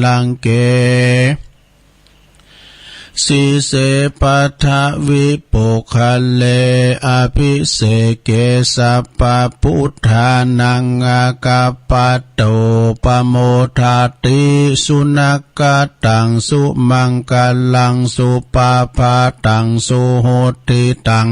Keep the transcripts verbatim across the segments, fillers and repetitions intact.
ลังเก สีเส ปัทวิปุคคเล อภิเสเก สัพพปุทธานัง อากัปปะโต ปะโมทะติ สุนักขัตตัง สุมังคลัง สุปะพาตัง สุหุตติตัง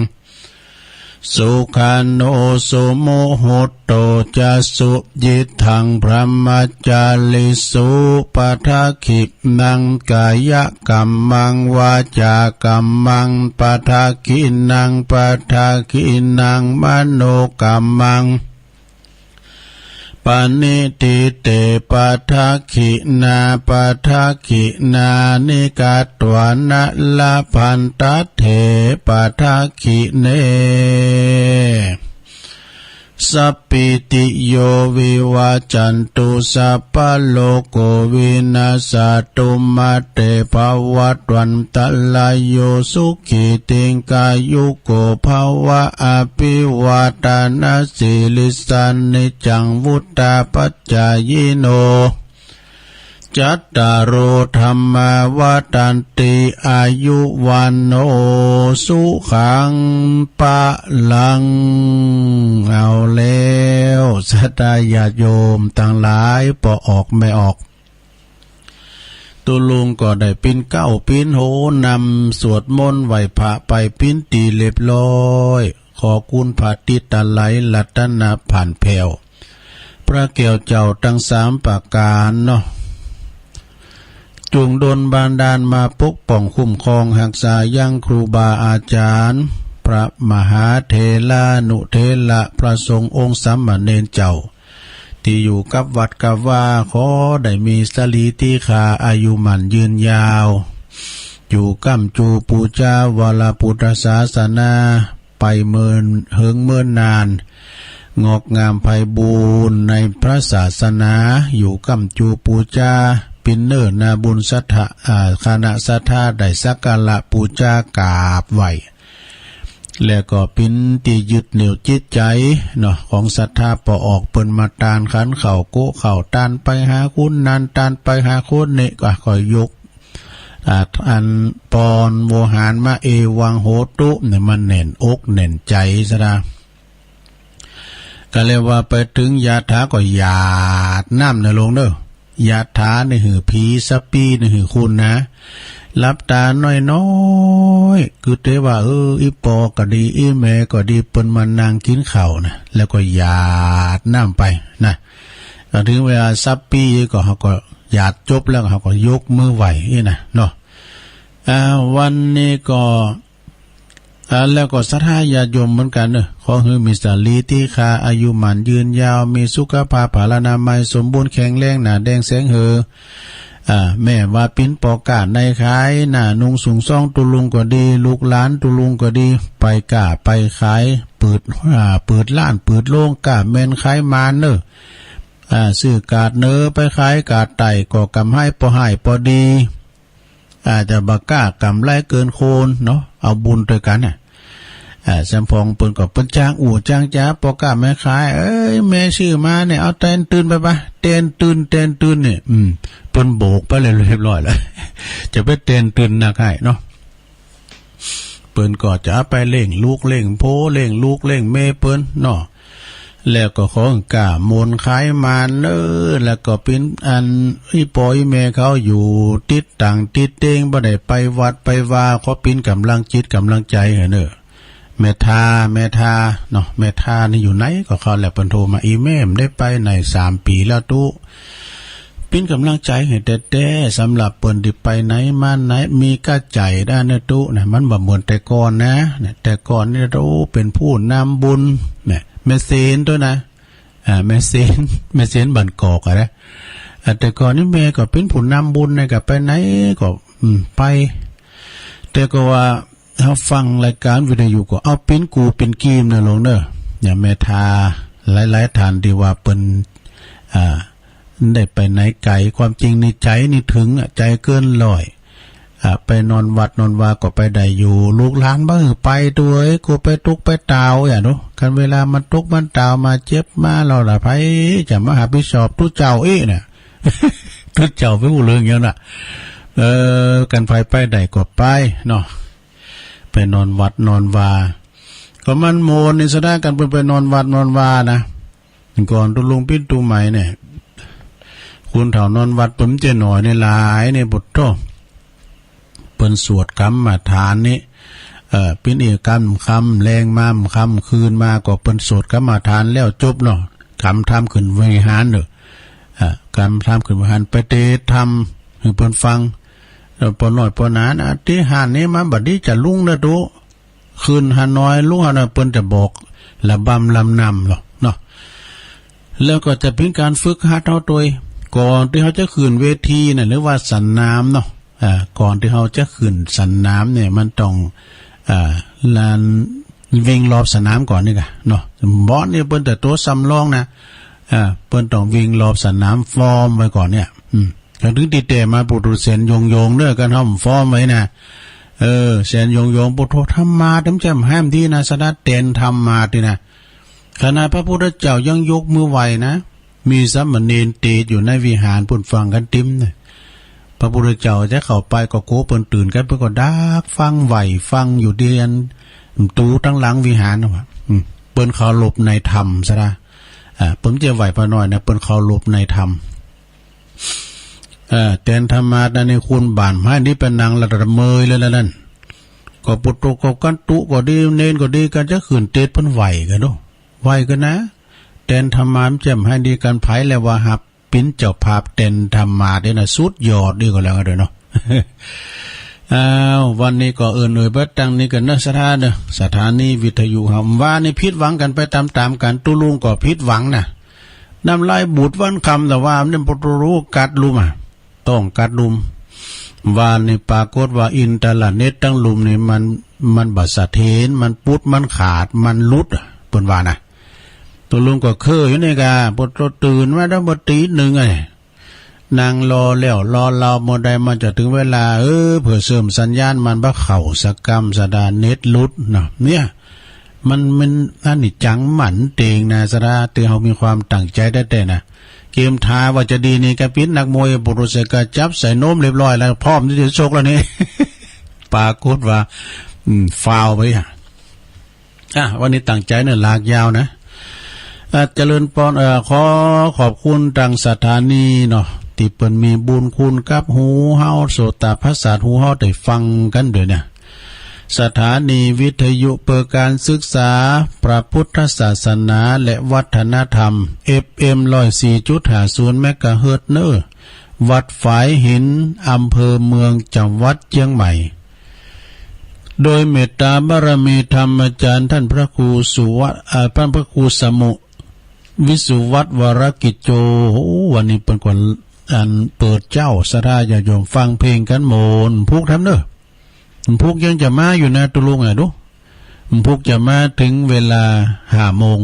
สุขานุ สุมุหุตโต จะ สุยิตถัง บรหมจาริสุ ปัทถกิณัง กายกัมมัง วาจากัมมัง ปัทถกิณัง ปัทถกิณัง มโนกัมมัง ปะณิทิเต ปัทถกิณา ปัทถกิณานิ กัตวานะ ละพันตะเถ ปัทถกิณเณ สัพพีติโย วิวัจจันตุ สัพพะโรโค วินัสสะตุ มาเต ภวัตวันตะราโย สุขี ทีฆายุโก ภะวะ อภิวาทะนะสีลิสสะ นิจจัง วุฑฒาปะจายิโน จัตตาโร ธัมมา วัฑฒันติ อายุ วัณโณ สุขัง พะลัง เอาแล้ว ศรัทธาญาติโยมตังหลาย ป้อออกแม่ออก ตุ๊ลุงก็ได้ปิ๊นเก๊าปิ๊นโหนนำสวดมนต์ไหว้พระไปปิ๊นตี้เรียบร้อย ขอคุณพระติดตะไหลรัตนพันแผ้ว พระแก้วเจ้าตังสามประก๋านเนาะ จุ่งดลบันดาลมาปกป้องคุ้มครองฮักษายังครูบาอาจ๋ารย์ พระมหาเถรานุเถระ พระสงฆ์องค์สามเณรเจ้า ตี้อยู่กับวัดกับวา ขอได้มีสรีติฆาอายุหมั้นยืนยาว อยู่ก้ำจูปู๋จาวรปุทธศาสนา ไปเมินเหิงเมินนาน งอกงามไพบูลย์ในพระศาสนา อยู่ก้ำจูปู๋จา ปิ๊นเน้อนาบุญศรัทธา อ่า คณะศรัทธาได้สักการะปู๋จากราบไหว้ แล้วก็ปิ๊นตี้ยึดเหนี่ยวจิตใจ๋เนาะ ของศรัทธาป้อออก เปิ้นมาตานขันข้าวโกะข้าว ตานไปหาคนนั้น ตานไปหาคนนี้ ก็ ก็ยก อ่า อันปอนโวหารมา เอวังโหตุ เนี่ย มันแน่นอกแน่นใจ๋ซะดา ก็เลยว่าไปเถิงยาถาก็หยาดน้ำเน่อลงเน้อ ยาถานี่หื้อผี สัพพีนี่หื้อคนนะ หลับต๋าน้อยๆ คือแต่ว่า เออ อี่ป้อก็ดี อี่แม่ก็ดี เปิ้นมานั่งกิ๋นข้าวนะ แล้วก็หยาดน้ำไปนะ ก็เถิงเวลาสัพพีก็ เฮาก็หยาดจบแล้ว เฮาก็ยกมือไหว้อี้นะเนาะ อ่า วันนี้ก็ อ่า แล้วก็ศรัทธาญาติโยมเหมือนกั๋นเน้อ ขอหื้อมีสรีติฆาอายุหมั้นยืนยาว มีสุขภาพพลานามัยสมบูรณ์แข็งแรง หน้าแดงแสงเหือ อ่า แม่ว่าปิ๊นป้อก๊าในขาย หน้านุ่งสูงซ่องตุ๊ลุงก็ดี ลูกหลานตุ๊ลุงก็ดี ไปก๊าไปขาย เปิด อ่า เปิดฮ้านเปิดโฮงก๊าแม่นขายหมานเน้อ อ่า ซื้อก๊าดเหนือไปขายก๊าดใต้ ก็ก๋ำไฮป้อไฮป้อดี อาจจะบ่ก๊ากำไรเกินคนเนาะ เอาบุญตวยกั๋นน่ะ อ่า แซมพองเปิ้นก็เปิ้นจ้างอู้จ้างจ๋า ป้อก๊าแม่ขาย เอ้ย แม่ซื้อมาเนี่ย เอาแตนตื่นไปปะ แตนตื่น แตนตื่นเนี่ย อืม เปิ้นโบกไปเลยเรียบร้อยแล้ว จะไปแตนตื่นนักไห้เนาะ เปิ้นก็จะไปเลี้ยงลูกเลี้ยงโผ เลี้ยงลูกเลี้ยงเมียเปิ้นเนาะ แล้วก็ขอก๊ามนต์ขายหมานเน้อ แล้วก็ปิ๊นอันอี่ป้ออี่แม่เขาอยู่ติดต่างติดเต๊ง บ่ได้ไปวัดไปวา ขอปิ๊นก๋ำลังจิตก๋ำลังใจ๋หื้อเน้อ แม่ทา แม่ทาเนาะ แม่ทานี่อยู่ไหนก็ คราวแล้วเปิ้นโทรมา อี่แม่บ่ได้ไปไหนสามปี๋แล้วตุ๊ ปิ๊นก๋ำลังใจ๋หื้อแต๊ๆ สำหรับเปิ้นตี้ไปไหนมาไหน มีก้าใจ๋ด้านเน้อตุ๊นะ มันบ่เหมือนแต่ก่อนนะ เนี่ย แต่ก่อนนี่ตุ๊ เป๋นผู้นำบุญ เนี่ย แม่เสนตุ๊นะ อ่า แม่เสน แม่เสนบ้านกอกอะนะ อ่า แต่ก่อนนี่แม่ก็เป๋นผู้นำบุญนะ ก็ไปไหนก็ อืม ไป แต่ก็ว่า เฮาฟังรายก๋านวิทยุก็เอาปิ๊นกู๋ปิ๊นกี๋มเน่อลงเน้อ อย่างแม่ทา หลายๆ ท่านตี้ว่าเปิ้น อ่า ได้ไปไหนไก๋ ความจริงนี่ใจ๋นี่เถิงอะ ใจ๋เกินร้อย อ่า ไปนอนวัดนอนวาก็ไปได้อยู่ ลูกหลานบ่หื้อไป ตุ๊เอ้ย กลัวไปตุ๊กไปตาว อย่าดู คันเวลามันตุ๊กมันตาวมาเจ็บมาแล้วล่ะ ใผจะมาฮับผิดชอบตุ๊เจ้าอี้เนี่ย ตุ๊เจ้าไปฮู้เรื่องอย่างนั้นน่ะ เออ กันใผไปได้ก็ไปเนาะ ไปนอนวัดนอนวา ก็มันโมนในสถานการณ์เปิ้นไปนอนวัดนอนวานะ ก่อนตุ๊ลุงปิ๊นตุ๊ใหม่เนี่ย คนเฒ่านอนวัดเปิ้นจะหน่อยในหลายเนี่ย ปุโธ เปิ้นสวดกรรมฐานนี่ เอ่อ ปิ๊นอีกกำค่ำ แลงมาค่ำคืนมาก็เปิ้นสวดกรรมฐานแล้วจบเนาะ กำทำขึ้นวิหารเนาะ เอ่อ กำทำขึ้นวิหาร ไปเตธรรมหื้อเปิ้นฟัง แล้วปอน้อยปอหนานะ ตี้หั้นนี่มาบัดนี้จะลุงนะตุ๊ ขึ้นหาหน่อย ลุงหาหน่อย เปิ้นจะบอกระบำลำนำเนาะ เนาะ แล้วก็จะเป๋นก๋านฝึกหัดเฮาตวย ก่อนตี้เฮาจะขึ้นเวทีน่ะ หรือว่าสนามเนาะ อ่า ก่อนตี้เฮาจะขึ้นสนามเนี่ย มันต้อง อ่า ลานวิ่งรอบสนามก่อนนี่ก่ะเนาะ บอลนี่เปิ้นแต่ตั๋วสำรองนะ อ่า เปิ้นต้องวิ่งรอบสนามฟอร์มไว้ก่อนเนี่ย อืม แล้วถึงตี้แต๊มาปุโธ แสนโยงๆ เด้อ กันห้ามฟอร์มไว้นะ เออ แสนโยงๆ ปุโธ ธรรมาสน์ เต็มแจ่มแห้มดีนะ สะดัดแตนธรรมาสน์นี่นะ ขนาดพระพุทธเจ้ายังยกมือไหว้นะ มีสามเณรเตศอยู่ในวิหารปุ้นฟังกั๋นเต็มนะ พระพุทธเจ้าจะเข้าไปก็กั๋วเปิ้นตื่นกั๋น เปิ้นก็ดักฟังไหว้ฟังอยู่ตี้อันประตู๋ตังหลังวิหารนะว่า อืม เปิ้นเคารพในธรรมซะนะ อ่า เปิ้นจะไหว้ป้าน้อยนะ เปิ้นเคารพในธรรม เอ่อ แตนธรรมาสน์นั่นนี่ คนบ้านไม้นี่ไปนั่งละตะเมยเลยละนั่น ก็ปุโธ ก็กั๋นตุ๊ก็ดี เณรก็ดี กั๋นจะขึ้นเตศเปิ้นไหว้กั๋นเนาะ ไหว้กั๋นนะ แตนธรรมาสน์แจ่มแห้มดี กั๋นใผแลว่าฮับเป๋นเจ้าภาพแตนธรรมาสน์เนี่ยนะ สุดยอดดีก็แล้วกั๋นเนาะ อ้าว วันนี้ก็เอิ้นเอ่ยไปตังนี้กั๋นเนาะ สถาเนาะ สถานีวิทยุเฮา ว่านี่ผิดหวังกั๋นไปต๋ามๆ กั๋น ตุ๊ลุงก็ผิดหวังนะ น้ำลายบูดวันค่ำ แต่ว่ามันบ่ฮู้กั๊ดลุ่มอะ ต้องกั๊ดลุ่ม ว่านี่ปรากฏว่าอินเทอร์เน็ตตังลุ่มนี่มัน มันบ่เสถียร มันปุด มันขาด มันหลุดอะ เปิ้นว่านะ ตุ๊ลุงก็เคิ่งอยู่นี่ก่ะ ปุโธ ตื่นมาตั้งบ่ตีหนึ่งไอ้ นั่งรอแล้วรอเล่า บ่ได้ มันจะเถิงเวลา เออ เปื้อเสริมสัญญาณมันบ่เข้าสักกำ สะดาเน็ตหลุดเนาะ เนี่ย มัน มันอันนี้จังหมั่นเตงนะ สะดา ตี้เฮามีความตั้งใจ๋แต๊ๆ นะ เกมท้าว่าจะดีนี่ กะเป๋นนักมวย ปุโธ เสกก็จับใส่นมเรียบร้อยแล้ว พร้อมตี้จะชกแล้วนี่ ปรากฏว่า อืม ฟาวไปอะ อ่ะ วันนี้ตั้งใจ๋เนาะ ลากยาวนะ อ่ะ เจริญปอน เอ่อ ขอขอบคุณตางสถานีเนาะ ตี้เปิ้นมีบุญคุณกับหูเฮา โสตประสาทหูเฮาได้ฟังกั๋นโดยเนี่ย สถานีวิทยุเปื้อก๋านศึกษาพระพุทธศาสนาและวัฒนธรรม เอฟเอ็ม ร้อยสี่จุดห้าศูนย์ เมกะเฮิรตซ์เนาะ วัดฝายหิน อำเภอเมือง จังหวัดเจียงใหม่ โดยเมตตาบารมีธรรมอาจ๋ารย์ต้านพระครูสุวัต เอ่อ ต้านพระครูสมุ วิสุวัต วรกิจโจ โอ้ วันนี้เปิ้นก็อันเปิดเจ๊า สะดาญาติโยมฟังเพลงกั๋นโมน พุกทำเนาะ พุกยังจะมาอยู่นะ ตุ๊ลุงอะ ดู พุกจะมาเถิงเวลาห้าโมง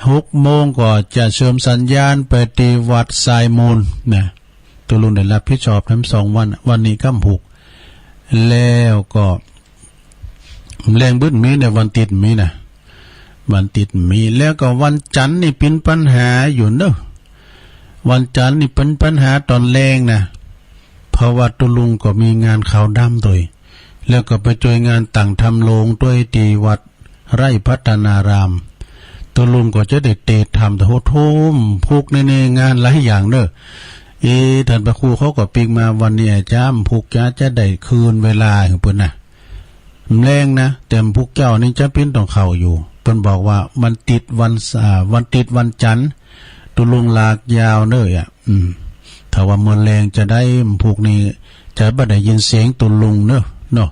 หกโมงก็จะเสริมสัญญาณไปตี้วัดทรายมูลนะ ตุ๊ลุงได้รับผิดชอบทั้งสองวัน วันนี้กับพุก แล้วก็แลงบ่มีนะ วันติ๊ดมีนะ วันติ๊ดมี แล้วก็วันจั๋นทร์นี่เป๋นปัญหาอยู่เนาะ วันจั๋นทร์นี่เป๋นปัญหาต๋อนแลงนะ เพราะว่าตุ๊ลุงก็มีงานขาวดำตวย แล้วก็ไปจ้วยงานตั้งธรรมโลงตวยตี้วัดไร่พัฒนาราม ตุ๊ลุงก็จะได้เตธรรมแต่หัวทุ่ม พุกนี่ นี่งานหลายอย่างเนาะ เอ๊ะ ต้านพระครูเขาก็ปิ๊กมา วันนี้อาจ๋ารย์พุกจะ จะได้คืนเวลาหื้อเปิ้นนะ แลงนะ แต่พุกเจ๊านี่จะเป๋นต้องเข้าอยู่ เปิ้นบอกว่าวันติ๊ดวัน อ่า วันติ๊ดวันจั๋นทร์ ตุ๊ลุงลากยาวเนาะอะ อืม ถ้าว่าเมื่อแลงจะได้ พุกนี่จะบ่ได้ยินเสียงตุ๊ลุงเนาะ เนาะ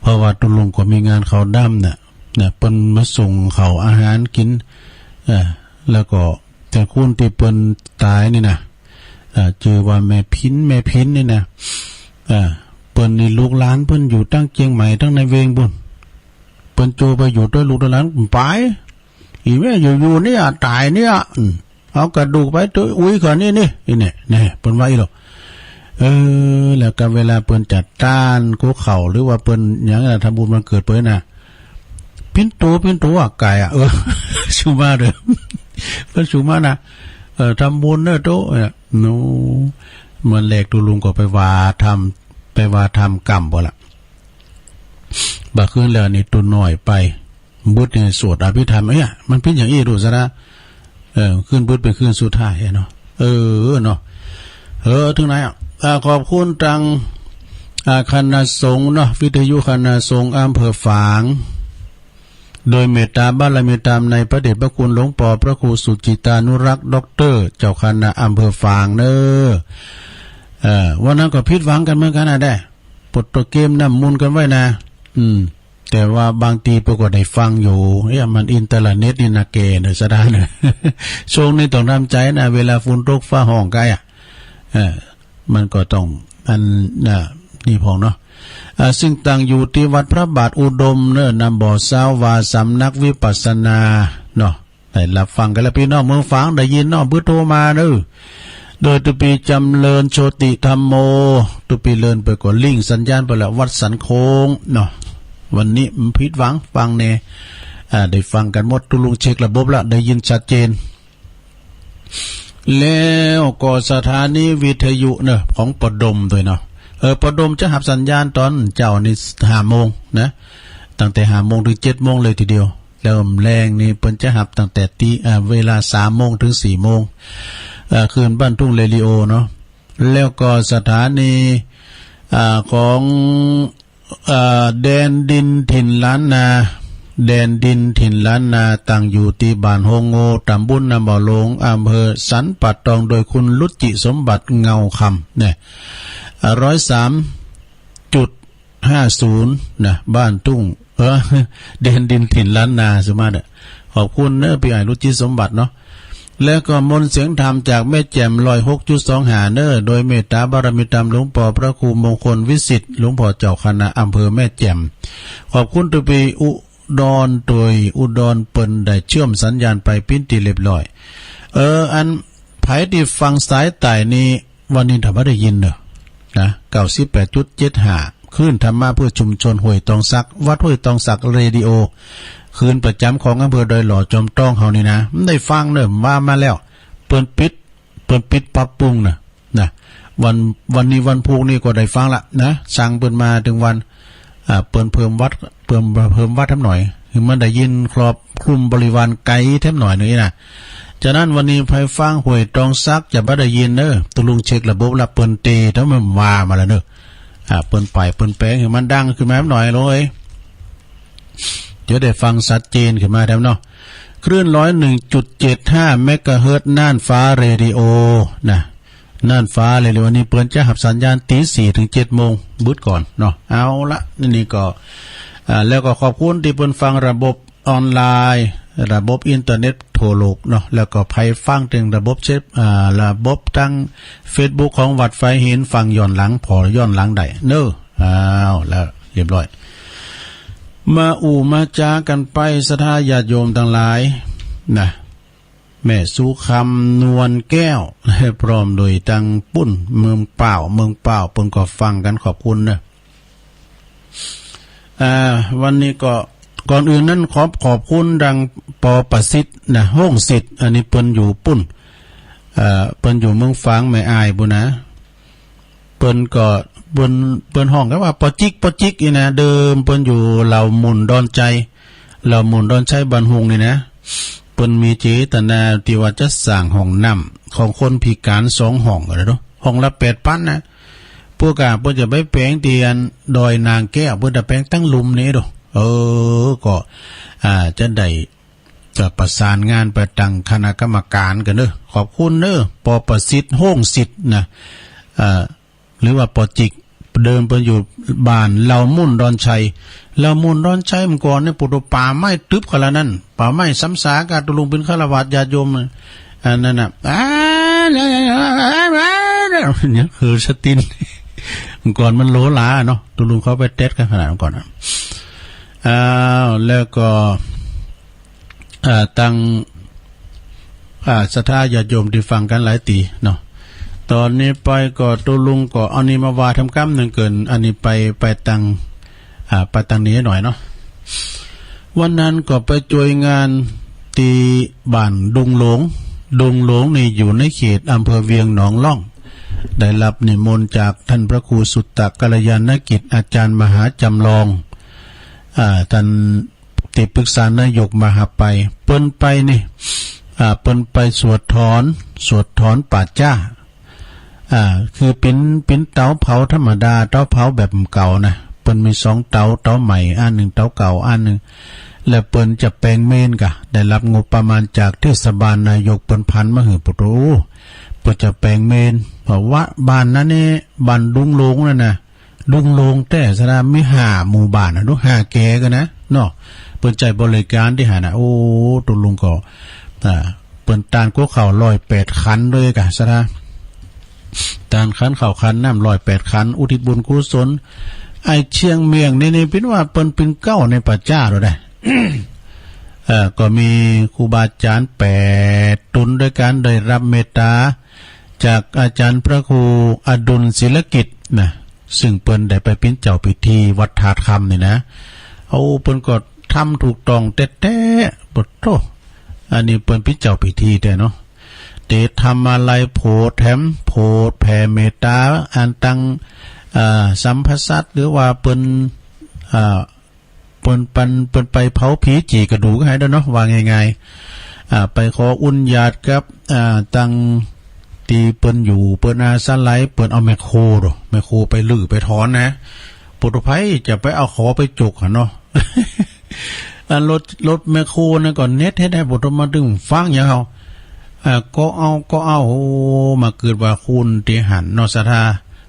เพราะว่าตุ๊ลุงก็มีงานขาวดำน่ะ น่ะ เปิ้นมาส่งข้าวอาหารกิ๋น เอ่อ แล้วก็แต่คนตี้เปิ้นต๋ายนี่นะ เอ่อ จื้อว่าแม่พิน แม่พินนี่นะ เอ่อ เปิ้นนี่ลูกหลานเปิ้นอยู่ตังเจียงใหม่ ตังในเวงปู๊น เปิ้นโจ้ไปอยู่ตวยลูกตวยหลาน ไป อีแม่อยู่ๆ เนี่ย ต๋ายเนี่ย อืม เอากระดูกไปตวยอุ๊ยเขานี่นี่ อีเนี่ย เนี่ย เปิ้นว่าอี้หรอก เออ แล้วก็เวลาเปิ้นจะต้านกู้ข้าว หรือว่าเปิ้นหยังนะ ทำบุญวันเกิดเปิ้นนะ ปิ้นโต ปิ้นโตอะ ก๋ายอะ เออ สุมาเด้อ เปิ้นสุมานะ เออ ทำบุญเนาะโต เนี่ย โน้ เมื่อแลกตุ๊ลุงก็ไปว่าธรรม ไปว่าธรรมก่ำบ่าละ บ่าคืนแล้วนี่ตุ๊น้อยไป บึดนี่สวดอภิธรรม เอ๊ะ มันเป๋นอย่างอี้ดูซะนะ เออ คืนบึดเป๋นคืนสุดท้ายเนาะ เออ เนาะ เออ เถิงไหนอะ อ่า ขอบคุณตัง อ่า คณะสงฆ์เนาะ วิทยุคณะสงฆ์อำเภอฝาง โดยเมตตาบารมีธรรมในพระเดชพระคุณหลวงปอพระครูสุจิตานุรักษ์ ด็อกเตอร์ เจ้าคณะอำเภอฝางเน้อ เอ่อ วันนั้นก็ผิดหวังกั๋นเหมือนกั๋นนะแด้ ปดตะเกมน้ำมนต์กั๋นไว้นะ อืม แต่ว่าบางทีเปิ้นก็ได้ฟังอยู่ เอ๊ะ มันอินเทอร์เน็ตนี่นะแกเนอะ สะดานเนอะ ช่วงนี้ต้องทำใจ๋นะ เวลาฝนตกฟ้าฮ้องใก้อะ เออ มันก็ต้อง อัน น่ะ นี่พ่องเนาะ อ่า ซึ่งตั้งอยู่ตี้วัดพระบาทอุดมเน้อ นำบ่อซาววา สำนักวิปัสสนาเนาะ ได้ฮับฟังกั๋นแล้ว ปี้น้องเมืองฝางได้ยินเนาะ เบอร์โทรมาเน้อ โดยตุ๊ปี้จำเริญโชติธัมโม ตุ๊ปี้เริญไปก็ลิงก์สัญญาณไปแล้ว วัดสันโค้งเนาะ วันนี้บ่ผิดหวัง ฟังแน่ อ่า ได้ฟังกั๋นหมด ตุ๊ลุงเช็คระบบแล้ว ได้ยินชัดเจน แล้วก็สถานีวิทยุเนอะ ของปอดมตวยเนาะ เออ ปอดมจะฮับสัญญาณตอนเจ๊านี่ห้าโมงนะ ตั้งแต่ห้าโมงเถิงเจ็ดโมงเลยทีเดียว แล้วแลงนี่เปิ้นจะฮับตั้งแต่ตี้ เอ่อ เวลาสามโมงเถิงสี่โมง เอ่อ คลื่นบ้านทุ่งเรดิโอเนาะ แล้วก็สถานี อ่า ของ เอ่อ แดนดินถิ่นล้านนา แดนดินถิ่นล้านนา ตั้งอยู่ตี้บ้านโฮงโง่ ตำบลน้ำบ่าหลวง อำเภอสันป่าตอง โดยคุณรุจิสมบัติเงาคำเนี่ย อ่า ร้อยสามจุดห้าศูนย์ นะ บ้านทุ่ง เออ แดนดินถิ่นล้านนา สมาร์ทอะ ขอบคุณเน้อ ปี้อ้ายรุจิสมบัติเนาะ แล้วก็มนต์เสียงธรรมจากแม่แจ่ม ร้อยหกจุดสองห้า เน้อ โดยเมตตาบารมีธรรมหลวงปอพระครูมงคลวิสิทธิ์ หลวงพ่อเจ้าคณะอำเภอแม่แจ่ม ขอบคุณตุ๊ปี้อุดรตวย อุดรเปิ้นได้เชื่อมสัญญาณไปเป๋นตี้เรียบร้อย เออ อันใผตี้ฟังสายใต้นี่ วันนี้ถ้าบ่ได้ยินเนอะ นะ เก้าสิบแปดจุดเจ็ดห้า คลื่นธรรมะเพื่อชุมชนห้วยตองสัก วัดห้วยตองสักเรดิโอ คลื่นประจ๋ำของอำเภอดอยหล่อจอมตองเฮานี่นะ บ่ได้ฟังเนอะ ว่ามาแล้ว เปิ้นปิด เปิ้นปิดปรับปรุงนะ นะ วัน วันนี้วันพูกนี่ก็ได้ฟังละนะ สั่งเปิ้นมาเถิงวัน อ่า เปิ้นเพิ่มวัตต์ เปิ้นเพิ่มวัตต์แถมหน่อย หื้อมันได้ยินครอบคลุมบริวารไกลแถมหน่อยนึ่งนะ ฉะนั้นวันนี้ใผฟังห้วยตองสักจะบ่ได้ยินเน้อ ตุ๊ลุงเช็คระบบละ เปิ้นเตะ ถ้ามันว่ามาแล้วเน้อ อ่า เปิ้นไป เปิ้นแป๋งหื้อมันดังขึ้นมาแถมหน่อยเลย จะได้ฟังชัดเจนขึ้นมาแถมเนาะ คลื่น ร้อยหนึ่งจุดเจ็ดห้า เมกะเฮิรตซ์ น่านฟ้าเรดิโอ นะ น่านฟ้าเรดิโอนี่เปิ้นจะฮับสัญญาณตี้สี่เถิงเจ็ดโมง บึดก่อนเนาะ เอาละ นี่ นี่ก็ อ่า แล้วก็ขอบคุณตี้เปิ้นฟังระบบออนไลน์ ระบบอินเทอร์เน็ตทั่วโลกเนาะ แล้วก็ใผฟังเถิงระบบเช็ค อ่า ระบบตังเฟซบุ๊กของวัดไฟหิน ฟังย้อนหลัง ผ่อย้อนหลังได้เน้อ อ้าว แล้วเรียบร้อย มาอู้มาจ๋ากั๋นไป ศรัทธาญาติโยมตังหลาย นะ แม่สุคำ นวลแก้ว พร้อมโดยตังปุ้น เมืองป้าว เมืองป้าว เปิ้นก็ฟังกั๋น ขอบคุณเน้อ อ่า วันนี้ก็ ก่อนอื่นนั้นขอบ ขอบคุณตังปอประสิทธิ์นะ ฮ่งสิทธิ์ อันนี้เปิ้นอยู่ปุ้น เอ่อ เปิ้นอยู่เมืองฝางแม่อายปุ้นนะ เปิ้นก็ เปิ้น เปิ้นฮ้องกั๋นว่าปอจิ๊ก ปอจิ๊กนี่นะ เดิมเปิ้นอยู่เหล่าหมุ่นดอนชัย เหล่าหมุ่นดอนชัยบ้านฮุงนี่นะ เปิ้นมีเจตนาตี้ว่าจะสร้างห้องน้ำของคนพิการสองห้องก็ได้เนาะ ห้องละแปดปันนะ พวกกะเปิ้นจะไปแป๋งตี้อันดอยนางแก้ว เปิ้นจะแป๋งตังลุ่มนี่ดู เออ ก็ อ่า จะได้ จะประสานงานไปตังคณะกรรมการกั๋นเน้อ ขอบคุณเน้อ ปอประสิทธิ์ ฮ่งสิทธิ์นะ เอ่อ หรือว่าปอจิ๊ก เดิมเปิ้นอยู่บ้านเหล่าหมุ่นดอนชัย เหล่าหมุ่นดอนชัยเมื่อก่อนนี่ ปูโต ป่าไม้ตึบขนาดนั้น ป่าไม้ซ้ำซากอะ ตุ๊ลุงเป๋นฆราวาสญาติโยม อันนั้นน่ะ อ่า เนี่ยคือสติน เมื่อก่อนมันโหลหลาเนาะ ตุ๊ลุงเข้าไปเต็ดกั๋นขนาดนั้นก่อนนะ อ้าว แล้วก็ อ่า ตัง อ่า ศรัทธาญาติโยมตี้ฟังกั๋นหลายตี้เนาะ ต๋อนนี้ไปก็ตุ๊ลุงก็เอานี่มาว่าแถมกำนึ่งเกิน อันนี้ไป ไปตัง อ่า ไปตังนี้หน่อยเนาะ วันนั้นก็ไปจ้วยงานตี้บ้านดุงหลวง ดงหลวงนี่อยู่ในเขตอำเภอเวียงหนองล่อง ได้รับนิมนต์จากท่านพระครูสุตตะกัลยาณกิจ อาจารย์มหาจำลอง อ่า ท่านตี้ปรึกษานายกมาหาไป เปิ้นไปนี่ อ่า เปิ้นไปสวดถอน สวดถอนป่าจ๊า อ่า คือเป๋น เป๋นเตาเผาธรรมดา เตาเผาแบบเก่านะ เปิ้นมีสองเตา เตาใหม่อันนึ่ง เตาเก่าอันนึ่ง และเปิ้นจะแป๋งเมนก่ะ ได้รับงบประมาณจากเทศบาลนายก เปิ้นผันมาหื้อ โอ้โห เปิ้นจะแป๋งเมน เพราะว่าบ้านนั้นนี่ บ้านดงหลวงนั่นนะ ดงหลวงแต๊สะดา มีห้าหมู่บ้านนะ ดงห้าแกกั๋นนะเนาะ เปิ้นใจ๊บริการตี้หั้นนะ โอ้ ตกลงก็ อ่า เปิ้นต้านกั๊วข้าวร้อยแปดขันด้วยก่ะสะดา ต้านขันข้าวขันน้ำร้อยแปดขัน อุทิศบุญกุศล ไอ้เชียงเมียงนี่ นี่เป๋นว่าเปิ้นเป๋นเก๊าในป่าจ๊าแล้วได้ เอ่อ ก็มีครูบาอาจ๋ารย์แปดต๋นด้วยกั๋น ได้รับเมตตาจากอาจ๋ารย์พระครูอดุลศิลกิจนะ ซึ่งเปิ้นได้ไปเป๋นเจ้าพิธีวัดธาตุคำนี่นะ โอ้ เปิ้นก็ทำถูกต้องแต๊ๆ ปะโธ่ อันนี้เปิ้นเป๋นเจ้าพิธีแต๊เนาะ เต๋ทำอาลัยโผแถม โผแผ่เมตตา อันตัง อ่า สัมภสัตว์ หรือว่าเปิ้น อ่า เปิ้นปัน เปิ้นไปเผาผีจี่กระดูกหื้อได้เนาะ ว่าง่ายๆ อ่า ไปขออุญญาติกับ อ่า ตังตี้เปิ้นอยู่ เปิ้นอาศัย เปิ้นเอาแมคโครโด แมคโครไปรื้อไปถอนนะ ปุถุภัยจะไปเอาขอไปจกหั้นเนาะ อันรถ รถแมคโครนั่นก็เน็ดเฮ็ดหื้อปุถุมาตึงฟังอย่างเฮา อ่า ก็เอา ก็เอา โอ้ มาเกิดว่าคนตี้หั้นเนาะสะดา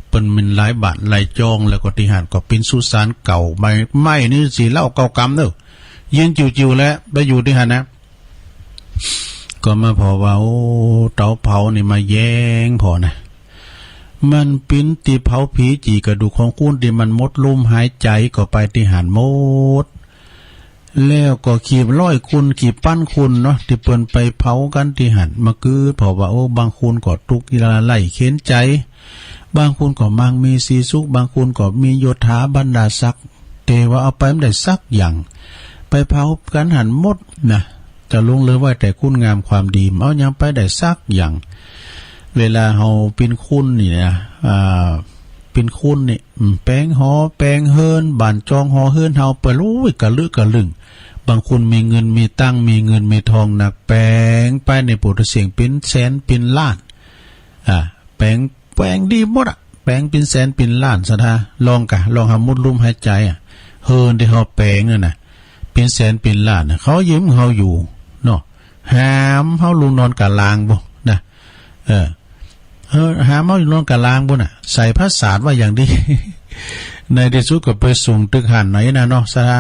เปิ้นมีหลายบ้านหลายจอง แล้วก็ตี้หั้นก็เป๋นสุสานเก่า ไม้ ไม้นี่สีเหล้าเก่ากำเนาะ เย็นจิ๋วๆ แหละ ไปอยู่ตี้หั้นนะ ก็มาผ่อว่า โอ้ เตาเผานี่มาแย้งผ่อนะ มันเป๋นตี้เผาผีจี่กระดูกของคนตี้มันหมดลมหายใจ๋ก็ไปตี้หั้นหมด แล้วก็กี่ร้อยคนกี่ปันคนเนาะ ตี้เปิ้นไปเผากั๋นตี้หั้น มาเกิดผ่อว่า โอ้ บางคนก็ตุ๊กข์ยากไร้เข็ญใจ๋ บางคนก็มั่งมีสีสุข บางคนก็มียศถาบรรดาศักดิ์ แต่ว่าเอาไปบ่ได้สักอย่าง ไปเผากั๋นหั้นหมดนะ จะหลงเหลือไว้แต่คุณงามความดี เอาหยังไปได้สักอย่าง เวลาเฮาเป๋นคนนี่นะ อ่า เป๋นคนนี่ อืม แป๋งหอแป๋งเฮือน บ้านจองหอเฮือนเฮาไป โอ้ย กะลึกะลึง บางคนมีเงินมีตังค์ มีเงินมีทองนัก แป๋งไปในปุถุเสียงเป๋นแสนเป๋นล้าน อ่า แป๋ง แป๋งดีหมดอะ แป๋งเป๋นแสนเป๋นล้านสะดา ลองก่ะ ลองเฮาหมดลมหายใจ๋อะ เฮือนตี้เฮาแป๋งนั่นน่ะ เป๋นแสนเป๋นล้านน่ะ เขาเยียะหื้อเฮาอยู่เนาะ หามเฮาลงนอนกะลางปู้นนะ เออ เออ หามเฮาลงนอนกะลางปู้นน่ะ ใส่ผาสาทไว้อย่างดี ในตี้สุดก็ไปสูงตึกหั้นไหนนะเนาะสะดา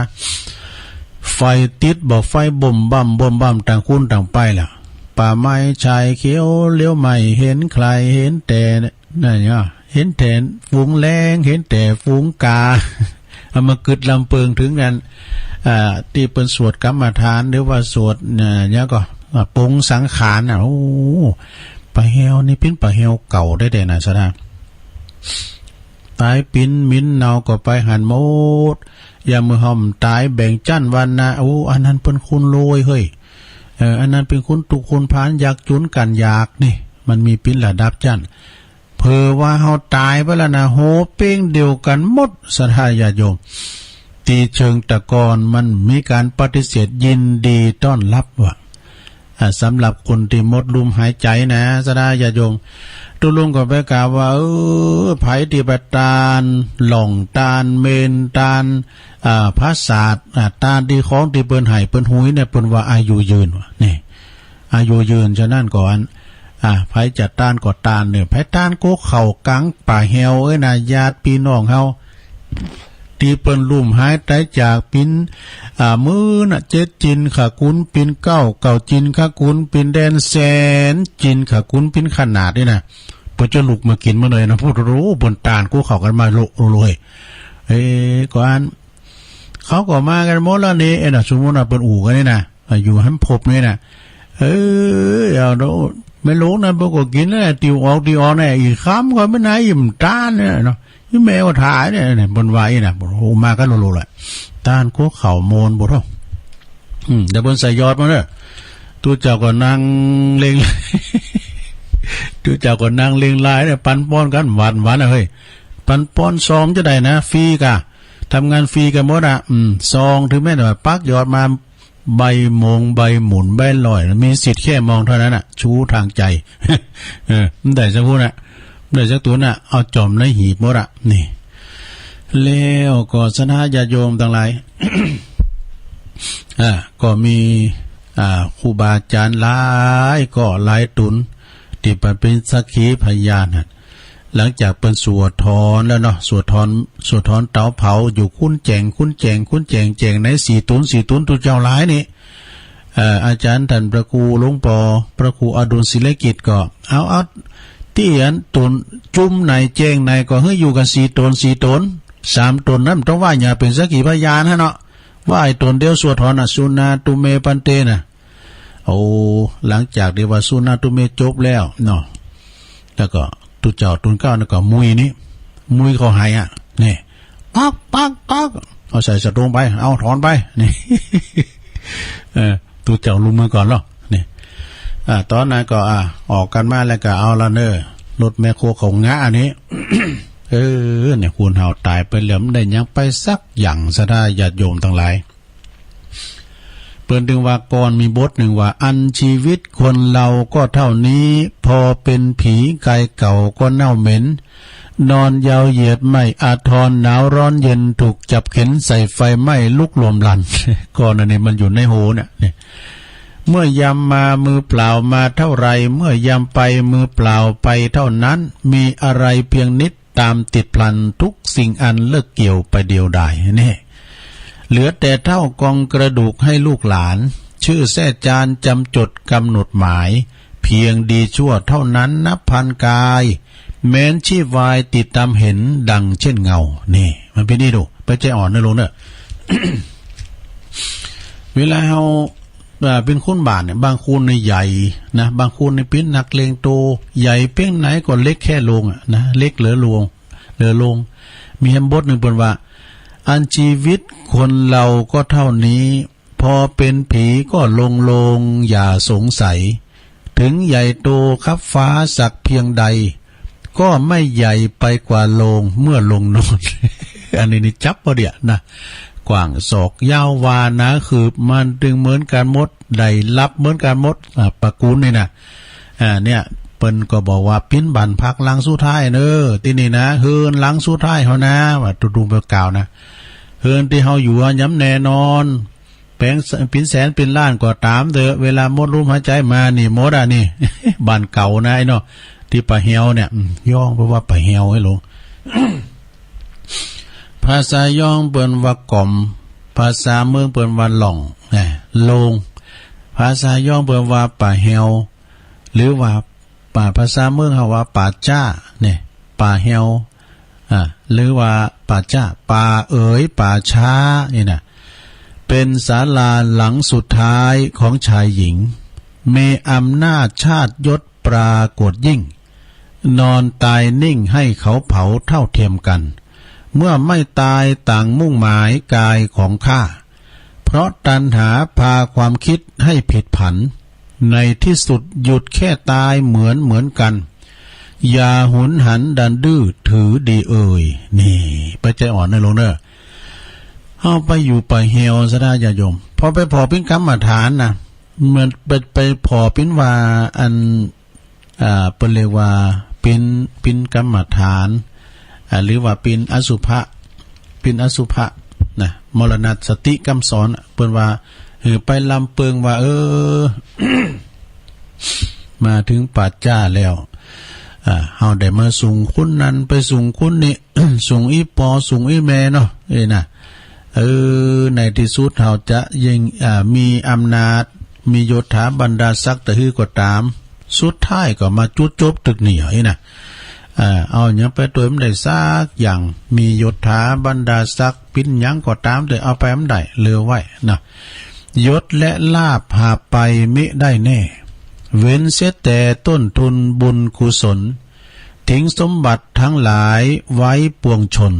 ไฟติดบ่ ไฟบ่มบ่ำบ่มบ่ำ ต่างคนต่างไปแล้ว ป่าไม้ชายเขียวเลี้ยวไม่เห็นใคร เห็นแต่ นั่นเนาะ เห็นแต่ฝูงแลง เห็นแต่ฝูงกา เอามาเกิดลำเปิงเถิงอัน อ่า ตี้เปิ้นสวดกรรมฐาน หรือว่าสวด เอ่อ หยังก็ อ่า ปรงสังขารน่ะ โอ้ ป่าแฮวนี่เป๋นป่าแฮวเก่าแต๊ๆ นะสะดา ต๋ายปิ๋นเหม็นเน่าก็ไปหั้นหมด ยามมื้อเฮาต๋ายแบ่งจั้นวรรณะ โอ้ อันนั้นเป๋นคนรวยเฮ้ย เออ อันนั้นเป๋นคนตุ๊กข์คนพาน ยากจ๋นก้านยากนี่ มันมีเป๋นระดับจั้น เผื่อว่าเฮาต๋ายไปแล้วนะ โหเป้งเดียวกั๋นหมด ศรัทธาญาติโยม ตี้เชิงตะกอนมันมีก๋านปฏิเสธยินดีต้อนฮับว่า อ่า สำหรับคนตี้หมดลมหายใจ๋นะ ศรัทธาญาติโยม ตุ๊ลุงก็ไปกล่าวว่า เออ ใผตี้ไปตานหล่อง ตานเมน ตาน อ่า ผาสาท อ่า ตานตี้ของตี้เปิ้นไหเปิ้นหุยเนี่ย เปิ้นว่าอายุยืนว่า นี่ อายุยืน ฉะนั้นก็อัน อ่า ใผจะตานก็ตานเน่อ ใผตานกั๊วข้าวก๋างป่าแฮวเอ้ยนะ ญาติปี้น้องเฮา ตี้เปิ้นลุ่มหายต๋ายจาก ปิ๋น อ่า มื้อนะเจ็ดจินข้ากุน ปิ๋นเก้า เก้าจินข้ากุน ปิ๋นแดนแสนจินข้ากุน ปิ๋นขนาดนี่นะ เปิ้นจะลุกมากิ๋นเมื่อใดนะ พูดรู้ เปิ้นตานกั๊วข้าวกั๋นมาโละโละเลย เอ้ย ก็อัน เขาก็มากั๋นหมดแล้วนี่ เอ้ยนะ สมมุติว่าเปิ้นอู้กั๋นนี่นะ อ่า อยู่หั้นพบนี่นะ เออ เอาเนาะ แม่หลวงนั่นเปิ้นก็กิ๋นแล้ว ติวออก ติวออกนะ อีกคำก็บ่ไหน อิ่มตานเนี่ยเนาะ อี่แม่ก็ถ่ายเนี่ย เนี่ย เปิ้นว่าอี้นะ โอ้โห มากั๋นโลๆ แหละ ตานกั๊วข้าวโมนบ่เท่า อืม แต่เปิ้นใส่หยอดมาเน่อ ตุ๊เจ้าก็นั่งเล็ง ตุ๊เจ้าก็นั่งเล็งลายเนี่ย ปันปอนกั๋นหวานๆ นะเฮ้ย ปันปอนซองจะใดนะ ฟรีก่ะ ทำงานฟรีกั๋นหมดอะ อืม ซอง ถึงแม้แต่ว่าปักยอดมา ใบมง ใบหมุน ใบลอย มีสิทธิ์แค่มองเท่านั้นน่ะ ชูทางใจ๋ เออ บ่ได้สักผู้น่ะ บ่ได้สักตั๋วน่ะ เอาจ่อมในหีบหมดอะ นี่ แล้วก็ศรัทธาญาติโยมตังหลาย อ่า ก็มี อ่า ครูบาอาจ๋ารย์หลายก็หลายต๋น ตี้เปิ้นเป๋นสักขีพยานน่ะ หลังจากเปิ้นสวดถอนแล้วเนาะ สวดถอน สวดถอนเตาเผาอยู่คุ้นแจ้ง คุ้นแจ้ง คุ้นแจ้ง แจ้งในสี่ต๋น สี่ต๋น ตุ๊เจ้าหลายนี่ เอ่อ อาจ๋ารย์ต้านพระครูหลวงปอ พระครูอดุลศิลกิจก็ เอา เอา ตี้อันต๋นจุมไหนแจ้งไหนก็หื้ออยู่กั๋นสี่ต๋น สี่ต๋น สามต๋นนั้นต้องว่าอย่าเป๋นสักขีพยานหั้นเนาะ ว่าไอ้ต๋นเดียวสวดถอนน่ะ สุณาตุเมภันเตน่ะ โอ้ หลังจากตี้ว่าสุณาตุเมจบแล้วเนาะ แล้วก็ตุ๊เจ้าตุ๊นเกล้านี่ก็มุยนี่ มุยเข้าไหอะ นี่ ปัก ปัก ปัก เอาใส่สะโตงไป เอาถอนไป นี่ เออ ตุ๊เจ้าลุกมือก่อนเนาะ นี่ อ่า ต๋อนนั้นก็ อ่า ออกกั๋นมาแล้วก็เอาละเน่อ รถแมคโครเขาหงาอันนี้ เออ เนี่ย คนเฮาต๋ายไปแล้วบ่ได้หยังไปสักอย่าง ศรัทธาญาติโยมตังหลาย เปิ้นตึงว่าก่อนมีบทนึ่งว่า อันชีวิตคนเฮาก็เท่านี้ พอเป๋นผีกายเก่าก็เน่าเหม็น นอนยาวเหยียดไหม้อาทร หนาวร้อนเย็นถูกจับเข็น ใส่ไฟไหม้ลุกโหมลั่น ก่อนอันนี้มันอยู่ในโหเนี่ย นี่ เมื่อยามมามือเปล่ามาเท่าไร เมื่อยามไปมือเปล่าไปเท่านั้น มีอะไรเพียงนิด ต๋ามติดพลันทุกสิ่งอันเลิกเกี่ยวไปเดียวดาย นี่ เหลือแต่เถ้ากองกระดูกให้ลูกหลาน ชื่อแทร่จานจำจดกำหนดหมาย เพียงดีชั่วเท่านั้นนับพันกาย แม้นชีพวายติดต๋ามเห็นดังเช่นเงา นี่ มันเป๋นอี้ดู ไปใจ๋อ่อนเน่อลุงเน่อ เวลาเฮา อ่า เป๋นคนบ้านเนี่ย บางคนเนี่ยใหญ่นะ บางคนเนี่ยเป๋นนักเลงโต ใหญ่เปียงไหนก็เล็กแค่โลงอะนะ เล็กเหลือโลง เหลือโลง มีแหมบทนึ่งเปิ้นว่า อันชีวิตคนเฮาก็เท่านี้ พอเป๋นผีก็ลงๆ อย่าสงสัย ถึงใหญ่โตคับฟ้าสักเพียงใด ก็ไม่ใหญ่ไปกว่าโลงเมื่อลงนอน อันนี้นี่จับเอาเดี่ยวนะ กว้างศอกยาววาหนาคืบ มันตึงเหมือนกั๋นหมด ได้ฮับเหมือนกั๋นหมด อ่า ปะกู๋นนี่นะ อ่า เนี่ย เปิ้นก็บอกว่าเป๋นบ้านพักหลังสุดท้ายเน่อ ตี้นี่นะ เฮือนหลังสุดท้ายเฮานะ ว่าตุ๊ลุงไปกล่าวนะ เฮือนตี้เฮาอยู่อะ ย่อมแน่นอน แปง เป๋นแสนเป๋นล้านก็ต๋ามเต๊อะ เวลาหมดลมหายใจ๋มานี่หมดอะนี่ บ้านเก่านะไอ้เนาะ ตี้ป่าแฮวเนี่ย อืม ย่องเปิ้นว่าป่าแฮวไอ้หลวง ภาษาย่องเปิ้นว่าก๋อม ภาษาเมืองเปิ้นว่าหล่อง นะ โล่ง ภาษาย่องเปิ้นว่าป่าแฮว หรือว่า ป่า ภาษาเมืองเฮาว่าป่าจ๊าเนี่ย ป่าแฮว อ่า หรือว่าป่าจ๊า ป่าเอ๋ย ป่าช้า นี่นะ เป๋นศาลาหลังสุดท้ายของชายหญิง มีอำนาจชาติยศปรากฏยิ่ง นอนตายนิ่งให้เขาเผาเท่าเทียมกั๋น เมื่อไม่ตายต่างมุ่งหมายกายของข้า เพราะตัณหาพาความคิดให้ผิดผัน ในที่สุดหยุดแค่ตายเหมือนเหมือนกั๋น อย่าหุนหันดันดื้อถือดีเอ่ย นี่ ไปใจ๋อ่อนเน่อลุงเน่อ เฮาไปอยู่ป่าแฮว ศรัทธาญาติโยม พอไปผ่อเป๋นกรรมฐานนะ เหมือนไป ไปผ่อเป๋นว่าอัน อ่า เปิ้นเรียกว่าเป๋น เป๋นกรรมฐาน อ่า หรือว่าเป๋นอสุภะ เป๋นอสุภะนะ มรณสติกำสอน เปิ้นว่า เออ ไปลำเปิงว่า เออ มาเถิงป่าจ๊าแล้ว อ่า เฮาได้มาสูงคนนั้น ไปสูงคนนี้ สูงอี่ปอ สูงอี่แม่เนาะ เอ้ยนะ เออ ในที่สุดเฮาจะยิ่ง อ่า มีอำนาจ มียศถาบรรดาศักดิ์ตะหื้อก็ต๋าม สุดท้ายก็มาจุดจบตึกนี่ เอ้ยนะ อ่า เอาหยังไปตวยบ่ได้สักอย่าง มียศถาบรรดาศักดิ์ เป๋นหยังก็ต๋ามเต๊อะ เอาไปบ่ได้ เหลือไว้นะ ยศและลาภหาบไปมิได้แน่ เว้นเสียแต่ต้นทุนบุญกุศล ทิ้งสมบัติทั้งหลายไว้ปวงชน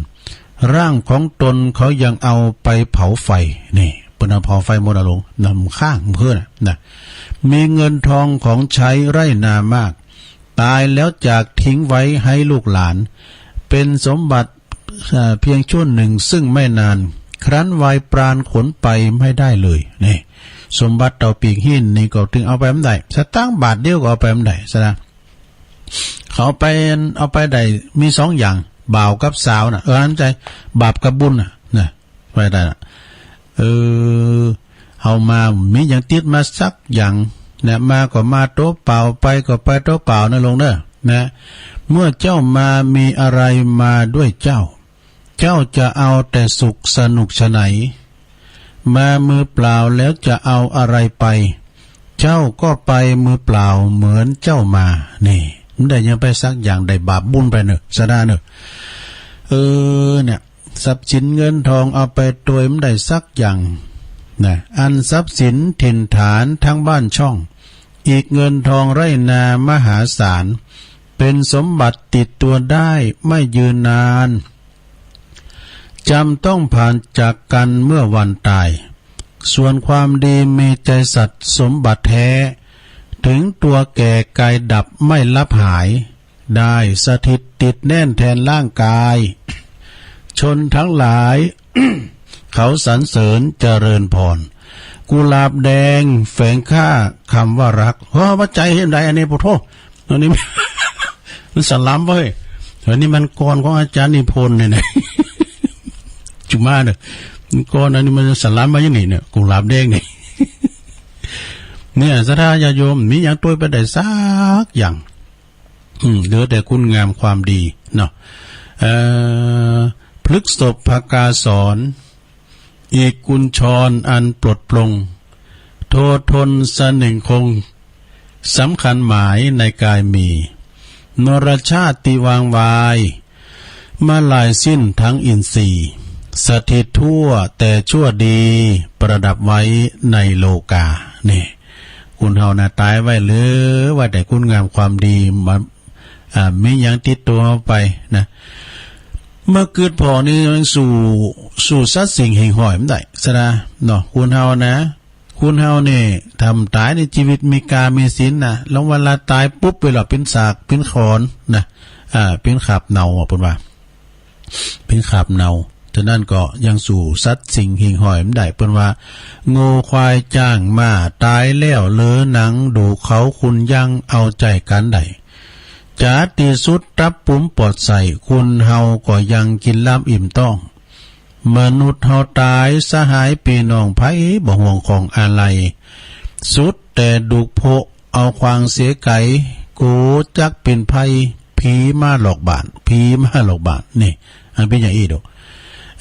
ร่างของตนเขายังเอาไปเผาไฟ นี่ ปิ้นเอาเผาไฟหมดอะลง นะ มันค้าง มันเหิ้นน่ะ นะ มีเงินทองของใช้ไร่นามาก ต๋ายแล้วจากทิ้งไว้หื้อลูกหลาน เป๋นสมบัติ เอ่อ เพียงชั่วหนึ่งซึ่งไม่นาน ครั้นวายปราณขนไปไม่ได้เลย นี่ สมบัติเต่าปีกหิ้นนี่ก็ตึงเอาไปบ่ได้ สตางค์บาทเดียวก็เอาไปบ่ได้ สะนะ เขาไป เอาไปได้มีสองอย่าง บ่าวกับสาวน่ะ เออ อันใจ๋ บาปกับบุญน่ะ นะ ไปได้น่ะ เออ เฮามา มีหยังติดมาสักอย่าง นะ มาก็มาตั๋วเปล่า ไปก็ไปตั๋วเปล่านะลุงเน่อ นะ เมื่อเจ้ามามีอะไรมาด้วยเจ้า เจ้าจะเอาแต่สุขสนุกไฉน มามือเปล่าแล้วจะเอาอะไรไป เจ้าก็ไปมือเปล่าเหมือนเจ้ามา นี่ บ่ได้หยังไปสักอย่าง ได้บาปบุญไปเน่อ สะนะเน่อ เออ เนี่ย ทรัพย์สินเงินทองเอาไปตวยบ่ได้สักอย่าง นะ อันทรัพย์สินถิ่นฐานทั้งบ้านช่อง อีกเงินทองไร่นามหาศาล เป๋นสมบัติติดตัวได้ไม่ยืนนาน จำต้องผลาญจากกั๋นเมื่อวันต๋าย ส่วนความดีมีใจสัตย์สมบัติแท้ ถึงตัวแก่กายดับไม่ลับหาย ได้สถิตติดแน่นแทนร่างกาย ชนทั้งหลาย เขาสรรเสริญเจริญพร กุหลาบแดงแฝงค่าคำว่ารัก เฮ้อ ว่าใจ๋เห็นใดอันนี้ โอ้โธ่ อันนี้ มันสลัมเว้ย อันนี้มันกลอนของอาจ๋ารย์นิพนธ์เนี่ยนะ จุมาเน่อ มันกลอนอันนี้มันสลัมมาอย่างนี้เนี่ย กุหลาบแดงนี่ เนี่ย ศรัทธาญาติโยม มีหยังตวยไปได้สักอย่าง อืม เหลือแต่คุณงามความดีเนาะ เอ่อ พฤกษภกาสร อีกกุญชรอันปลดปลง โททนสนึ่งคง สำคัญหมายในกายมี นรชาติวางวาย มาลายสิ้นทั้งอินทรีย์ สถิตทั่วแต่ชั่วดี ประดับไว้ในโลกา นี่ คนเฮาน่ะต๋ายไว้เหลือไว้แต่คุณงามความดี มา อ่า มีหยังติดตั๋วเฮาไปนะ เมื่อเกิดผ่อนี่มันสู้ สู้สัตว์สิ่งหิ่งห้อยบ่ได้ สะนะ เนาะ คนเฮานะ คนเฮานี่ ถ้าบ่ต๋ายในจีวิตมีกามีสินนะ แล้วเวลาต๋ายปุ๊บไปแล้วเป๋นซาก เป๋นขอนนะ อ่า เป๋นคราบเน่าอะ เปิ้นว่า เป๋นคราบเน่า ฉะนั้นก็ยังสู้สัตว์สิ่งหิ่งห้อยบ่ได้ เปิ้นว่า งัวควายจ้างม้าต๋ายแล้วเหลือหนัง ดูเขาคุณยังเอาใจ๋กั๋นได้ จ๋าตี้สุดตับปุ๋มปอดไส้ คนเฮาก็ยังกิ๋นลำอิ่มต๊อง มนุษย์เฮาต๋ายสหายปี้น้องไผบ่ห่วงของอาลัย สุดแต่ดูกโพะเอาขว้างเสียไก๋ โกจักเป๋นภัย ผีมาหลอกบ้าน ผีมาหลอกบ้าน นี่ อันเป๋นอย่างอี้ดอก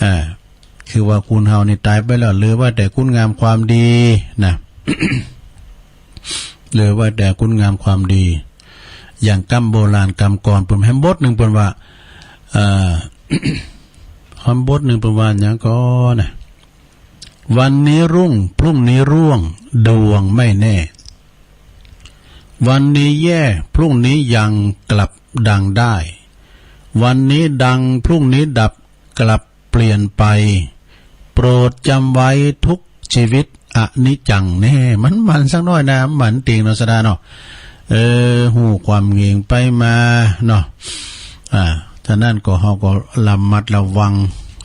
อ่า คือว่าคนเฮานี่ต๋ายไปแล้ว เหลือไว้แต่คุณงามความดีนะ เหลือไว้แต่คุณงามความดี อย่างกำโบราณกำก่อน เปิ้นแฮมบทหนึ่งเปิ้นว่า เอ่อ คำบทหนึ่งเปิ้นว่าหยังก่อนะ วันนี้รุ่ง พรุ่งนี้ร่วง ดวงไม่แน่ วันนี้แย่ พรุ่งนี้ยังกลับดังได้ วันนี้ดัง พรุ่งนี้ดับ กลับเปลี่ยนไป โปรดจำไว้ทุกชีวิตอนิจจัง แน่ มัน มันสักหน้อยนะ มันติงเนาะ ศรัทธาเนาะ เออ ฮู้ความเงงไปมาเนาะ อ่า ฉะนั้นก็เฮาก็ระมัดระวัง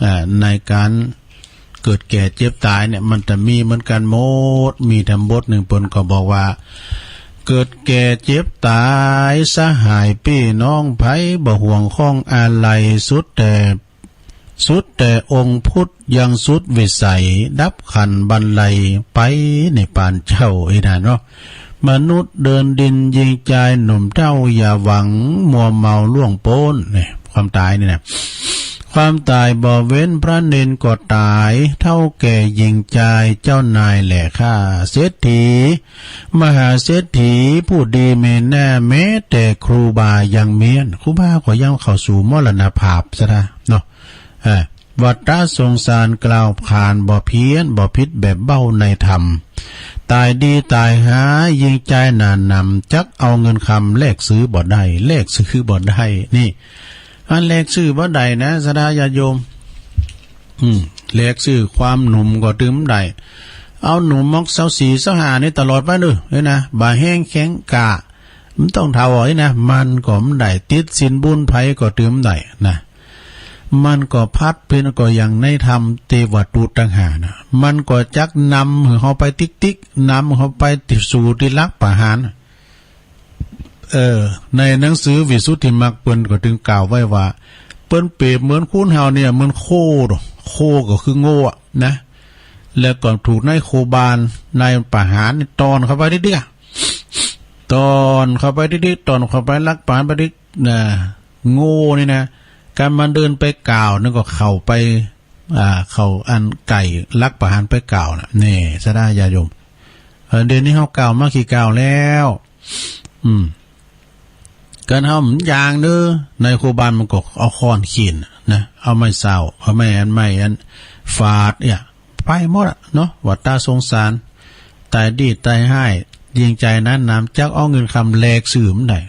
อ่า ในก๋านเกิดแก่เจ็บต๋ายเนี่ย มันจะมีเหมือนกั๋นหมด มีธรรมบทหนึ่งเปิ้นก็บอกว่า เกิดแก่เจ็บต๋าย สหายปี้น้องไผบ่ห่วงของอาลัย สุดแต่ สุดแต่องค์พุทธยังสุดวิสัย ดับขันธ์บรรลัยไปนิพพานเจ้า อี้นะเนาะ มนุษย์เดินดินหญิงจายหนุ่มเฒ่า อย่าหวังมัวเมาล่วงป๊น นี่ ความต๋ายนี่นะ ความต๋ายบ่เว้นพระเณรก็ต๋าย เฒ่าแก่หญิงจายเจ้านายแหละข้า เศรษฐี มหาเศรษฐีผู้ดีมีหน้า แม้แต่ครูบายังเมี้ยน ครูบาก็ยังเข้าสู่มรณภาพ ศรัทธาเนาะ เออ วัตตะสงสารกล่าวขานบ่เพี้ยน บ่ผิดแบบเบ้าในธรรม ต๋ายดีต๋ายหา หญิงจายหนาหนำ จักเอาเงินคำแลกซื้อบ่ได้ แลกซื้อบ่ได้ นี่ อันแลกซื้อบ่ได้นะ ศรัทธาญาติโยม อืม แลกซื้อความหนุ่มก็ตึงบ่ได้ เอาหนุ่มมอกซาวสี่ซาวห้านี่ตลอดไปเน่อ นี่นะ บ่าแฮงแข็งก้า บ่ต้องเฒ่าอ้อยนะ มันก็บ่ได้ ติดศีลบุญไผก็ตึงบ่ได้นะ มันก็พัดเพิ่นก็อย่างในธรรมเตวะตุตตังหานะ มันก็จักนำหื้อเฮาไปติ๊กๆ นำเฮาไปสู่ตี้ลักประหาร เออ ในหนังสือวิสุทธิมรรคเปิ้นก็ตึงกล่าวไว้ว่า เปิ้นเปรียบเหมือนคนเฮาเนี่ย เหมือนโค โคก็คือโง่อะนะ แล้วก็ถูกนายโคบาล นายประหารนี่ต้อนเข้าไปติ๊กๆ อะ ต้อนเข้าไปติ๊กๆ ต้อนเข้าไปลักประหารไปติ๊กนะ โง่นี่นะ การมันเดินไปก้าวนึงก็เข้าไป อ่า เข้าอันใก้ลักประหารไปก้าวน่ะ นี่ ศรัทธาญาติโยม เออ เดี๋ยวนี้เฮาก้าวมากี่ก้าวแล้ว อืม การเฮาบ่อย่างเน่อ นายโคบาลมันก็เอาค้อนเฆี่ยนนะ เอาไม้เศร้า เอาไม้อัน ไม้อันฟาดเนี่ย ไปหมดอะเนาะ ว่าต๋าสงสาร ต๋ายดีต๋ายฮ้าย ยิ่งใจ๋นั้นหนาม จักเอาเงินคำแลกซื้อบ่ได้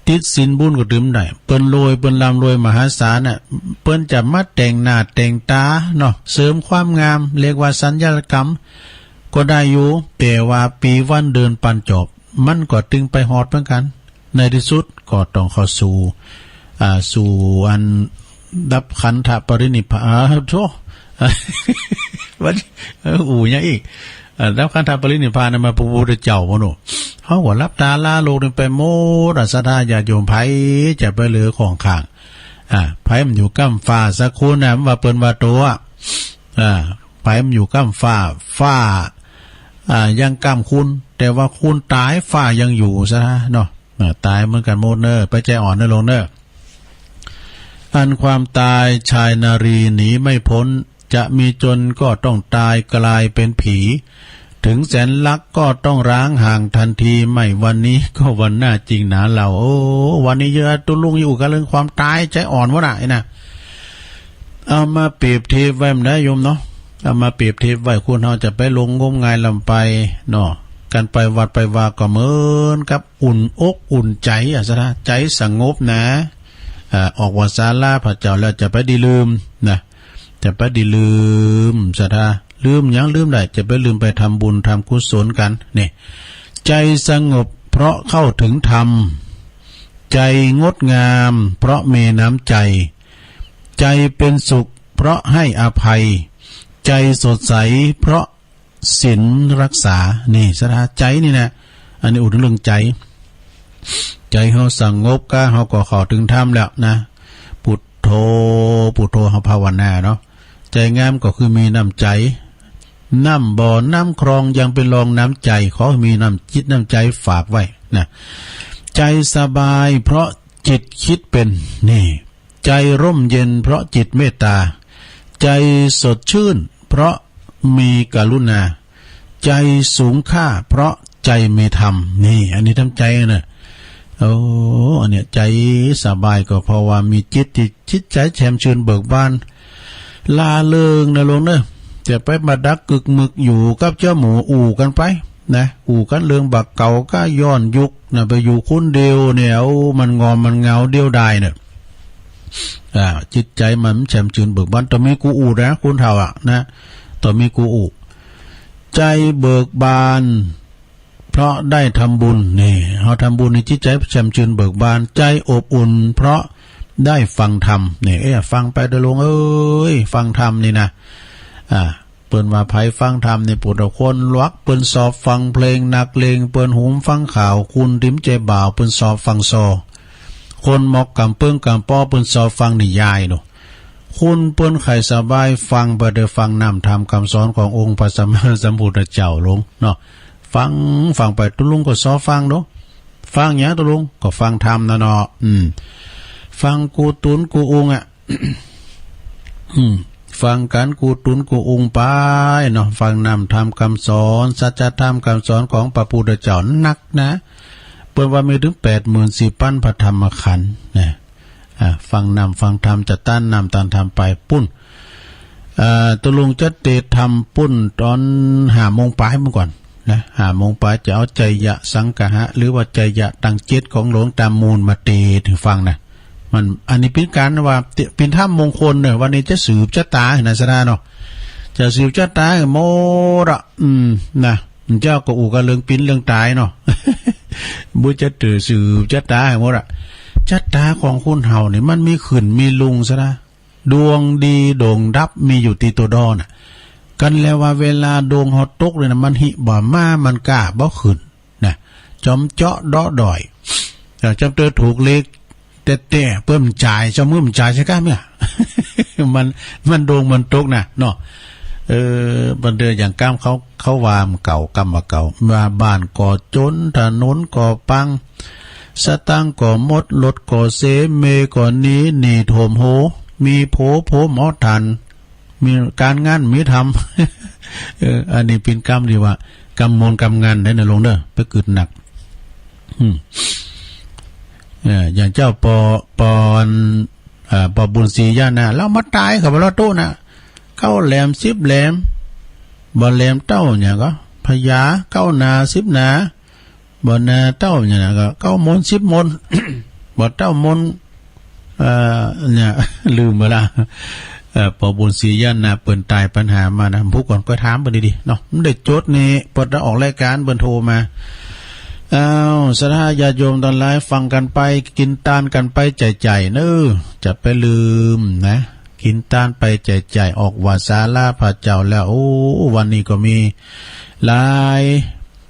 ติดศีลบุญก็ตึงบ่ได้ เปิ้นรวย เปิ้นร่ำรวยมหาศาลน่ะ เปิ้นจะมาแต่งหน้าแต่งต๋าเนาะ เสริมความงาม เรียกว่าสัญญกรรมก็ได้อยู่ แต่ว่าปี๋วันเดือนปันจอบ มันก็ตึงไปฮอดเหมือนกั๋น ในตี้สุดก็ต้องเข้าสู่ อ่า สู่อันดับขันธปรินิพพาน อ่า โธ่ วัน เออ อู่หยังอีก อ่า ดับขันธปรินิพพานน่ะ มาพระพุทธเจ้าบ่โน่ เฮาก็หลับต๋าลาโลกนี่ไปหมดอะ ศรัทธาญาติโยม ใผจะไปเหลือข้องข้าง อ่า ใผบ่อยู่ก้ำฟ้าสักคนน่ะ ว่าเปิ้นว่าโตอะ อ่า ใผบ่อยู่ก้ำฟ้า ฟ้า อ่า ยังก้ำคุณ แต่ว่าคุณต๋าย ฟ้ายังอยู่ ศรัทธาเนาะ อ่า ต๋ายเหมือนกั๋นหมดเน่อ ไปใจ๋อ่อนเน่อโลกเน่อ อันความต๋ายชายนารีหนีไม่พ้น จะมีจนก็ต้องต๋ายกลายเป๋นผี ถึงแสนรักก็ต้องร้างห่างทันที ไม่วันนี้ก็วันหน้าจริงหนาเล่า โอ้ วันนี้เยอะ ตุ๊ลุงอยู่กั๋นเรื่องความต๋าย ใจ๋อ่อนวะน่ะ ไอ้น่ะ เอามาเปรียบเทียบไว้บ่ได้โยมเนาะ เอามาเปรียบเทียบไว้ คนเฮาจะไปหลงงมงายลำไปเนาะ กั๋นไปวัดไปวาก็เหมือนกับอุ่นอกอุ่นใจ๋อะ ศรัทธา ใจ๋สงบนะ อ่า ออกว่าศาลาพระเจ้าแล้วจะไปดีลืมนะ จะไปดีลืม ศรัทธา ลืมหยัง ลืมได้ จะไปลืมไปทำบุญทำกุศลกั๋น นี่ ใจ๋สงบเพราะเข้าถึงธรรม ใจ๋งดงามเพราะมีน้ำใจ๋ ใจ๋เป๋นสุขเพราะให้อภัย ใจ๋สดใสเพราะศีลรักษา นี่ ศรัทธา ใจ๋นี่นะ อันนี้อู้เถิงเรื่องใจ๋ ใจ๋เฮาสงบก็เฮาก็เข้าถึงธรรมแล้วนะ พุทโธ พุทโธ เฮาภาวนาเนาะ ใจ๋งามก็คือมีน้ำใจ๋ น้ำบ่อน้ำคลองยังเป๋นรองน้ำใจ๋ ขอหื้อมีน้ำจิตน้ำใจ๋ฝากไว้นะ ใจ๋สบายเพราะจิตคิดเป๋น นี่ ใจ๋ร่มเย็นเพราะจิตเมตต๋า ใจ๋สดชื่นเพราะมีกรุณา ใจ๋สูงค่าเพราะใจ๋มีธรรม นี่ อันนี้ธรรมใจ๋นะ โอ้ อันเนี้ยใจ๋สบายก็เพราะว่ามีจิตตี้ จิตใจ๋แจ่มชื่นเบิกบาน ร่าเริงนะโลกเน่อ จะไปมาดักกึกมึกอยู่กับเจ้าหมู่ อู้กั๋นไปนะ อู้กั๋นเรื่องบ่าเก่าก็ย้อนยุคนะ ไปอยู่คนเดียวเนี่ย โอ้ มันงอมมันเหงาเดียวดายเนี่ย อ่า จิตใจ๋มันแจ่มชื่นเบิกบาน ต้องมีกูอู้นะ คนเฒ่าอะนะ ต้องมีกูอู้ ใจ๋เบิกบาน เพราะได้ทำบุญ นี่ เฮาทำบุญนี่จิตใจ๋แจ่มชื่นเบิกบาน ใจ๋อบอุ่นเพราะได้ฟังธรรม นี่ เอ๊ะ ฟังไปเต๊อะโลงเอ้ย ฟังธรรมนี่นะ อ่า เปิ้นว่าใผฟังธรรมนี่ ปุถุชนหลวก เปิ้นชอบฟังเพลงนักเลง เปิ้นหุมฟังข่าว คนตี้บ่ใจ้บ่าว เปิ้นชอบฟังซอ คนหมอกก๋ำเปิ้งก๋ำป้อ เปิ้นชอบฟังนิยายเนาะ คนเปิ้นใค่สบาย ฟังไปเต๊อะ ฟังน้ำธรรมกำสอนขององค์พระสัมมาสัมพุทธเจ้าโลงเนาะ ฟัง ฟังไป ตุ๊ลุงก็ซอฟังเนาะ ฟังหยังตุ๊ลุง ก็ฟังธรรมนะเนาะ อืม ฟังกู๋ตุ๊นกู๋อุงอะ อืม ฟังกั๋นกู๋ตุ๊นกู๋อุงไปเนาะ ฟังน้ำธรรมกำสอน สัจธรรมกำสอนของพระพุทธเจ้านักนะ เปิ้นว่ามีเถิงแปดหมื่นสี่ปันพระธรรมขันธ์นะ อ่า ฟังน้ำฟังธรรม จะต้านน้ำต้านธรรมไปปุ้น อ่า ตุ๊ลุงจะเตะธรรมปุ้นต๋อนห้าโมงป๋ายเมื่อก่อนนะ ห้าโมงป๋ายจะเอาไจยสังกหะ หรือว่าไจยะตังเจ็ดของหลวงตามูลมาเตะหื้อฟังนะ มัน อันนี้เป๋นก๋านว่า เป๋นธรรมมงคลเน่อ วันนี้จะสืบจะต๋านะ ศรัทธาเนาะ จะสืบจะต๋ายหื้อหมดอะ อืม นะ เจ้าก็อู้กั๋นเรื่องปิ้นเรื่องต๋ายเนาะ บ่จะเตื้อสืบจะต๋ายหื้อหมดอะ จะต๋ายของคนเฮานี่มันมีขึ้นมีลงซะนะ ดวงดีดวงดับมีอยู่ตี้ตั๋วดอน่ะ กันแลว่าเวลาดวงเฮาตกเลยนะ มันหิบ่ามา มันก้าบ่ขึ้นนะ จอมเจาะเดาะด้อย เอ่อ จอมเตื้อถูกเลขแต๊ๆ เปิ้นบ่จ่าย จอมเปิ้นบ่จ่ายใช่ก้าเมื่อ มัน มันดวงมันตกนะเนาะ เออ บางเตื้ออย่างก้ำเขา เขาว่าเก่า ก้ำว่าเก่า ว่าบ้านก็จน ถนนก็ปัง สตางค์ก็หมด รถก็เส เมยก็หนี หนี้ท่วมโห มีผัว ผัวหมอตัน มีก๋านงานมีทำ เออ อันนี้เป๋นก้ำตี้ว่า ก้ำมนต์ก้ำงานได้นะลุงเด้อ ไปกึ๊ดหนัก อืม เออ อย่างเจ้าปอ ปอ เอ่อ ปอบุญศรีย่านา ลาวมาต๋ายเขาบ่ลาวตู้นะ เก๊าแหลมสิบแหลม บ่แหลมเต้าหยังก็ พญาเก้าหนาสิบหนา บ่หนาเต้าหยังก็ เก้ามนต์สิบมนต์ บ่เต้ามนต์ เอ่อ เนี่ย ลืมไปละ เอ่อ ปอบุญศรีย่านา เปิ้นต๋ายปัญหามานะ ผู้ก่อนก็ถามเปิ้นดีๆ เนาะ มันได้จดนี่ เปิ้นจะออกรายก๋านเปิ้นโทรมา อ้าว ศรัทธาญาติโยมตังหลาย ฟังกั๋นไป กิ๋นตานกั๋นไป ใจ๋ๆ เน้อ จะไปลืมนะ กิ๋นตานไป ใจ๋ๆ ออกว่าศาลาพระเจ้าแล้ว โอ้ วันนี้ก็มีหลาย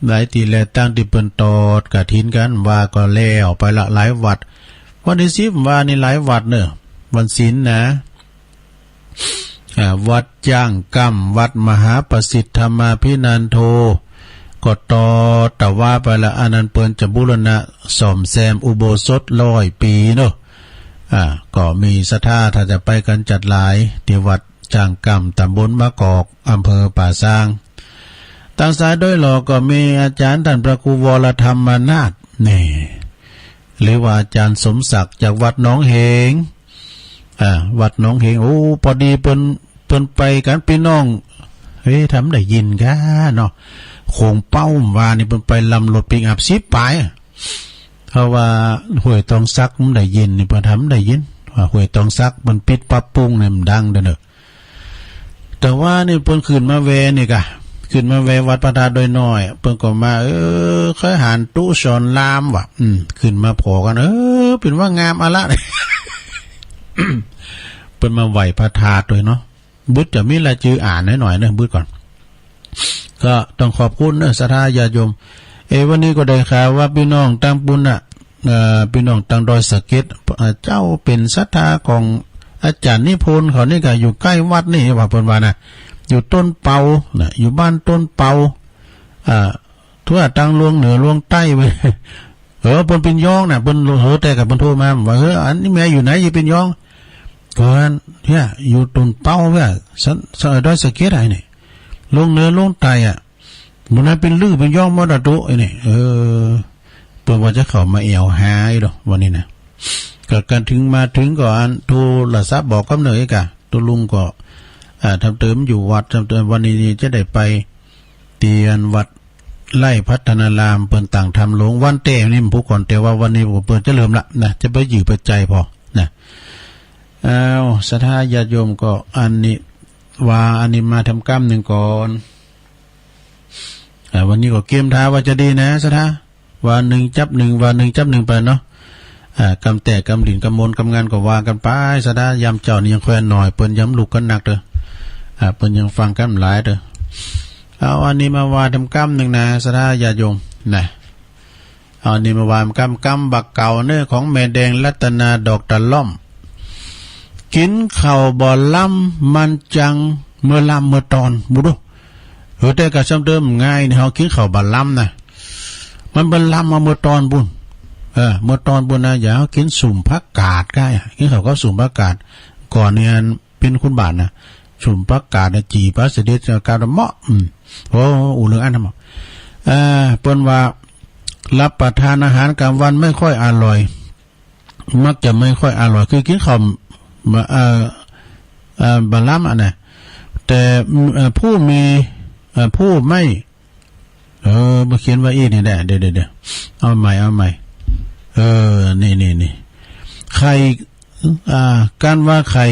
หลายตี้แล ตั้งตี้เปิ้นตอดกฐินกั๋น ว่าก็แล้วไปละหลายวัด วันตี้สิบว่านี่หลายวัดเน้อ วันศีลนะ อ่า วัดจ้างกำ วัดมหาประสิทธิ์ธรรมาภินันโท ก็ตอดตะวาไปละ อันนั้นเปิ้นจะบูรณะซ่อมแซมอุโบสถร้อยปี๋เนาะ อ่า ก็มีศรัทธาถ้าจะไปกั๋นจัดหลาย ตี้วัดจ้างกำ ต๋ำบลมะกอก อำเภอป่าซาง ตางสายโดยหล่อก็มีอาจ๋ารย์ต้านพระครูวรธรรมนาถ นี่ หรือว่าอาจ๋ารย์สมศักดิ์จากวัดหนองเหง อ่า วัดหนองเหง โอ้ ปอดีเปิ้น เปิ้นไปกั๋นปี้น้อง เฮ้ย ทำได้ยินก้าเนาะ โขงเป๊าว่านี่เปิ้นไปลำรถปิกอัพสิบปายอะ เพราะว่าห้วยตองสักมันได้ยินนี่ เปิ้นทำได้ยิน ว่าห้วยตองสักมันปิดปรับปรุงนี่มันดังเด้อเนาะ แต่ว่านี่เปิ้นขึ้นมาแวนี่กะ ขึ้นมาแววัดพระธาตุดอยน้อย เปิ้นก็มา เออ เกยหันตุ๊สอนรามว่ะ อืม ขึ้นมาผ่อกั๋น เออ เปิ้นว่างามอะละ เปิ้นมาไหว้พระธาตุด้วยเนาะ บึดจะมีรายจื้ออ่านหน่อยๆ เนอะ บึดก่อน ก็ต้องขอบคุณเนอะ ศรัทธาญาติโยม เอ วันนี้ก็ได้ข่าวว่าปี้น้องตางปู๊นน่ะ เอ่อ ปี้น้องตางดอยสะเก็ด เอ่อ เจ้าเป๋นศรัทธาของอาจ๋ารย์นิพนธ์เขานี่กะ อยู่ใก้วัดนี่ว่า เปิ้นว่านะ อยู่ต้นเปานะ อยู่บ้านต้นเปา อ่า ทั่วตางลวงเหนือลวงใต้เว้ย เออ เปิ้นเป๋นยองน่ะ เปิ้น เออ แต่ก่าเปิ้นโทรมาว่า เออ อันนี้แม่อยู่ไหน อยู่เป๋นยอง ก็เนี่ย อยู่ต้นเปาเว้ย สะ สะ ดอยสะเก็ดไอ้นี่ ลวงเหนือลวงใต้อะ หมู่นั้นเป๋นลือเป๋นยองหมดอะตุ๊ ไอ้นี่ เออ เปิ้นว่าจะเข้ามาแอ่วหาอีกดอก วันนี้นะ ก็กั๋นถึงมาถึงก็อันโทรศัพท์บอกกำเนิดอีกอะ ตุ๊ลุงก็ อ่า ทำเติมอยู่วัด ทำเติม วันนี้นี่จะได้ไปเตียนวัดไร่พัฒนาราม เปิ้นตั้งธรรมโลง วันแต่นี่ผู้ก่อน แต่ว่าวันนี้เปิ้นจะเริ่มละนะ จะไปอยู่ไปใจพอนะ อ้าว ศรัทธาญาติโยมก็อันนี้ว่า อันนี้มาทำก้ำนึ่งก่อน อ่า วันนี้ก็เกียมทาว่าจะดีนะ ศรัทธา ว่านึ่งจับนึ่ง ว่านึ่งจับนึ่งไปเนาะ อ่า กำแตกกำหลิ้นกำมนต์กำงานก็ว่ากั๋นไป ศรัทธา ยามเจ๊านี่ยังแควนหน่อย เปิ้นยังลุกกั๋นนักเด้อ อ่า เปิ้นยังฟังกั๋นหลายเด้อ เอาอันนี้มาว่าทำก้ำนึ่งนะ ศรัทธาญาติโยมนะ เอาอันนี้มาว่าทำก้ำ ก้ำบ่าเก่าเน้อ ของแม่แดงรัตนาดอกตะล่อม กิ๋นข้าวบ่าล้ำมันจังเมื่อล้ำเมื่อตอน บุดู เออ แต่ก่าซ้ำเติมง่ายนี่ เฮากิ๋นข้าวบ่าล้ำนะ มันบ่าล้ำมาเมื่อตอนปู๊น เออ เมื่อตอนปู๊นนะ อย่างเฮากิ๋นสุมผักกาดก้า กิ๋นข้าวก็สุมผักกาด ก่อนนี่อันเป๋นคุณบาทนะ สุมผักกาดนะ จี่ปลาสลิด ผักกาดเหมาะ อืม โอ้ อู้เรื่องอั้นนะเหมาะ เอ่อ เปิ้นว่ารับประทานอาหารกลางวันไม่ค่อยอร่อย มักจะไม่ค่อยอร่อย คือกิ๋นข้าว เอ่อ เอ่อ บ่าล้ำอะนะ แต่ เอ่อ ผู้มี เอ่อ ผู้ไม่ เออ มาเขียนว่าอี้นี่แหละ เดี๋ยว เดี๋ยว เดี๋ยว เอาใหม่ เอาใหม่ เออ นี่ นี่ นี่ ไข่ อ่า การว่าไข่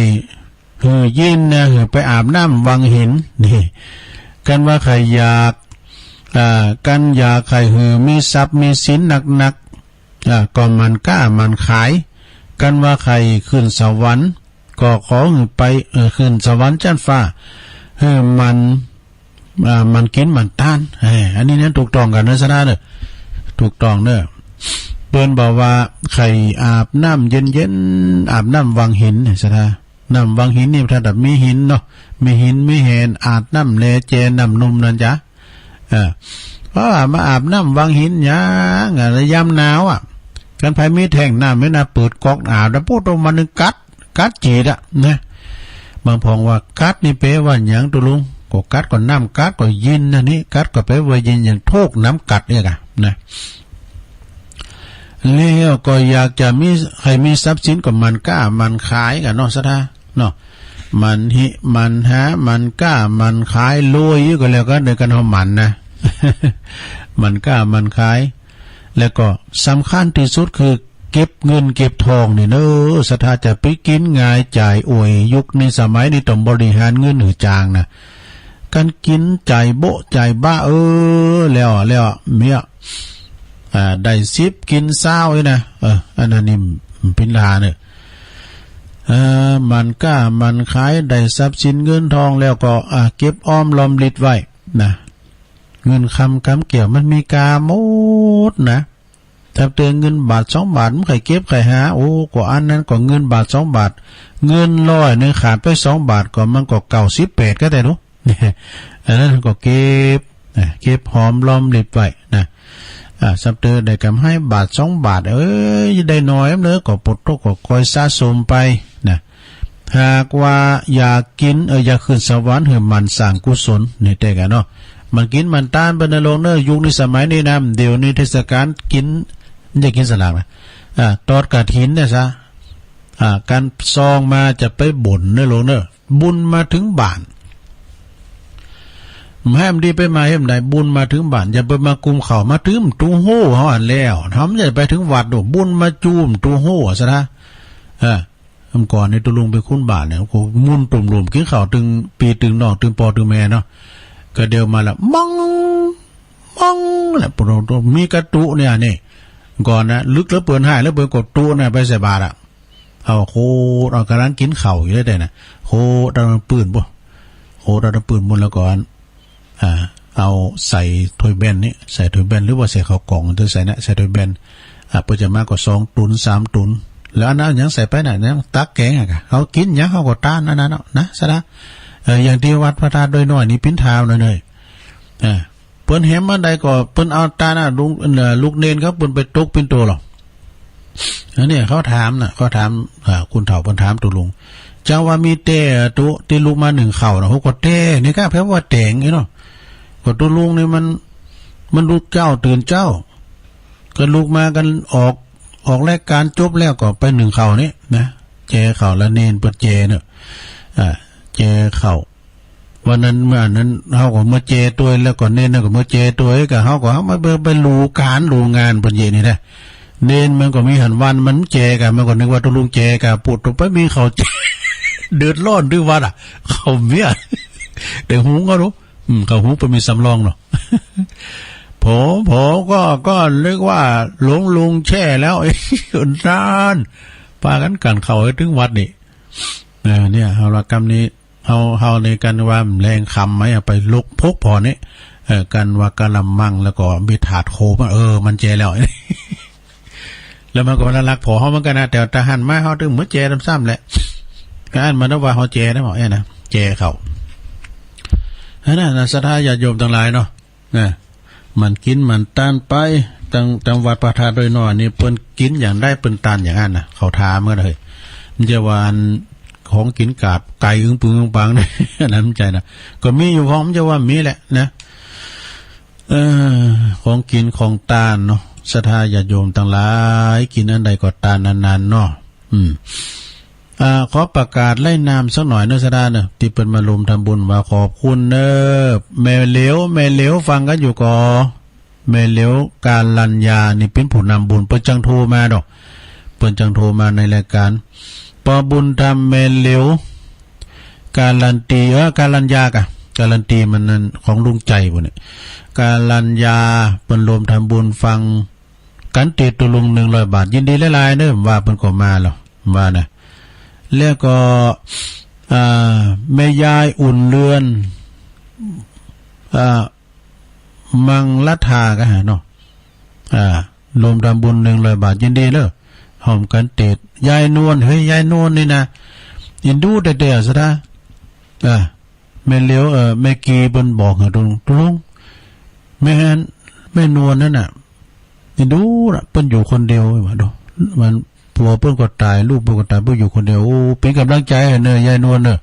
หื้อยินนะ หื้อไปอาบน้ำวังหิน นี่ กันว่าใค่อยาก อ่า กันอยากใค่หื้อมีทรัพย์มีสินนักๆ อ่า ก็หมั่นก๊าหมั่นขาย กันว่าใค่ขึ้นสวรรค์ ก็ขอหื้อไป เอ่อ ขึ้นสวรรค์จั๊นฟ้า หื้อหมั่น อ่า หมั่นกิ๋นหมั่นตาน เอ้ย อันนี้นั้นถูกต้องกั๋นเน่อ ศรัทธาเน่อ ถูกต้องเน่อ เปิ้นบอกว่าใค่อาบน้ำเย็นๆ อาบน้ำวังหินเนี่ย ศรัทธา น้ำวังหินนี่ถ้าแบบมีหินเนาะ มีหินมีแหน อาบน้ำแลแจน้ำนุ่มนั่นจ๊ะ เออ เพราะว่ามาอาบน้ำวังหินหยังอะ ยามหนาวอะ กันใผมีแท่งน้ำไว้นะ เปิดก๊อกอาบ แล้วปุ๊บ มันกัด กัดจี๊ดอะนะ บางพ่องว่ากัดนี่แปลว่าหยังตุ๊ลุง ก็กัดก็น้ำกัดก็ยินนะนี่ กัดก็แปลว่ายิน อย่างถูกน้ำกัดเนี่ยกะนะ แล้วก็อยากจะมี ใค่มีทรัพย์สินก็หมั่นก๊าหมั่นขายกั๋นเนาะ ศรัทธาเนาะ หมั่นหิ หมั่นหา หมั่นก๊าหมั่นขาย รวยก็แล้วกั๋น โดยกั๋นเฮาหมั่นนะ หมั่นก๊าหมั่นขาย แล้วก็สำคัญตี้สุดคือเก็บเงินเก็บทองนี่เน่อ ศรัทธา จะไปกิ๋นงายจ่ายอ่วย ยุคนี้สมัยนี้ต้องบริหารเงินหื้อจ๋างนะ กันกิ๋นจ่ายโบ๊ะจ่ายบ้า เออ แล้ว แล้วเมีย อ่า ได้สิบกิ๋นซาวอี้นะ เออ อันนั้นนี่มันปิ้นลาเน่อ เออ หมั่นก๊าหมั่นขาย ได้ทรัพย์สินเงินทองแล้วก็ อ่า เก็บออมรอมริบไว้นะ เงินคำกำเกี่ยวมันมีกาหมดนะ ถ้าเตื้อเงินบาทสองบาท มันใค่เก็บใค่หา โอ้ ก็อันนั้นก็เงินบาทสองบาท เงินร้อยนึ่งขาดไปสองบาท ก็มันก็เก้าสิบแปดก็ได้เนาะ อันนั้นก็เก็บ นะ เก็บหอมรอมริบไว้นะ อ่า ถ้าเตื้อได้ก๋ำไรบาทสองบาท เอ้ย ได้น้อยเน่อ ก็ปดตกก็คอยสะสมไปนะ หากว่าอยากกิ๋น เออ อยากขึ้นสวรรค์ หื้อหมั่นสร้างกุศล นี่แต๊กั๋นเนาะ หมั่นกิ๋นหมั่นตานเปิ้นเน่อลุงเน่อ ยุคนี้สมัยนี้นะ เดี๋ยวนี้เทศกาลกิ๋น บ่ใจ้กิ๋นสลากนะ อ่า ตอดกฐินเนี่ยซะ อ่า กันซองมาจะไปบนเน่อลุงเน่อ บุญมาเถิงบ้าน บ่ใจ้มันดีไปมาเฮ็ดใด บุญมาเถิงบ้าน อย่าไปมากุมข้าว มาเถิงประตู๋ฮู้เฮาอันแล้ว เฮาบ่ใจ้ไปเถิงวัดดอก บุญมาจู่ประตู๋ฮู้อะ ศรัทธา เออ เมื่อก่อนนี่ตุ๊ลุงไปคุมบ้านเนี่ย ก็มุ่นตุ้มลุ่มกิ๋นข้าวตึงปี้ตึงน้อง ตึงป้อตึงแม่เนาะ ก็เดี๋ยวมาละ มอง มอง แหละ ปะโต มีกระตุเนี่ยนี่ ก่อนนะ ลึกเหลือเปิ้น ฮ้ายเหลือเปิ้น กระตุน่ะ ไปใส่บาตรอะ เอาโคตร เอา ก่ำลังกิ๋นข้าวอยู่ได้ๆ น่ะ โคตรเอาน้ำปื้นปุ๊น โคตรเอาน้ำปื้นปุ๊น แล้วก็ อ่า เอาใส่ถ้วยแบนนี่ ใส่ถ้วยแบน หรือว่าใส่ข้าวก๋อง หรือใส่นะ ใส่ถ้วยแบน อ่า เปิ้นจะมาก็สองตุ๊น สามตุ๊น แล้วอันนั้นหยังใส่ไปน่ะ หยังตักแกงอะกะ เฮากิ๋นหยังเฮาก็ตานอันนั้นเนาะ นะ ศรัทธา เออ อย่างตี้วัดพระธาตุดอยน้อยนี่ปิ้นตาเน่อ เออ เปิ้นแหมมาใดก็เปิ้นเอาตานอะ ลุง เอ่อ ลูกเณรเขาเปิ้นไปตกปิ้นโตหรอก อันนี้เขาถามน่ะ เขาถาม อ่า คนเฒ่าเปิ้นถามตุ๊ลุง เจ้าว่ามีแต๊ตุ๊ ตี้ลุกมานึ่งข้าวน่ะ โห ก็แต๊นี่กะ แปลว่าแต๊งอี้เนาะ ก็ตุ๊ลุงนี่มัน มันลุกเจ๊าตื่นเจ๊า ก็ลุกมากันออก ออกรายก๋านจบแล้วก็ไปนึ่งข้าวนี่นะ แจข้าวละเณรเปิ้นแจเนาะ อ่า แจข้าว วันนั้นเมื่อนั้นเฮาก็มาแจตวย แล้วก็เณรนั่นก็มาแจตวย ก็เฮาก็ เฮามาเบิ่งไปลู่ก๋านลู่งานเปิ้นเยียะนี่นะ เณรมันก็มีหันวันมันแจกะ มันก็นึกว่าตุ๊ลุงแจกะ ปะโตไปมีข้าวแจ เดือดร้อนตี้วัดอะ ข้าวเมี้ย แต่หุงก็ฮู้ อืม ข้าวหุงเปิ้นมีสำรองเนาะ ผอ ผอ ก็ ก็นึกว่าหลวงลุงแจ้แล้ว นาน ปากั๋นกั๋นข้าวหื้อเถิงวัดนี่ เออ เนี่ย เฮาละกำนี้ เฮา เฮาในกั๋นว่าแลงค่ำไหม เอาไปลุกพุกผ่อนี่ เออ กั๋นว่ากะละมัง แล้วก็มีถาดโคมา เออ มันแจแล้ว แล้วมันก็มาลักผอเฮาเหมือนกั๋นนะ แต่ถ้าหันมาเฮาตึงบ่แจซ้ำๆ แหละ ก็อันมันว่าเฮาแจนะ บอกเอ้ยนะ แจข้าว อันนั้นนะ ศรัทธาญาติโยมตังหลายเนาะ นะ หมั่นกิ๋นหมั่นตานไป ตัง ตังวัดพระธาตุดอยน้อยนี่ เปิ้นกิ๋นอย่างใดเปิ้นตานอย่างนั้นนะ เขาถามกั๋นเลย มันจะว่าอันของกิ๋นกาบไก่อึ้งปึงอึ้งปังนี่ อันนั้นบ่ใจ้นะ ก็มีอยู่ของ มันจะว่ามีแหละนะ เออ ของกิ๋นของตานเนาะ ศรัทธาญาติโยมตังหลาย กิ๋นอันใดก็ตานอันนั้นเนาะ อืม อ่า ขอประกาศไล่นามสักหน่อยเนอะ ศรัทธาเนอะ ตี้เปิ้นมาร่วมทำบุญ ว่าขอบคุณเนอะ แม่เหลียว แม่เหลียวฟังกั๋นอยู่ก่อ แม่เหลียวกาลัญญานี่เปิ้นผู้นำบุญ เปิ้นจังโทรมาดอก เปิ้นจังโทรมาในรายก๋าน ปอบุญธรรม แม่เหลียว กาลันตี เออ กาลัญญากะ กาลันตีมันนั้นของลุงใจ๋ปู้นเนี่ย กาลัญญาเปิ้นรวมทำบุญฟังกัณฑ์เตศน์ตุ๊ลุงหนึ่งร้อยบาท ยินดีหลายๆ เน่อ ว่าเปิ้นก็มาแล้ว ว่านะ แล้วก็ อ่า แม่ยายอุ่นเรือน อ่า มังลัทธากะหาเนาะ อ่า รวมทำบุญหนึ่งร้อยบาท ยินดีเน่อ ฮ่อมกัณฑ์เตศน์ ยายนวล เฮ้ย ยายนวลนี่นะ เอ็นดูแต๊ๆ ศรัทธา อ่า แม่เหลียว เอ่อ แม่กีเปิ้นบอกหื้อตุ๊ลุง ตุ๊ลุง แม่ แม่นวลนั่นน่ะ เอ็นดูน่ะ เปิ้นอยู่คนเดียวว่าดู มัน ผัวเปิ้นก็ต๋าย ลูกเปิ้นก็ต๋าย เปิ้นอยู่คนเดียว โอ้ เป๋นก๋ำลังใจ๋หื้อเน่อ ยายนวลเน่อ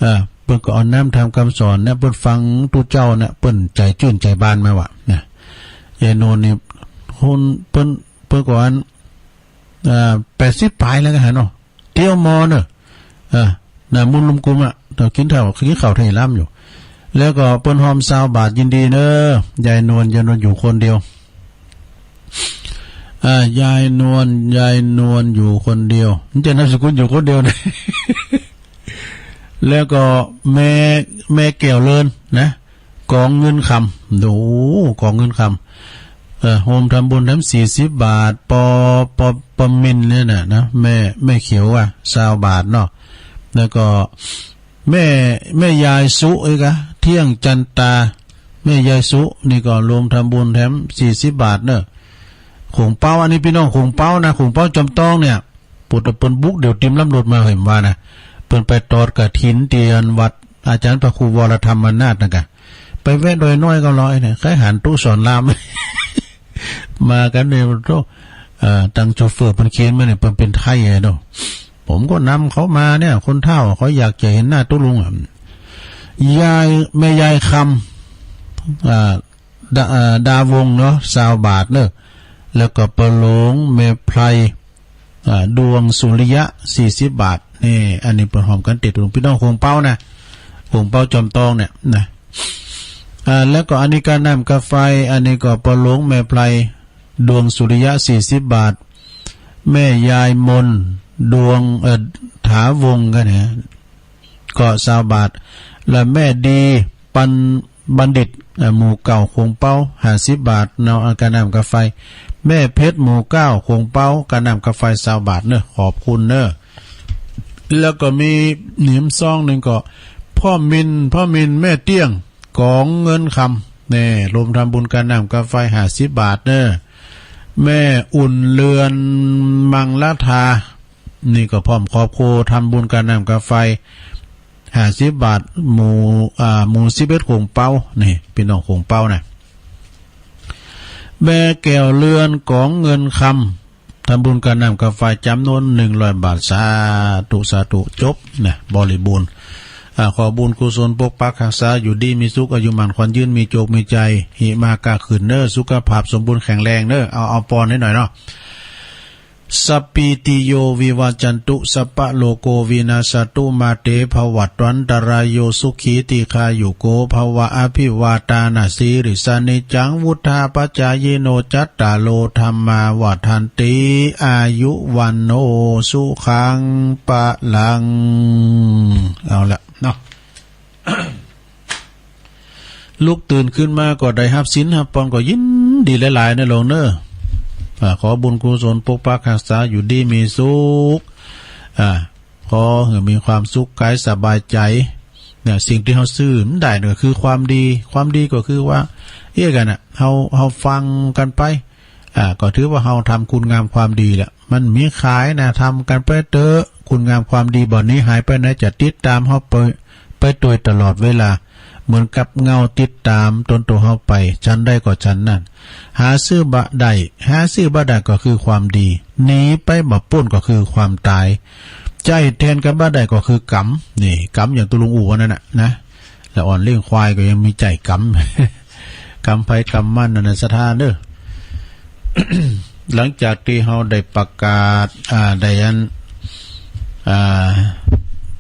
เออ เปิ้นก็เอาน้ำธรรมคำสอนเนี่ย เปิ้นฟังตุ๊เจ้าเนี่ย เปิ้นใจ๋จื้นใจ๋บานมาว่ะนะ ยายนวลนี่ คน เปิ้น เปิ้นก็อัน เอ่อ แปดสิบป๋ายแล้วกะหาเนาะ เตี้ยวมอเน่อ เออ น่ะ มุ่นลุมกุมอะ เต้ากิ๋นข้าว กิ๋นข้าวไถ่ล้ำอยู่ แล้วก็เปิ้นฮ่อมซาวบาท ยินดีเน่อ ยายนวล ยายนวลอยู่คนเดียว อ่า ยายนวล ยายนวลอยู่คนเดียว มันจะนามสกุลอยู่คนเดียวนะ แล้วก็แม่ แม่แก้วเลินนะ ก๋องเงินคำ โอ้ ก๋องเงินคำ เออ รวมทำบุญแถมสี่สิบบาท ปอ ปอ ปอมินเนี่ยน่ะนะ แม่ แม่เขียวอะ ซาวบาทเนาะ แล้วก็แม่ แม่ยายสุอีกอะ เที่ยงจันตา แม่ยายสุนี่ก็รวมทำบุญแถมสี่สิบบาทเน่อ โขงเป๊า อันนี้ปี้น้องโขงเป๊านะ โขงเป๊าจอมตองเนี่ย ปู้ตะเปิ้นบุกเดี่ยวติมลำรถมา เห็นว่านะ เปิ้นไปตอดกฐินตี้อันวัดอาจ๋ารย์พระครูวรธรรมนาถนะกะ ไปแวะดอยน้อยก็ลอยเนี่ย ใค่หันตุ๊สอนราม มากั๋นเนี่ย โธ่ เอ่อ ตังโชเฟอร์เปิ้นเขียนมาเนี่ย เปิ้นเป๋นไทยไงเนาะ ผมก็นำเขามาเนี่ย คนเฒ่าเขาอยากจะเห็นหน้าตุ๊ลุงอะ ยาย แม่ยายคำ อ่า ดา เอ่อ ดาวงเนาะ ซาวบาทเน่อ แล้วก็ป้อหลวงแม่ไพร อ่า ดวงสุริยะ สี่สิบบาท นี่ อันนี้เปิ้นฮ่อมกัณฑ์เตศน์ตุ๊ลุง ปี้น้องโขงเป๊านะ โขงเป๊าจอมตองเนี่ยนะ อ่า แล้วก็อันนี้กาน้ำกาไฟ อันนี้ก็ป้อหลวงแม่ไพร ดวงสุริยะ สี่สิบบาท แม่ยายมน ดวง เอ่อ ถาวงศ์กะเนี่ย ก็ซาวบาท และแม่ดี ปัน บัณฑิต เอ่อ หมู่เก้า โขงเป๊า ห้าสิบบาทเนาะ กาน้ำกาไฟ แม่เพชร หมู่เก้า โขงเป๊า กาน้ำกาไฟ ซาวบาทเน่อ ขอบคุณเน่อ แล้วก็มีหนิมซองนึ่งก็ พ่อมิน พ่อมิน แม่เตี้ยง ก๋องเงินคำ แน่ รวมทำบุญกาน้ำกาไฟ ห้าสิบบาทเน่อ แม่อุ่นเรือน มังลัทธา นี่ก็พร้อมครอบครัวทำบุญกาน้ำกาไฟ ห้าสิบบาท หมู่ อ่า หมู่สิบเอ็ด โขงเป๊า นี่ ปี้น้องโขงเป๊านะ แม่แก้วเรือน ก๋องเงินคำ ทำบุญกาน้ำกาไฟจ๋ำนวนหนึ่งร้อยบาท สาธุ สาธุ จบนะ บริบูรณ์ อ่า ขอบุญกุศลปกปักฮักษา อยู่ดีมีสุข อายุหมั้นขวัญยืน มีโจคมีชัย หิมาก้าขึ้นเน่อ สุขภาพสมบูรณ์แข็งแรงเน่อ เอา เอาปอนให้หน่อยเนาะ สัพพีติโยวิวัจจันตุ สัพพะโรโควินัสสะตุ มาเตภวัตวันตะราโย สุขีทีฆายุโกภวะ อภิวาทานาสีลิสสะ นิจจังวุฑฒาปะจายิโน จัตตาโรธัมมาวัฑฒันติ อายุวัณโณสุขังพะลัง เอาละเนาะ ลุกตื่นขึ้นมาก็ได้ฮับศีลฮับปอนก็ยินดีหลายๆ เน่อลุงเน่อ อ่า ขอบุญกุศลปกปักฮักษา อยู่ดีมีสุข อ่า ขอหื้อมีความสุขกายสบายใจ๋ เนี่ย สิ่งตี้เฮาซื้อมันได้ก็คือความดี ความดีก็คือว่า เอี้ยกั๋นน่ะ เฮา เฮาฟังกั๋นไป อ่า ก็ถือว่าเฮาทำคุณงามความดีแหละ มันมีขายนะ ทำกั๋นไปเต๊อะ คุณงามความดีบ่อนนี้หายไปไหน จะติดต๋ามเฮาไป ไปโดยตลอดเวลา เหมือนกับเงาติดต๋ามตนโตเฮาไป ฉันใดก็ฉันนั้น หาซื้อบ่ได้ หาซื้อบ่ได้ก็คือความดี หนีไปบ่ป๊นก็คือความต๋าย ใจ๊แทนกั๋นบ่ได้ก็คือกรรม นี่ กรรมอย่างตุ๊ลุงอู้วันนั้นน่ะนะ ละอ่อนเลี้ยงควายก็ยังมีใจ๊กรรม กรรมใผกรรมมันนั่นน่ะ ศรัทธาเน่อ หลังจากตี้เฮาได้ประกาศ อ่า ได้อัน อ่า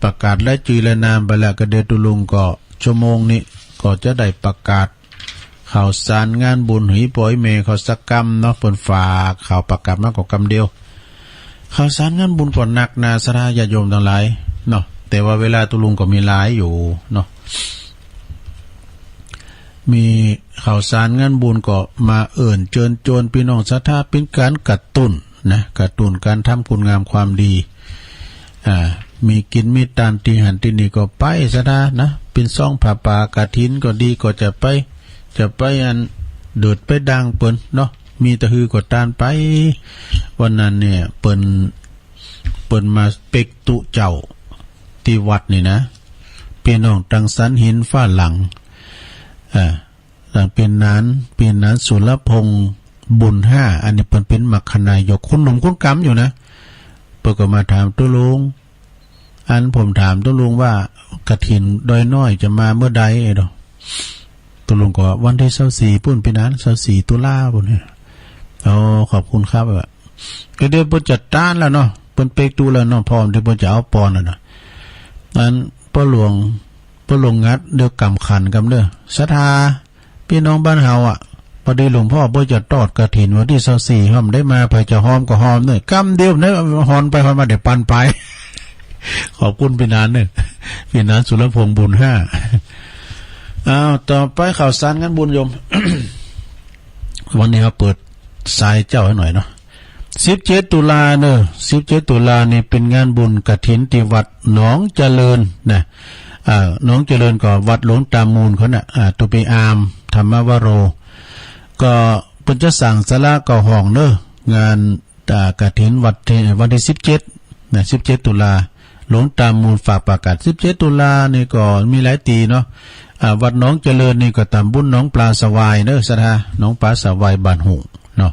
ประกาศรายจื้อรายนามไปแล้ว ก็เดี๋ยวตุ๊ลุงก็ ชั่วโมงนี้ก็จะได้ประกาศ ข่าวสารงานบุญหื้อป้อหื้อแม่เขาสักกำเนาะ เปิ้นฝากข่าวประกาศมาก็กำเดียว ข่าวสารงานบุญก็นักนา ศรัทธาญาติโยมตังหลายเนาะ แต่ว่าเวลาตุ๊ลุงก็มีหลายอยู่เนาะ มีข่าวสารงานบุญก็มาเอิ้นเจิญจวนปี้น้องศรัทธา เป๋นก๋านกระตุ้นนะ กระตุ้นก๋านทำคุณงามความดี อ่า มีกิ๋นมีตานตี้หั้นตี้นี่ก็ไปศรัทธานะ เป๋นซองผ้าป่ากฐินก็ดี ก็จะไป จะไปอันเดิดไปดังเปิ้นเนาะ มีตะหือก็ตานไป วันนั้นเนี่ยเปิ้น เปิ้นมาเป๊กตุ๊เจ้าตี้วัดนี่นะ ปี้น้องตังสันหินฟ้าหลัง อ่า ตังปี้หนาน ปี้หนานสุรพงษ์บุญห้า อันนี้เปิ้นเป๋นมรรคนายก คุณหนุ่มคุณกำอยู่นะ เปิ้นก็มาถามตุ๊ลุง อันผมถามตุ๊ลุงว่า กฐินดอยน้อยจะมาเมื่อใดเนาะ ตุ๊ลุงก็ว่าวันตี้ซาวสี่ปู้นปี้หนาน ซาวสี่ตุลาปู้นเนี่ย อ๋อ ขอบคุณครับ ว่าก็เดี๋ยวเปิ้นจะตานแล้วเนาะ เปิ้นเป๊กตุ๊แล้วเนาะ พร้อมตี้เปิ้นจะเอาปอนแล้วนะ อันป้อหลวง ป้อหลวงงัด เดี๋ยวกำขันกำเด้อ ศรัทธา ปี้น้องบ้านเฮาอะ ปอดีหลวงป้อเปิ้นจะตอดกฐินวันตี้ซาวสี่ ห้ามได้มา ใผจะฮอมก็ฮอมเน่อ กำเดียวเน่อ ฮอนไปฮอนมาเดี๋ยวปันไป ขอบคุณปี้หนานเน่อ ปี้หนานสุรพงษ์บุญห้า อ้าว ต่อไปข่าวสารงานบุญโยม วันนี้เฮาเปิดสายเจ้าหื้อหน่อยเนาะ สิบเจ็ดตุลาเน่อ สิบเจ็ดตุลานี่เป๋นงานบุญกฐินตี้วัดหนองเจริญนะ อ่า หนองเจริญก็วัดหลวงตามูลเขาน่ะ อ่า ตุ๊ไปอาม ธรรมวโร ก็เปิ้นจะสร้างศาลาเก้าห้องเน่อ งาน อ่า กฐินวัดตี้ วันตี้สิบเจ็ดนะ สิบเจ็ดตุลา หลวงตามูลฝากประกาศ สิบเจ็ดตุลานี่ก็มีหลายตี้เนาะ อ่า วัดหนองเจริญนี่ก็ต๋ามบุญหนองปลาสวายเน่อ ศรัทธา หนองปลาสวายบ้านหุงเนาะ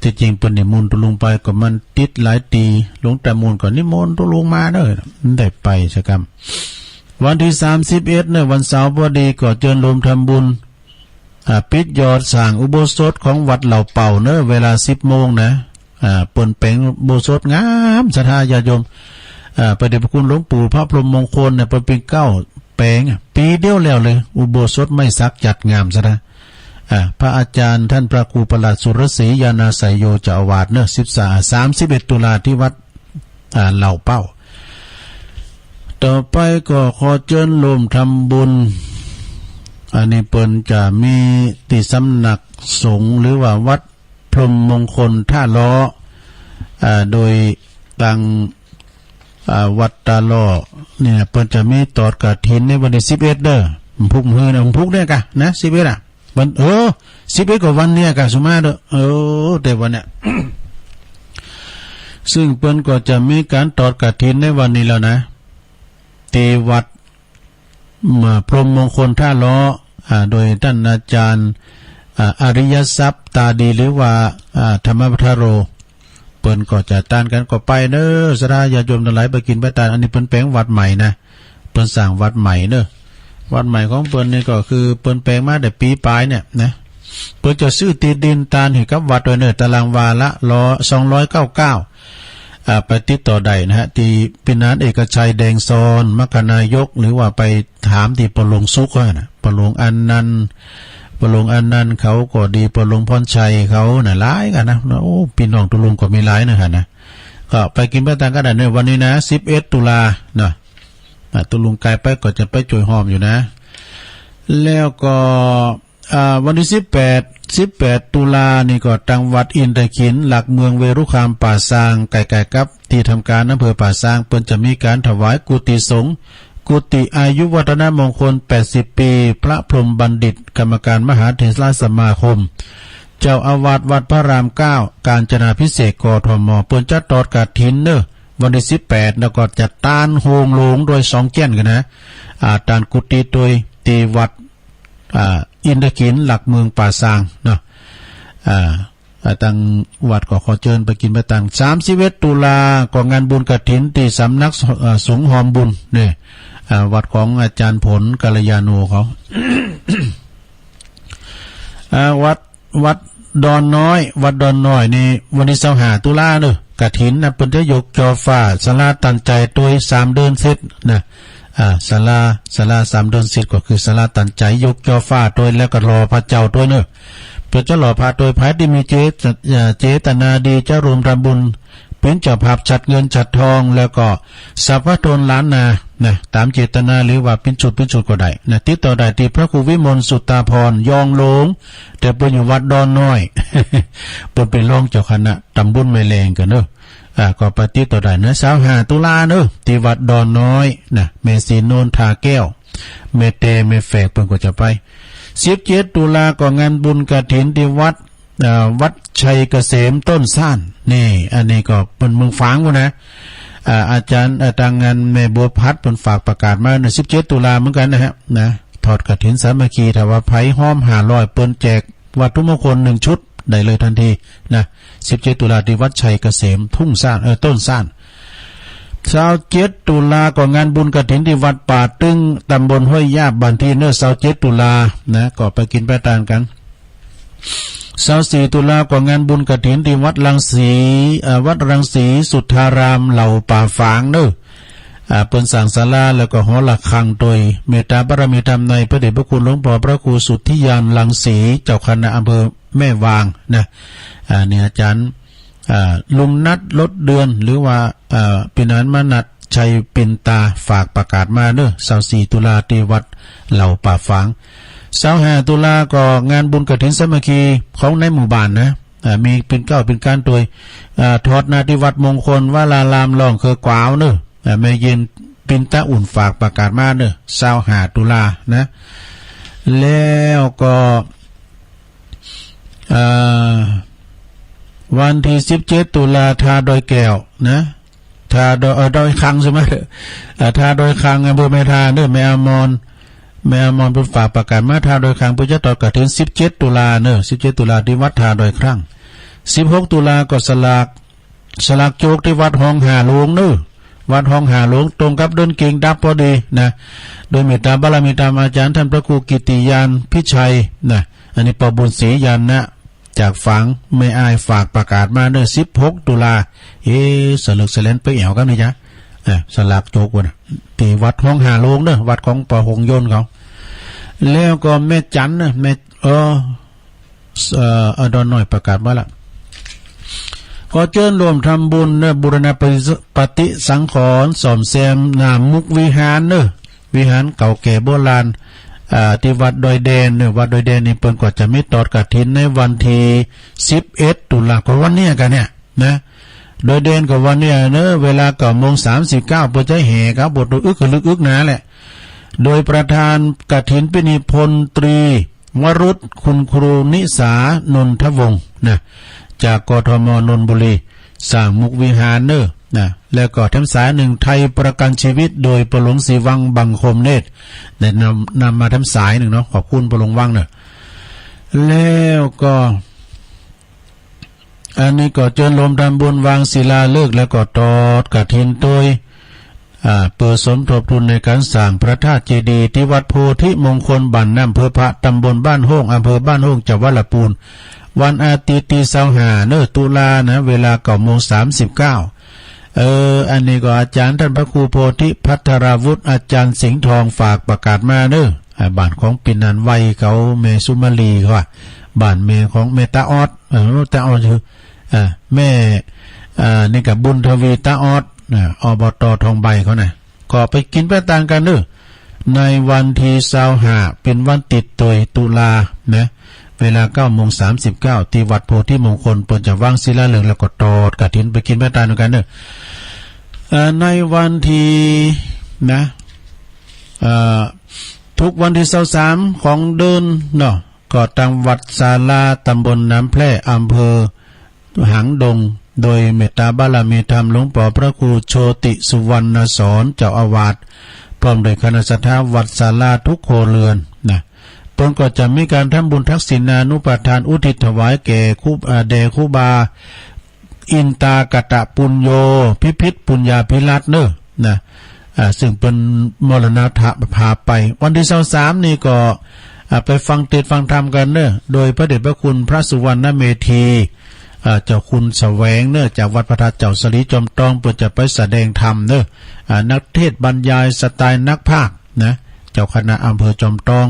ตี้จริงเปิ้นนิมนต์ตุ๊ลุงไปก็มันติดหลายตี้ หลวงตามูลก็นิมนต์ตุ๊ลุงมาเน่อ ได้ไปสักกำ วันตี้สามสิบเอ็ดเน่อ วันเสาร์พอดีก็เจิญโยมทำบุญ อ่า ปิดยอดสร้างอุโบสถของวัดเหล่าเป่าเน่อ เวลาสิบโมงนะ อ่า เปิ้นแป๋งอุโบสถงาม ศรัทธาญาติโยม อ่า พระเดชพระคุณหลวงปู่พระพรหมมงคลเนี่ย เปิ้นเป๋นเกล้าแป๋ง ปี๋เดียวแล้วเลย อุโบสถไม้สักจัดงามศรัทธา อ่า พระอาจารย์ต้านพระครูประหลัดสุรศรี ญาณาไสยโย เจ้าอาวาสเน่อ สิบสาม สามสิบเอ็ดตุลาตี้วัด อ่า เหล่าเป่า ต่อไปก็ขอเจิญโยมทำบุญ อันนี้เปิ้นจะมีตี้สำนักสงฆ์หรือว่าวัดพรหมมงคลท่าล้อ อ่า โดยตัง อ่า วัดตาล้อเนี่ย เปิ้นจะมีตอดกฐินในวันตี้สิบเอ็ดเน่อ พุกมื้อนะ พุกเนี่ยกะนะ สิบเอ็ดอะ วัน เออ สิบเอ็ดก็วันเนี่ยกะสุมาเน่อ เออ แต่วันเนี่ย ซึ่งเปิ้นก็จะมีก๋านตอดกฐินในวันนี้แล้วนะ ตี้วัด อ่า พรหมมงคลท่าล้อ อ่า โดยต้านอาจารย์ อ่า อริยทรัพย์ตาดี หรือว่า อ่า ธรรมวัฒโร เปิ้นก็จะตานกั๋น ก็ไปเน่อ ศรัทธาญาติโยมตังหลาย ไปกิ๋นไปตาน อันนี้เปิ้นแป๋งวัดใหม่นะ เปิ้นสร้างวัดใหม่เน่อ วัดใหม่ของเปิ้นนี่ก็คือเปิ้นแป๋งมาได้ปี๋ป๋ายเนี่ยนะ เปิ้นจะซื้อตี้ดินตานหื้อกับวัดโดยเน่อ ตารางวาละร้อย สองร้อยเก้าเก้า อ่า ไปติดต่อได้นะฮะ ตี้ปี้หนานเอกชัยแดงซอน มรรคนายก หรือว่าไปถามตี้ป้อหลวงสุขเขานะ ป้อหลวงอานันต์ ป้อหลวงอานันต์เขาก็ดี ป้อหลวงพรชัยเขานะ หลายกั๋นนะ โอ้ ปี้น้องตุ๊ลุงก็มีหลายนะฮะนะ ก็ไปกิ๋นไปตานกั๋นได้เน่อ วันนี้นะ สิบเอ็ดตุลาเนาะ อ่ะ ตุ๊ลุงกายไปก็จะไปจ้วยฮ่อมอยู่นะ แล้วก็ อ่า วันตี้สิบแปด สิบแปดตุลานี่ก็ตังวัดอินทขิล หลักเมืองเวรุคัม ป่าซาง ใก้ๆ กับตี้ทำก๋านอำเภอป่าซาง เปิ้นจะมีก๋านถวายกุฏิสงฆ์ กุฏิอายุวัฒนมงคลแปดสิบปี๋ พระพรหมบัณฑิต กรรมการมหาเถรสมาคม เจ้าอาวาสวัดพระรามเก้า กาญจนาภิเษก กทม เปิ้นจะตอดกฐินเน่อ วันตี้สิบแปด แล้วก็จะตานโฮงโลงโดยสองเจ๊ยนกั๋นนะ อ่า ตานกุฏิโดยตี้วัด อ่า อินทขิล หลักเมืองป่าซางเนาะ อ่า อ่า ตังวัดก็ขอเจิญไปกิ๋นไปตาน สามสิบเอ็ดตุลาก็งานบุญกฐินตี้สำนัก อ่า สงฆ์ฮอมบุญเนี่ย อ่า วัดของอาจารย์ผลกัลยาโณเขา อ่า วัด วัดดอนน้อย วัดดอนน้อยนี่วันตี้ซาวห้าตุลาเน่อ กฐินนะ เปิ้นจะยกจ่อฟ้า ศาลาตันใจ๋ตวยสามเดือนเสร็จนะ อ่า ศาลา ศาลาสามเดือนเสร็จก็คือศาลาตันใจ๋ ยกจ่อฟ้าตวย แล้วก็หล่อพระเจ้าตวยเน่อ เปิ้นจะหล่อพระตวย ใผตี้มีเจต อ่า เจตนาดีจะร่วมทำบุญ ป๋นเจ้าภาพฉัตรเงินฉัตรทอง แล้วก็สรรพโทนล้านนา นะ ต๋ามเจตนา หรือว่าเป๋นชุดเป๋นชุดก็ได้นะ ติดต่อได้ตี้พระครูวิมลสุตตาภรณ์ ยองหลวง แต่เปิ้นอยู่วัดดอนน้อย เปิ้นเป๋นรองเจ้าคณะตำบลแม่แลงกั๋นเนาะ อ่า ก็ไปติดต่อได้นะ ซาวห้าตุลาเนาะ ตี้วัดดอนน้อยนะ แม่ศรีโนนทาแก้ว แม่แต แม่แฝกเปิ้นก็จะไป สิบเจ็ดตุลาก็งานบุญกฐินตี้วัด อ่า วัดชัยเกษมต้นซ่าน นี่ อันนี้ก็เปิ้นเมืองฝางพู้นนะ อ่า อาจ๋ารย์ อ่า ตางงานแม่บัวพัดเปิ้นฝากประกาศมานะ สิบเจ็ดตุลาเหมือนกั๋นนะฮะ นะ ทอดกฐินสามัคคี ถ้าว่าใผฮอมห้าร้อย เปิ้นแจกวัตถุมงคลหนึ่งชุดได้เลยทันทีนะ สิบเจ็ดตุลาตี้วัดชัยเกษมทุ่งซ่าน เออ ต้นซ่าน ซาวเจ็ดตุลาก็งานบุญกฐินตี้วัดป่าตึง ตำบลห้วยยาบ บ้านตี้เนาะ ซาวเจ็ดตุลานะ ก็ไปกิ๋นไปตานกั๋น ซาวสี่ตุลาก็งานบุญกฐินตี้วัดรังสี เอ่อ วัดรังสีสุทธารามเหล่าป่าฝางเนาะ อ่า เปิ้นสร้างศาลาแล้วก็หอระฆังโตยเมตตาบารมีธรรมในพระเดชพระคุณหลวงป้อพระครูสุทธิญาณรังสี เจ้าคณะอำเภอแม่วางนะ อ่า นี่อาจ๋ารย์ อ่า ลุงนัท ลดเดือน หรือว่า อ่า ปินานมนัส ชัยปินตา ฝากประกาศมาเนาะ ซาวสี่ตุลาตี้วัดเหล่าป่าฝาง ซาวห้าตุลาก็งานบุญกฐินสามัคคีของในหมู่บ้านนะ อ่า มีปิ่นเกล้าปิ่นก้านโตย อ่า ทอดหน้าตี้วัดมงคลวราราม ร่องเคือกวาวเนาะ อ่า แม่เย็นปินตาอุ่นฝากประกาศมาเนาะ ซาวห้าตุลานะ แล้วก็ อ่า วันตี้สิบเจ็ดตุลา ท่าดอยแก้วนะ ท่าดอย เอ่อ ดอยคางใช่ไหม อ่า ท่าดอยคาง อำเภอแม่ทาเนาะ แม่อมร แม่อมรเปิ้นฝากประกาศมา ท่าดอยคางเปิ้นจะทอดกฐินสิบเจ็ดตุลาเนาะ สิบเจ็ดตุลาตี้วัดท่าดอยคาง สิบหกตุลาก็สลาก สลากโจกตี้วัดฮองหาหลวงเนาะ วัดฮองหาหลวง ตรงกับเดือนเก๋งดับพอดีนะ โดยเมตตาบารมีธรรมอาจ๋ารย์ต้านพระครูกิตติญาณพิชัยนะ อันนี้ป้อบุญศรีญาณนะ จากฝางแม่อายฝากประกาศมาเนาะ สิบหกตุลา เอ๊ะ สะเลิกสะแลนไปแอ๋วกั๋นนี่จ๊ะ เออ สลากโจกว่ะนะ ตี้วัดฮองหาหลวงเนาะ วัดของป้อหงส์ยนต์เขา แล้วก็แม่จันนะ แม่ เออ เอ่อ เอ่อ ดอนน้อยประกาศมาละ ก็เจิญร่วมทำบุญเนาะ บูรณะปฏิสังขรณ์ ซ่อมแซมหน้ามุกวิหารเนาะ วิหารเก่าแก่โบราณ อ่า ตี้วัดดอยแดนเนาะ วัดดอยแดนนี่เปิ้นก็จะมีทอดกฐินในวันตี้สิบเอ็ดตุลา ก็วันเนี้ยกั๋นเนี่ยนะ ดอยแดนก็วันเนี้ยเนาะ เวลาเก้าโมงสามสิบเก้า เปิ้นจะแห่ครับ บ่ต้องอึก ลึกอึกหนาแหละ โดยประธานกฐินพิธีพลตรี วรุษ คุณครูนิสา นนทวงศ์นะ จาก กทม นนทบุรี สร้างมุกวิหารเนาะนะ แล้วก็แถมสายนึ่ง ไทยประกันชีวิต โดยป้อหลวงศรีวัง บังคมเนตร ได้นำ นำมาแถมสายนึ่งเนาะ ขอบคุณป้อหลวงวังเนาะ แล้วก็ อันนี้ก็เจิญร่วมทำบุญวางศิลาฤกษ์ แล้วก็ทอดกฐินโตย อ่า เปื้อสมทบทุนในก๋านสร้างพระธาตุเจดีย์ตี้วัดโพธิมงคล บ้านน้ำเพิงพระ ตำบลบ้านโฮ่ง อำเภอบ้านโฮ่ง จังหวัดลำพูน วันอาทิตย์ตี้ซาวห้าเนาะ ตุลานะ เวลาเก้าโมงสามสิบเก้า เออ อันนี้ก็อาจ๋ารย์ต้านพระครูโพธิภัทราวุฒิ อาจ๋ารย์สิงห์ทองฝากประกาศมาเนาะ อ่า บ้านของปิ่นนันไวยเขา แม่สุมาลีเขาอะ บ้านแม่ของแม่ตาออด เออ ตาออดคือ อ่า แม่ อ่า นี่ก็บุญทวีตาออด อ่า อบต.ทองใบเขานะ ก็ไปกิ๋นไปตานกั๋นเนาะ ในวันตี้ซาวห้า เป๋นวันติดโตยตุลานะ เวลาเก้าโมงสามสิบเก้า ตี้วัดโพธิมงคล เปิ้นจะวางศิลาฤกษ์ แล้วก็ทอดกฐิน ไปกิ๋นไปตานกั๋นเนาะ เอ่อ ในวันตี้นะ เอ่อ ทุกวันตี้ซาวสามของเดือนเนาะ ก็ตางวัดศาลา ตำบลน้ำแพร่ อำเภอหางดง โดยเมตตาบารมีธรรมหลวงป้อพระครูโชติสุวรรณสอน เจ้าอาวาส พร้อมโดยคณะศรัทธาวัดศาลาทุกครัวเรือนนะ เปิ้นก็จะมีก๋านทำบุญทักษิณานุปทานอุทิศถวายแก่ครู อ่า แด่ครูบา อินตากตปุญโญ พิพิธปุญญาภิรัตน์เนาะนะ อ่า ซึ่งเปิ้นมรณภาพไป วันตี้ซาวสามนี่ก็ อ่า ไปฟังเตสน์ฟังธรรมกั๋นเนาะ โดยพระเดชพระคุณพระสุวรรณเมธี อ่า เจ้าคุณแสวงเนาะ จากวัดพระธาตุเจ้าสลีจอมตอง เปิ้นจะไปแสดงธรรมเนาะ อ่า นักเทศน์บรรยายสไตล์นักพากย์นะ เจ้าคณะอำเภอจอมตอง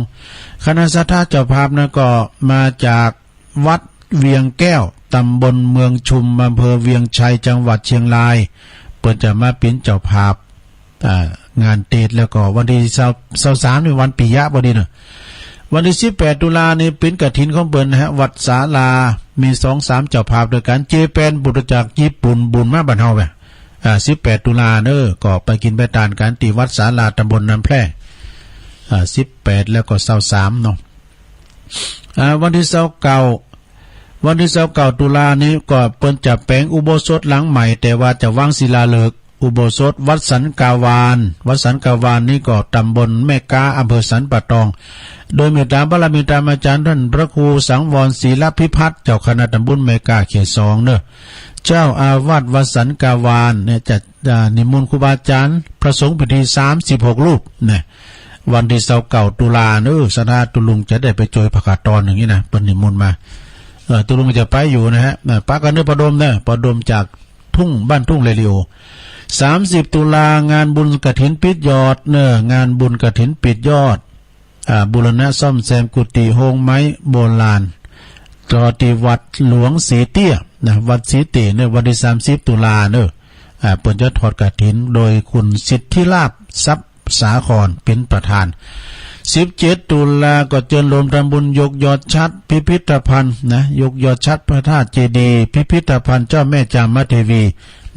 คณะศรัทธาเจ้าภาพนะก็มาจาก วัดเวียงแก้ว ตำบลเมืองชุม อำเภอเวียงชัย จังหวัดเชียงราย เปิ้นจะมาเป๋นเจ้าภาพ อ่า งานเตส แล้วก็วันตี้ซาว ซาวสามนี่วันปิยะพอดีเนาะ วันตี้สิบแปดตุลานี่เป๋นกฐินของเปิ้นนะฮะ วัดศาลา มีสองสามเจ้าภาพด้วยกั๋น เจแปน ปุตตจักร ญี่ปุ่น บุญมาบ้านเฮาแหม อ่า สิบแปดตุลาเนาะ ก็ไปกิ๋นไปตานกั๋นตี้วัดศาลา ตำบลน้ำแพร่ อ่า สิบแปด แล้วก็ซาวสามเนาะ อ่า วันตี้ซาวเก้า วันตี้ซาวเก้าตุลานี้ก็เปิ้นจะแป๋งอุโบสถหลังใหม่ แต่ว่าจะวางศิลาฤกษ์ อุโบสถวัดสันกาวาน วัดสันกาวานนี้ก็ตำบลแม่ก๊า อำเภอสันป่าตอง โดยเมตตาบารมีตามอาจ๋ารย์ต้านพระครูสังวรศิลพิพัฒน์ เจ้าคณะตำบลแม่ก๊าเขตสองเนาะ เจ้าอาวาสวัดสันกาวานเนี่ยจะ อ่า นิมนต์ครูบาอาจ๋ารย์พระสงฆ์พิธีสามสิบหกรูปนะ วันตี้ซาวเก้าตุลาเนาะ ศรัทธาตุ๊ลุงจะได้ไปโจยผาขาดตอนอย่างนี้นะ เปิ้นนิมนต์มา เอ่อ ตุ๊ลุงจะไปอยู่นะฮะ อ่า ปะกั๋นเนาะ ป้อดมเนาะ ป้อดมจากทุ่ง บ้านทุ่งเรดิโอ สามสิบตุลางานบุญกฐินปิดยอดเนาะ งานบุญกฐินปิดยอด อ่า บูรณะซ่อมแซมกุฏิโฮงไม้โบราณ ต่อตี้วัดหลวงสีเตี้ยนะ วัดสีเตี้ยเนาะ วันตี้สามสิบตุลาเนาะ อ่า เปิ้นจะทอดกฐินโดยคุณสิทธิลาภ ทรัพย์สาคร เป๋นประธาน สิบเจ็ดตุลาก็เจิญโฮมทำบุญยกยอดฉัตรพิพิธภัณฑ์นะ ยกยอดฉัตรพระธาตุเจดีย์พิพิธภัณฑ์เจ้าแม่จามเทวี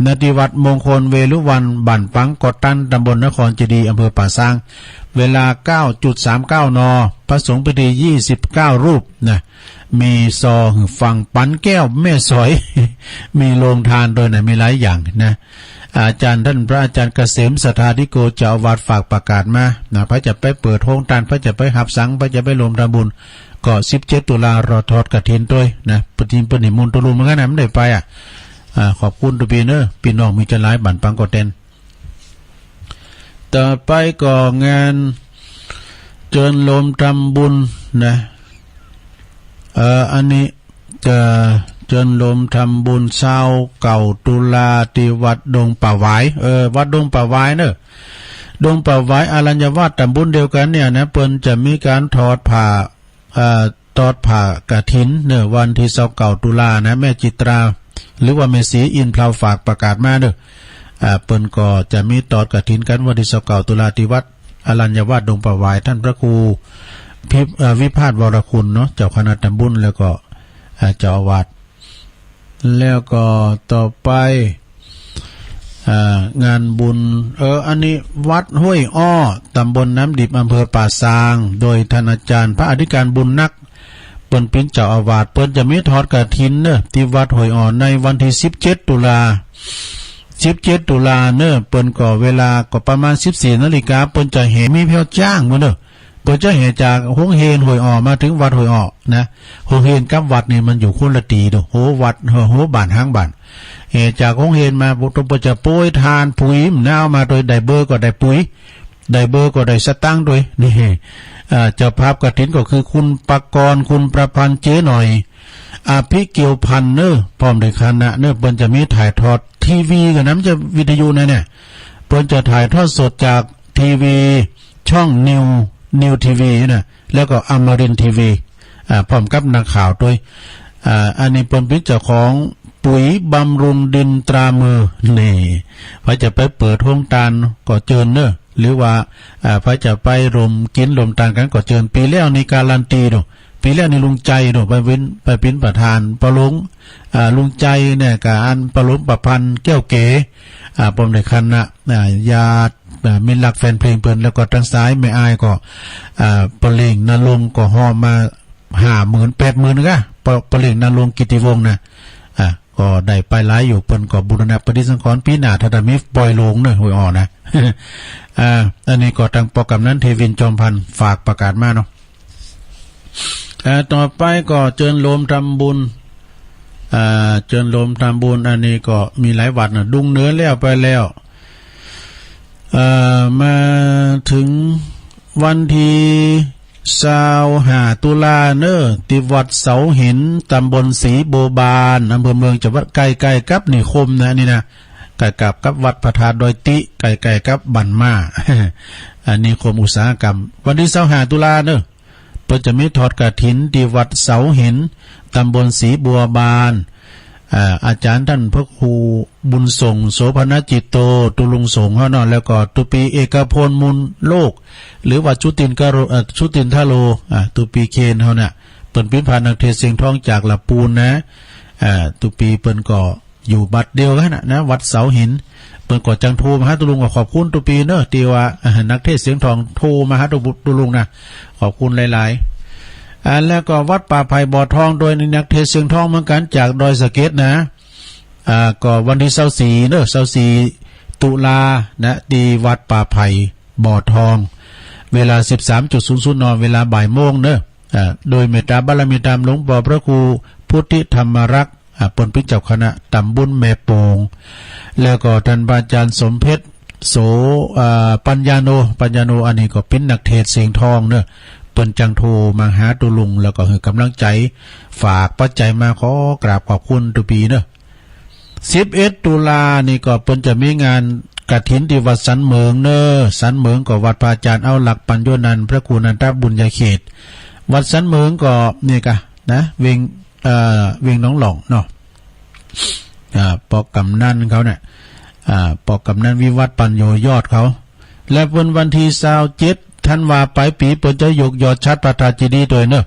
ณ ตี้วัดมงคลเวรุวัณ บ้านปังกอตัน ตำบลนครเจดีย์ อำเภอป่าซาง เวลา เก้าจุดสามเก้า น. พระสงฆ์พิธี ยี่สิบเก้ารูปนะ มีซอหื้อฟังปั๋นแก้วแม่สอย มีโฮมตานตวยนะ มีหลายอย่างนะ อาจ๋ารย์ต้านพระอาจ๋ารย์เกษม ศรัทธาธิโก เจ้าอาวาสฝากประกาศมานะ ใผจะไปเปิดโฮงตาน ใผจะไปหับสัง ใผจะไปโฮมทำบุญ ก็สิบเจ็ดตุลาเฮาทอดกฐินตวยนะ เปิ้น เปิ้นนิมนต์ตุ๊ลุงเหมือนกั๋นนะ บ่ได้ไปอ่ะ อ่า ขอบคุณตุ๊ปี้เนาะ ปี้น้องมีจะหลายบ้านปังกอตัน ต่อไปก็งานเจิญโฮมทำบุญนะ เอ่อ อันนี้จะเจิญโฮมทำบุญซาวเก้าตุลาตี้วัดดงป่าหวาย เออ วัดดงป่าหวายเนาะ ดงป่าหวายอรัญญวาส ตำบลเดียวกั๋นเนี่ยนะ เปิ้นจะมีก๋านทอดผ้า เอ่อ ทอดผ้ากฐินเนาะ วันตี้ซาวเก้าตุลานะ แม่จิตรา หรือว่าแม่ศรีอินทร์เพลาฝากประกาศมาเนาะ อ่า เปิ้นก็จะมีทอดกฐินกั๋นวันตี้ซาวเก้าตุลาตี้วัดอรัญญวาสดงป่าหวาย ต้านพระครูพิ เอ่อ วิภาสวรคุณเนาะ เจ้าคณะตำบล แล้วก็ อ่า เจ้าอาวาส แล้วก็ต่อไป อ่า งานบุญ เออ อันนี้วัดห้วยอ้อ ตำบลน้ำดิบ อำเภอป่าซาง โดยต้านอาจ๋ารย์พระอธิก๋านบุญนัก เปิ้นเป๋นเจ้าอาวาส เปิ้นจะมีทอดกฐินเนาะ ตี้วัดห้วยอ้อ ในวันตี้สิบเจ็ดตุลา สิบเจ็ดตุลาเนาะ เปิ้นก็เวลาก็ประมาณสิบสี่นาฬิกา เปิ้นจะแห่ มีแพ่วจ้างมาเนาะ เปิ้นจะแห่จากโฮงเฮนห้วยอ้อมาเถิงวัดห้วยอ้อนะ โฮงเฮนกับวัดนี่มันอยู่คนละตี้เนาะ โฮวัด โฮบ้านฮ้างบ้าน แห่จากโฮงเฮนมา เปิ้นจะโปรยถ่าน ปุ๋ยมะนาวมาตวย ได้เบอร์ก็ได้ปุ๋ย ได้เบอร์ก็ได้สตางค์ตวย นี่ อ่า เจ้าภาพกฐินก็คือคุณปกรณ์ คุณประพันธ์ เจ๊หน่อย อภิเกียวพันธ์เนาะ พร้อมด้วยคณะเนาะ เปิ้นจะมีถ่ายทอดทีวีกั๋นนะ บ่ใจ้วิทยุนะเนี่ย เปิ้นจะถ่ายทอดสดจากทีวี ช่องนิว นิวทีวีนะ แล้วก็อมรินทร์ทีวี อ่า พร้อมกับนักข่าวตวย อ่า อันนี้เปิ้นเป๋นเจ้าของปุ๋ยบำรุงดินตรามือ นี่ ใผจะไปเปิดโฮงตานก็เจิญเนาะ หรือว่า อ่า ใผจะไปโฮมกิ๋นโฮมตานกั๋นก็เจิญ ปี๋แล้วนี่การันตีเนาะ ปี๋แล้วนี่ลุงใจ๋เนาะ ไปเป๋น ไปเป๋นประธาน ป้อหลวง อ่า ลุงใจ๋เนี่ย กับอันป้อหลวงประพันธ์ แก้วเก๋ อ่า พร้อมด้วยคณะ อ่า ญาติ อ่า มิตรรักแฟนเพลงเปิ้น แล้วก็ตังซ้ายแม่อ้ายก็ อ่า ป้อเหล่งนรงค์ก็ฮอบมาห้าหมื่น แปดหมื่นกะ ป้อ ป้อเหล่งนรงค์กิตติวงศ์นะ อ่า ก็ได้ไปหลายอยู่ เปิ้นก็บูรณะปฏิสังขรณ์ ปี๋หน้าถ้าจะมีปล่อยโฮงเนาะ ห้วยอ้อนะ อ่า อันนี้ก็ตังป้อกำนันเทวินจอมพันธ์ฝากประกาศมาเนาะ อ่า ต่อไปก็เจิญโฮมทำบุญ อ่า เจิญโฮมทำบุญ อันนี้ก็มีหลายวัดนะ ดุงเหนือแล้วไปแล้ว เอ่อ มาเถิงวันตี้ซาวห้าตุลาเนาะ ตี้วัดเสาหิน ตำบลศรีบัวบาน อำเภอเมือง จังหวัด ใก้ๆ กับนิคมนะ นี่นะ ใก้ๆ กับวัดพระธาตุดอยติ ใก้ๆ กับบ้านม่า อันนี้นิคมอุตสาหกรรม วันตี้ซาวห้าตุลาเนาะ เปิ้นจะมีทอดกฐินตี้วัดเสาหิน ตำบลศรีบัวบาน อ่า อาจ๋ารย์ต้านพระครูบุญส่ง โสภณจิตโต ตุ๊ลุงสงฆ์เฮาเนาะ แล้วก็ตุ๊ปี๋เอกพล มูลโลก หรือว่าชุตินทโร เอ่อ ชุตินทโร อ่า ตุ๊ปี๋เคนเฮาเนี่ย เปิ้นปิ๋นพานักเทศน์เสียงทองจากละปูนนะ อ่า ตุ๊ปี๋เปิ้นก็ อยู่บัดเดียวกั๋นน่ะนะ วัดเสาหิน เปิ้นก็จังโทรมาหาตุ๊ลุง ก็ขอบคุณตุ๊ปี๋เนาะ ตี้ว่า เอ่อ นักเทศน์เสียงทองโทรมาหาตุ๊ ตุ๊ลุงนะ ขอบคุณหลายๆ อ่า แล้วก็วัดป่าไผ่บ่อทอง โดยนักเทศน์เสียงทองเหมือนกั๋น จากดอยสะเก็ดนะ อ่า ก็วันตี้ซาวสี่เนาะ ซาวสี่ตุลานะ ตี้วัดป่าไผ่บ่อทอง เวลาสิบสามจุดศูนย์ศูนย์ น เวลาบ่ายโมงเนาะ อ่า โดยเมตต๋าบารมีต๋ามหลวงป้อพระครูพุทธิธรรมรักษ์ อ่า เปิ้นเป๋นเจ้าคณะต๋ำบลแม่โป่ง แล้วก็ต้านพระอาจ๋ารย์สมเพชร โส อ่า ปัญญาโน ปัญญาโน อันนี้ก็เป๋นนักเทศน์เสียงทองเนาะ เปิ้นจังโทรมาหาตุ๊ลุง แล้วก็หื้อก๋ำลังใจ๋ ฝากปัจจัยมา ขอกราบขอบคุณตุ๊ปี๋เนาะ สิบเอ็ดตุลานี่ก็เปิ้นจะมีงานกฐินตี้วัดสันเหมิงเนาะ สันเหมิงก็วัดพระอาจ๋ารย์เอาหลักปัญโญนันท์ พระครูนันทบุญญาเขต วัดสันเหมิงก็นี่กะนะ เวียง เอ่อ เวียงหนองหล่องเนาะ อ่า ป้อกำนันเขาเนี่ย อ่า ป้อกำนันวิวัฒน์ปัญโญยอดเขา และเปิ้นวันตี้ซาวเจ็ดธันวาป๋ายปี๋ เปิ้นจะยกยอดฉัตรพระธาตุเจดีย์ตวยเนาะ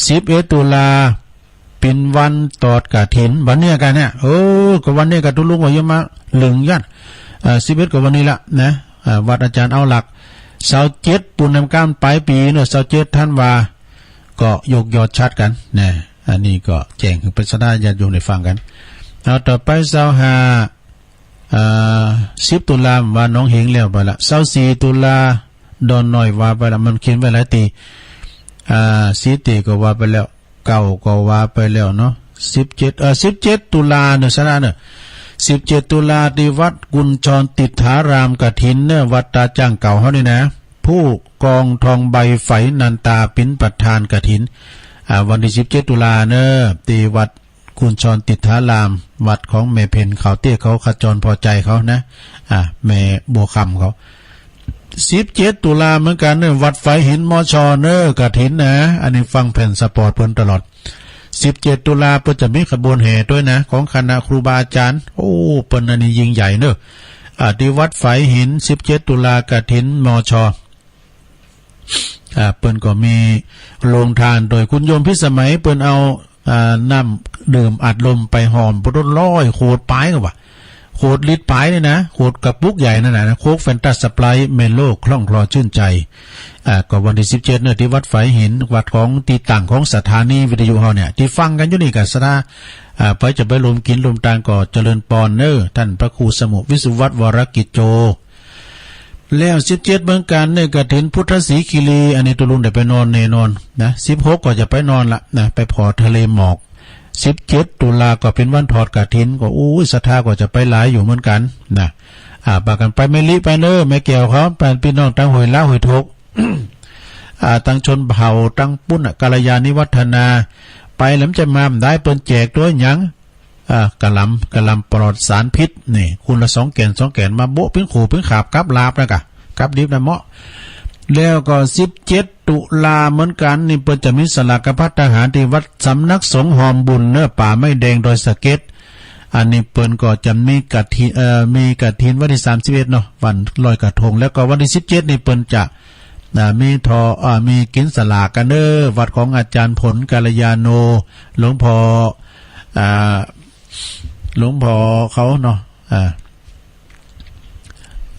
สิบเอ็ดตุลา เป๋นวันตอดกฐิน วันเนี้ยกั๋นเนี่ย เออ ก็วันเนี้ยกั๋น ตุ๊ลุงก็ยังมาลึงยัน เอ่อ สิบเอ็ดก็วันนี้ละนะ เอ่อ วัดอาจ๋ารย์เอาหลัก ซาวเจ็ด ปูนน้ำก้านป๋ายปี๋เนาะ ซาวเจ็ดธันวา ก็ยกยอดฉัตรกั๋นนะ อันนี้ก็แจ้งหื้อเปิ้นศรัทธาญาติโยมได้ฟังกั๋น เอา ต่อไปซาวห้า เอ่อ สิบตุลา ว่าหนองเหงแล้วไปละ ซาวสี่ตุลา ดอนน้อยว่าไปละ มันเขียนไว้หลายตี้ อ่า สี่ตี้ก็ว่าไปแล้ว เก้าก็ว่าไปแล้วเนาะ สิบเจ็ด เอ่อ สิบเจ็ดตุลาเนาะ ศรัทธาเนาะ สิบเจ็ดตุลาตี้วัดกุญชรติฏฐารามกฐินเนาะ วัดต๋าจ้างเก่าเฮานี่นะ ผู้กองทองใบไฝนันตาเป๋นประธานกฐิน อ่า วันตี้สิบเจ็ดตุลาเนาะ ตี้วัด กุญชรติฏฐาราม วัดของแม่เพ็ญขาวเตี้ยเขา ขจรพอใจเขานะ อ่า แม่บัวคำเขา สิบเจ็ดตุลาเหมือนกั๋นเนาะ วัดฝายหิน มช เนาะ กฐินนะ อันนี้ฟังแผ่นสปอร์ตเปิ้นตลอด สิบเจ็ดตุลาเปิ้นจะมีขบวนแห่ตวยนะ ของคณะครูบาอาจ๋ารย์ โอ้ เปิ้นอันนี้ยิ่งใหญ่เนาะ อ่า ตี้วัดฝายหิน สิบเจ็ดตุลากฐิน มช อ่า เปิ้นก็มีโฮงตานโดยคุณโยมพิสมัย เปิ้นเอา อ่า น้ำดื่มอัดลมไปหอม ปะโต้ ร้อยโขดป๋ายก็ว่า โขดลิตรป๋ายนี่นะ โขดกระปุกใหญ่นั่นน่ะนะ โค้กแฟนตาสไปร์ท เมโล่ คล่องคลอชื่นใจ อ่า ก็วันตี้สิบเจ็ดเนาะ ตี้วัดฝายหิน วัดของตี้ตั้งของสถานีวิทยุเฮาเนี่ย ตี้ฟังกั๋นอยู่นี่กั๋นศรัทธา อ่า ไปจะไปรวมกิ๋นรวมตานก็เจริญปอนเนาะ ต้านพระครูสมุห์ วิศวัตร วรกิจโจ แล้วสิบเจ็ดเหมือนกั๋นเนาะ กฐินพุทธศรีคีรี อันนี้ตุ๊ลุงได้ไปนอนแน่นอนนะ สิบหกก็จะไปนอนละนะ ไปผ่อทะเลหมอก สิบเจ็ดตุลาก็เป๋นวันทอดกฐิน ก็ อู้ย ศรัทธาก็จะไปหลายอยู่เหมือนกั๋นนะ อ่า ปากั๋นไป แม่ลิไปเนาะ แม่แก้วเขา ไป ปี้น้องตางห้วยล้าห้วยถก อ่า ตางชนเผ่า ตางปุ้นน่ะ กัลยาณิวัฒนา ไปแล้วจะมาบ่ได้ เปิ้นแจกตวยหยัง อ่า กะหล่ำ กะหล่ำปลอดสารพิษ นี่ คนละสองแก่น สองแก่น มาโบ๊ะเป๋นขูเป๋นขาบ กับลาบนะกะ กับดิบนะเหมาะ แล้วก็สิบเจ็ดตุลาเหมือนกั๋นนี่ เปิ้นจะมีสลากภัตตาหารตี้วัดสำนักสงฆ์หอมบุญเนาะ ป่าไม้แดง ดอยสะเก็ด อันนี้เปิ้นก็จะมีกฐิน เอ่อ มีกฐินวันตี้สามสิบเอ็ดเนาะ วันลอยกระทง แล้วก็วันตี้สิบเจ็ดนี่เปิ้นจะ อ่า มีทอ อ่า มีกิ๋นสลากกั๋นเนาะ วัดของอาจ๋ารย์ผล กัลยาโน หลวงพ่อ อ่า หลวงพ่อเขาเนาะ อ่า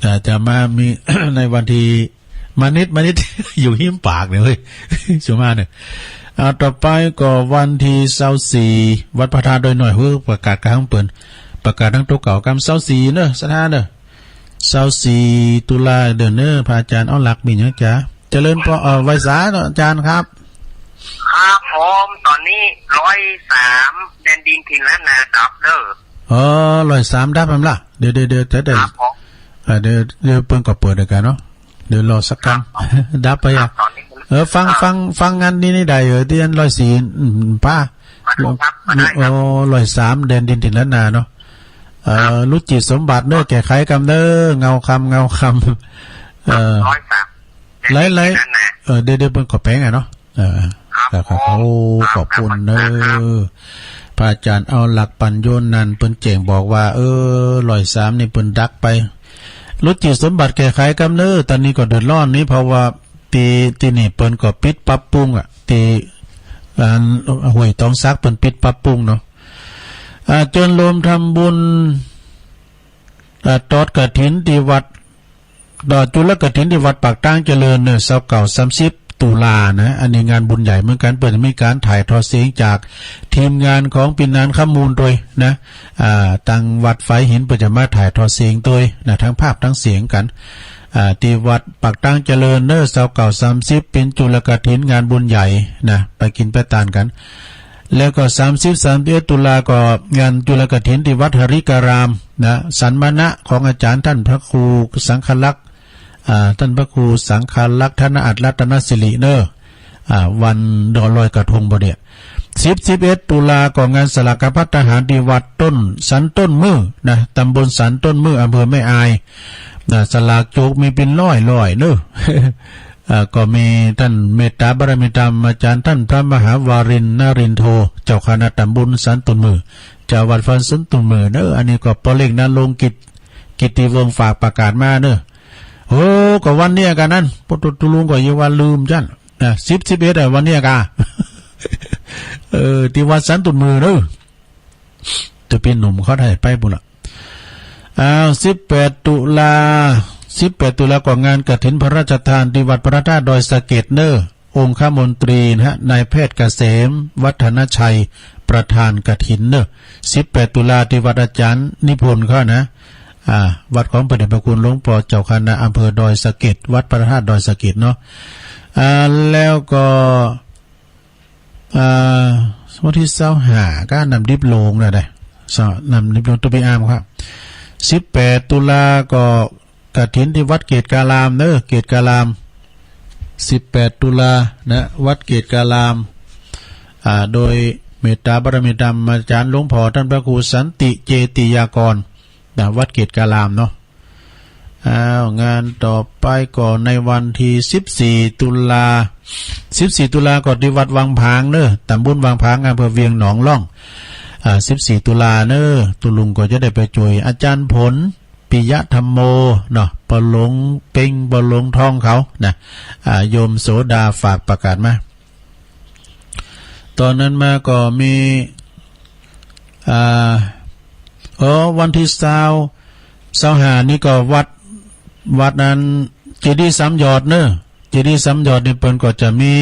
อ่า จะมามี ในวันตี้ มานิด มานิด อยู่ฮิมปากเนี่ยเฮ้ย สุมาเนี่ย อ่า ต่อไปก็วันตี้ซาวสี่ วัดพระธาตุดอยน้อย เฮ้ย ประกาศกั๋นเปิ้น ประกาศตังโตเก่ากำ ซาวสี่เนาะ ศรัทธาเนาะ ซาวสี่ตุลาเด้อเนาะ พระอาจ๋ารย์เอาหลัก มีหยังจะเจริญปอ เอ่อ ไหว้สาเนาะ อาจ๋ารย์ครับ ครับผม ต๋อนนี้ร้อยสาม แดนดินถิ่นล้านนาดับเด้อ เออ ร้อยสามดับแม่นละ เดี๋ยว เดี๋ยว เดี๋ยว เดี๋ยว ครับผม เอ่อ เดี๋ยว เดี๋ยวเปิ้นก็เปิดด้วยกั๋นเนาะ เดี๋ยวรอสักครั้ง ครับ ดับไปอ่ะ ครับ ต๋อนนี้ เออ ฟัง ครับ ฟัง ฟังงานนี้นี่ได้ เออ ตี้อันร้อยสี่ อืม ป้า มาดูครับ มาได้ครับ โอ้ ร้อยสาม แดนดินถิ่นล้านนาเนาะ เอ่อ ครับ รุจิสมบัติเนาะ แก้ไขกำเนาะ เงาคำ เงาคำ เอ่อ ร้อยสาม หลายๆ แดนดินถิ่นล้านนา เออ เดี๋ยว เดี๋ยวเปิ้นก็แป๋งอ่ะเนาะ เออ ครับ ครับ ครับ ผม โอ้ ครับ ขอบคุณเนาะ ครับ ครับ พระอาจารย์เอาหลักปั๋ญโญนั้น เปิ้นแจ้งบอกว่า เออ ร้อยสามนี่เปิ้นดักไป รุจิสมบัติแก้ไขกำเนิด ต๋อนนี้ก็เดือดร้อนนี่ เพราะว่าตี้ ตี้นี่เปิ้นก็ปิดปรับปรุงอะ ตี้ อัน ห้วยตองสักเปิ้นปิดปรับปรุงเนาะ อ่า เจิญโฮมทำบุญ อ่า ตอดกฐินตี้วัด ตอดจุลกฐินตี้วัดปากตางเจริญเน่อ ซาวเก้า สามสิบ ตุลานะ อันนี้งานบุญใหญ่เหมือนกั๋น เปิ้นจะมีก๋านถ่ายทอดเสียงจากทีมงานของปี้หนานคำมูลตวยนะ อ่า ตางวัดฝายหินเปิ้นจะมาถ่ายทอดเสียงตวยนะ ทั้งภาพทั้งเสียงกั๋น อ่า ตี้วัดปากตางเจริญเน่อ ซาวเก้า สามสิบ เป๋นจุลกฐินงานบุญใหญ่นะ ไปกิ๋นไปตานกั๋น แล้วก็ สามสิบ สามสิบเอ็ด ตุลาก็งานจุลกฐินตี้วัดหริการามนะ สันมณะของอาจ๋ารย์ต้านพระครูสังฆลักษณ์ อ่า ต้านพระครูสังฆลักษณ์ ธนอัตถรัตนสิริเน่อ อ่า วันลอยกระทงบ่าเดี่ย สิบ สิบเอ็ด ตุลาก็งานสลากภัตตาหารตี้วัดต้น สันต้นมื้อนะ ตำบลสันต้นมื้อ อำเภอแม่อายนะ สลากจุกมีเป๋นร้อยๆ เน่อ อ่า ก็มีต้านเมตต๋าบารมีธรรมอาจ๋ารย์ต้านพระมหาวารินทร์นรินทโธ เจ้าคณะตำบลสันต้นมื้อ เจ้าวัดวัดสันต้นมื้อเน่อ อันนี้ก็ป้อเล็ก ณรงค์กิต กิตติวงศ์ฝากประกาศมาเน่อ โอ้ ก็วันเนี้ยกั๋นนั้น ป้อตุ๊ลุงก็อย่าว่าลืมจั้นนะ สิบ สิบเอ็ด อะ วันเนี้ยกา เออ ตี้วัดสันต้นมื้อเน่อ แต่ปี้หนุ่มเขาได้ไปปู้นละ อ้าว สิบแปด ตุลา สิบแปด ตุลาก็งานกฐินพระราชทานตี้วัดพระธาตุดอยสะเก็ดเน่อ องคมนตรีนะฮะ นายแพทย์เกษมวัฒนชัย ประธานกฐินเน่อ สิบแปด ตุลาตี้วัดอาจ๋ารย์นิพนธ์เขานะ อ่า วัดของพระเดชพระคุณหลวงป้อเจ้าคณะอำเภอดอยสะเก็ด วัดพระธาตุดอยสะเก็ดเนาะ อ่า แล้วก็ อ่า วันตี้ซาวห้าก็น้ำดิบโลงนะ ได้ ซาว น้ำดิบโลง ตุ๊ปี้อามครับ สิบแปด ตุลาก็กฐินตี้วัดเกตการามเน่อ เกตการาม สิบแปด ตุลานะ วัดเกตการาม อ่า โดยเมตต๋าบารมีธรรมอาจ๋ารย์หลวงป้อต้านพระครูสันติเจติยากรนะ วัดเกตการามเนาะ อ้าว งานต่อไปก็ในวันตี้สิบสี่ ตุลา สิบสี่ ตุลาก็ตี้วัดวังผางเน่อ ตำบลวังผาง อำเภอเวียงหนองล่อง อ่า สิบสี่ ตุลาเน่อ ตุ๊ลุงก็จะได้ไปจ้วยอาจ๋ารย์ผล ปิยะธัมโมเนาะ ป้อหลวงเป๊ง ป้อหลวงทองเขานะ อ่า โยมโสดาฝากประกาศมา ต๋อนนั้นมาก็มี อ่า อ๋อ วันตี้ซาว ซาวห้านี่ก็วัด วัดนั้นเจดีย์สามยอดเน่อ เจดีย์สามยอดนี่เปิ้นก็จะมี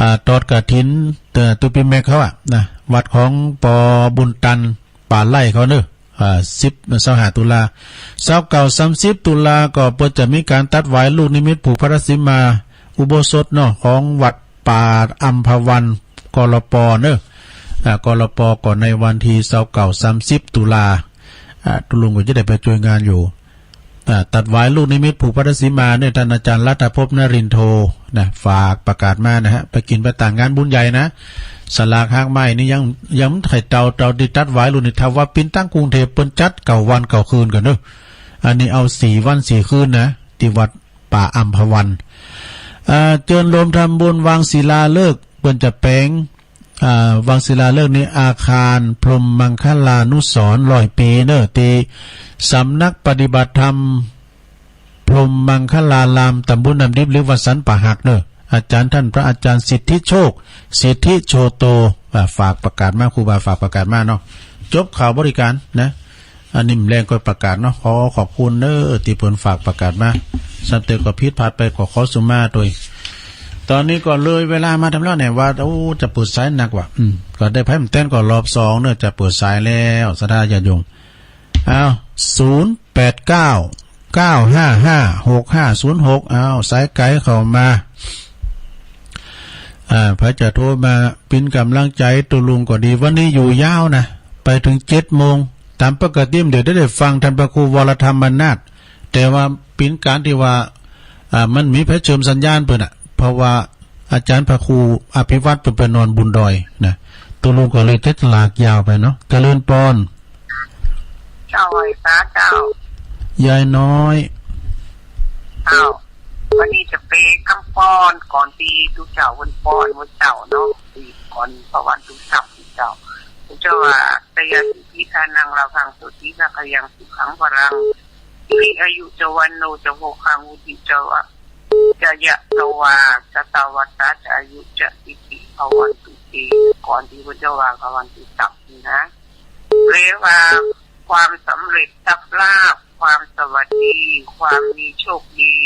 อ่า ตอดกฐิน เอ่อ ตุ๊ปี้แม็กเขาอะนะ วัดของป้อบุญตัน ป่าไร่เขาเน่อ อ่า สิบ ซาวห้า ตุลา ซาวเก้า สามสิบ ตุลาก็เปิ้นจะมีก๋านตัดหวายลูกนิมิตผูกพระสีมาอุโบสถเนาะ ของวัดป่าอัมพวัน กลป เน่อ อ่า กลป ก็ในวันตี้ซาวเก้า สามสิบ ตุลา อ่า ตุ๊ลุงก็จะได้ไปจ้วยงานอยู่ อ่า ตัดหวายลูกนิมิตผูกพระสีมาเนี่ย ต้านอาจ๋ารย์รัตภพนรินทโธนะ ฝากประกาศมานะฮะ ไปกิ๋นไปตานงานบุญใหญ่นะ สลากหากไม้นี่ยัง ยังบ่ไข่เตา เตาตี้ตัดหวายลูกนี่ ถ้าว่าเป๋นตางกรุงเทพฯ เปิ้นจัดเก้าวันเก้าคืนกั๋นเน่อ อันนี้เอาสี่วันสี่คืนนะ ตี้วัดป่าอัมพวัน อ่า เจิญโฮมทำบุญวางศิลาฤกษ์ เปิ้นจะแป๋ง อ่า วางศิลาฤกษ์นี่อาคารพรหมมังคลานุสรณ์ร้อยปี๋เน่อ ตี้สำนักปฏิบัติธรรมพรหมมังคลาราม ตำบลน้ำดิบ หรือวัดสันป่าหักเน่อ อาจ๋ารย์ต้านพระอาจ๋ารย์สิทธิโชค สิทธิโชโต อ่า ฝากประกาศมา ครูบาฝากประกาศมาเนาะ จบข่าวบริการนะ อันนี้แลงก็ประกาศเนาะ ขอขอบคุณเน่อ ตี้เปิ้นฝากประกาศมา ซ้ำเติมก็ผิดพลาดไปก็ขอสุมาตวย ต๋อนนี้ก็เลยเวลามาต๋ามแล้วเนี่ย ว่า โอ้ จะเปิดสายนักว่ะ อืม ก็ได้ไพ่หมดแต้นก็รอบสองเน่อ จะเปิดสายแล้ว ศรัทธาญาติโยม อ้าว ศูนย์แปดเก้า เก้าห้าห้า หกห้าศูนย์หก อ้าว สายไก๋เข้ามา อ่า ใผจะโทรมาเป๋นก๋ำลังใจ๋ตุ๊ลุงก็ดี วันนี้อยู่ยาวนะ ไปเถิงเจ็ดโมง ต๋ามปกติเดี๋ยวได้ ได้ฟังต้านพระครูวรธรรมนาถ แต่ว่าเป๋นก๋านตี้ว่า อ่า มันมีไผเจิมสัญญาณเปิ้นอะ เพราะว่าอาจ๋ารย์พระครูอภิวัตรเปิ้นไปนอนบุญดอยนะ ตุ๊ลุงก็เลยจะลากยาวไปเนาะ เจริญปอน เจ้า ไหว้สาเจ้า ยายน้อย เจ้า วันนี้จะไปกำปอน ก่อนตี้ตุ๊เจ้าวันปอน วันเจ้าเนาะ ตี้ก่อนพระวันตุ๊สัปดาห์เจ้า ไป จะว่า ชยะสิทธิธานัง ลาภัง โสติ ภะคะยัง สุขัง พลัง สิริอายุ จะ วัณโณ จะ โภคัง วุฒิ จะ วะ จะ ยะ สวา สะตะวัสสา จะ อายุ จะ สิทธิ ภะวันตุ เต ก่อนตี้เปิ้นจะว่า ภะวันตุ สัพ นี่นะ แปลว่าความสำเร็จ ทรัพย์ลาภ ความสวัสดี ความมีโชคดี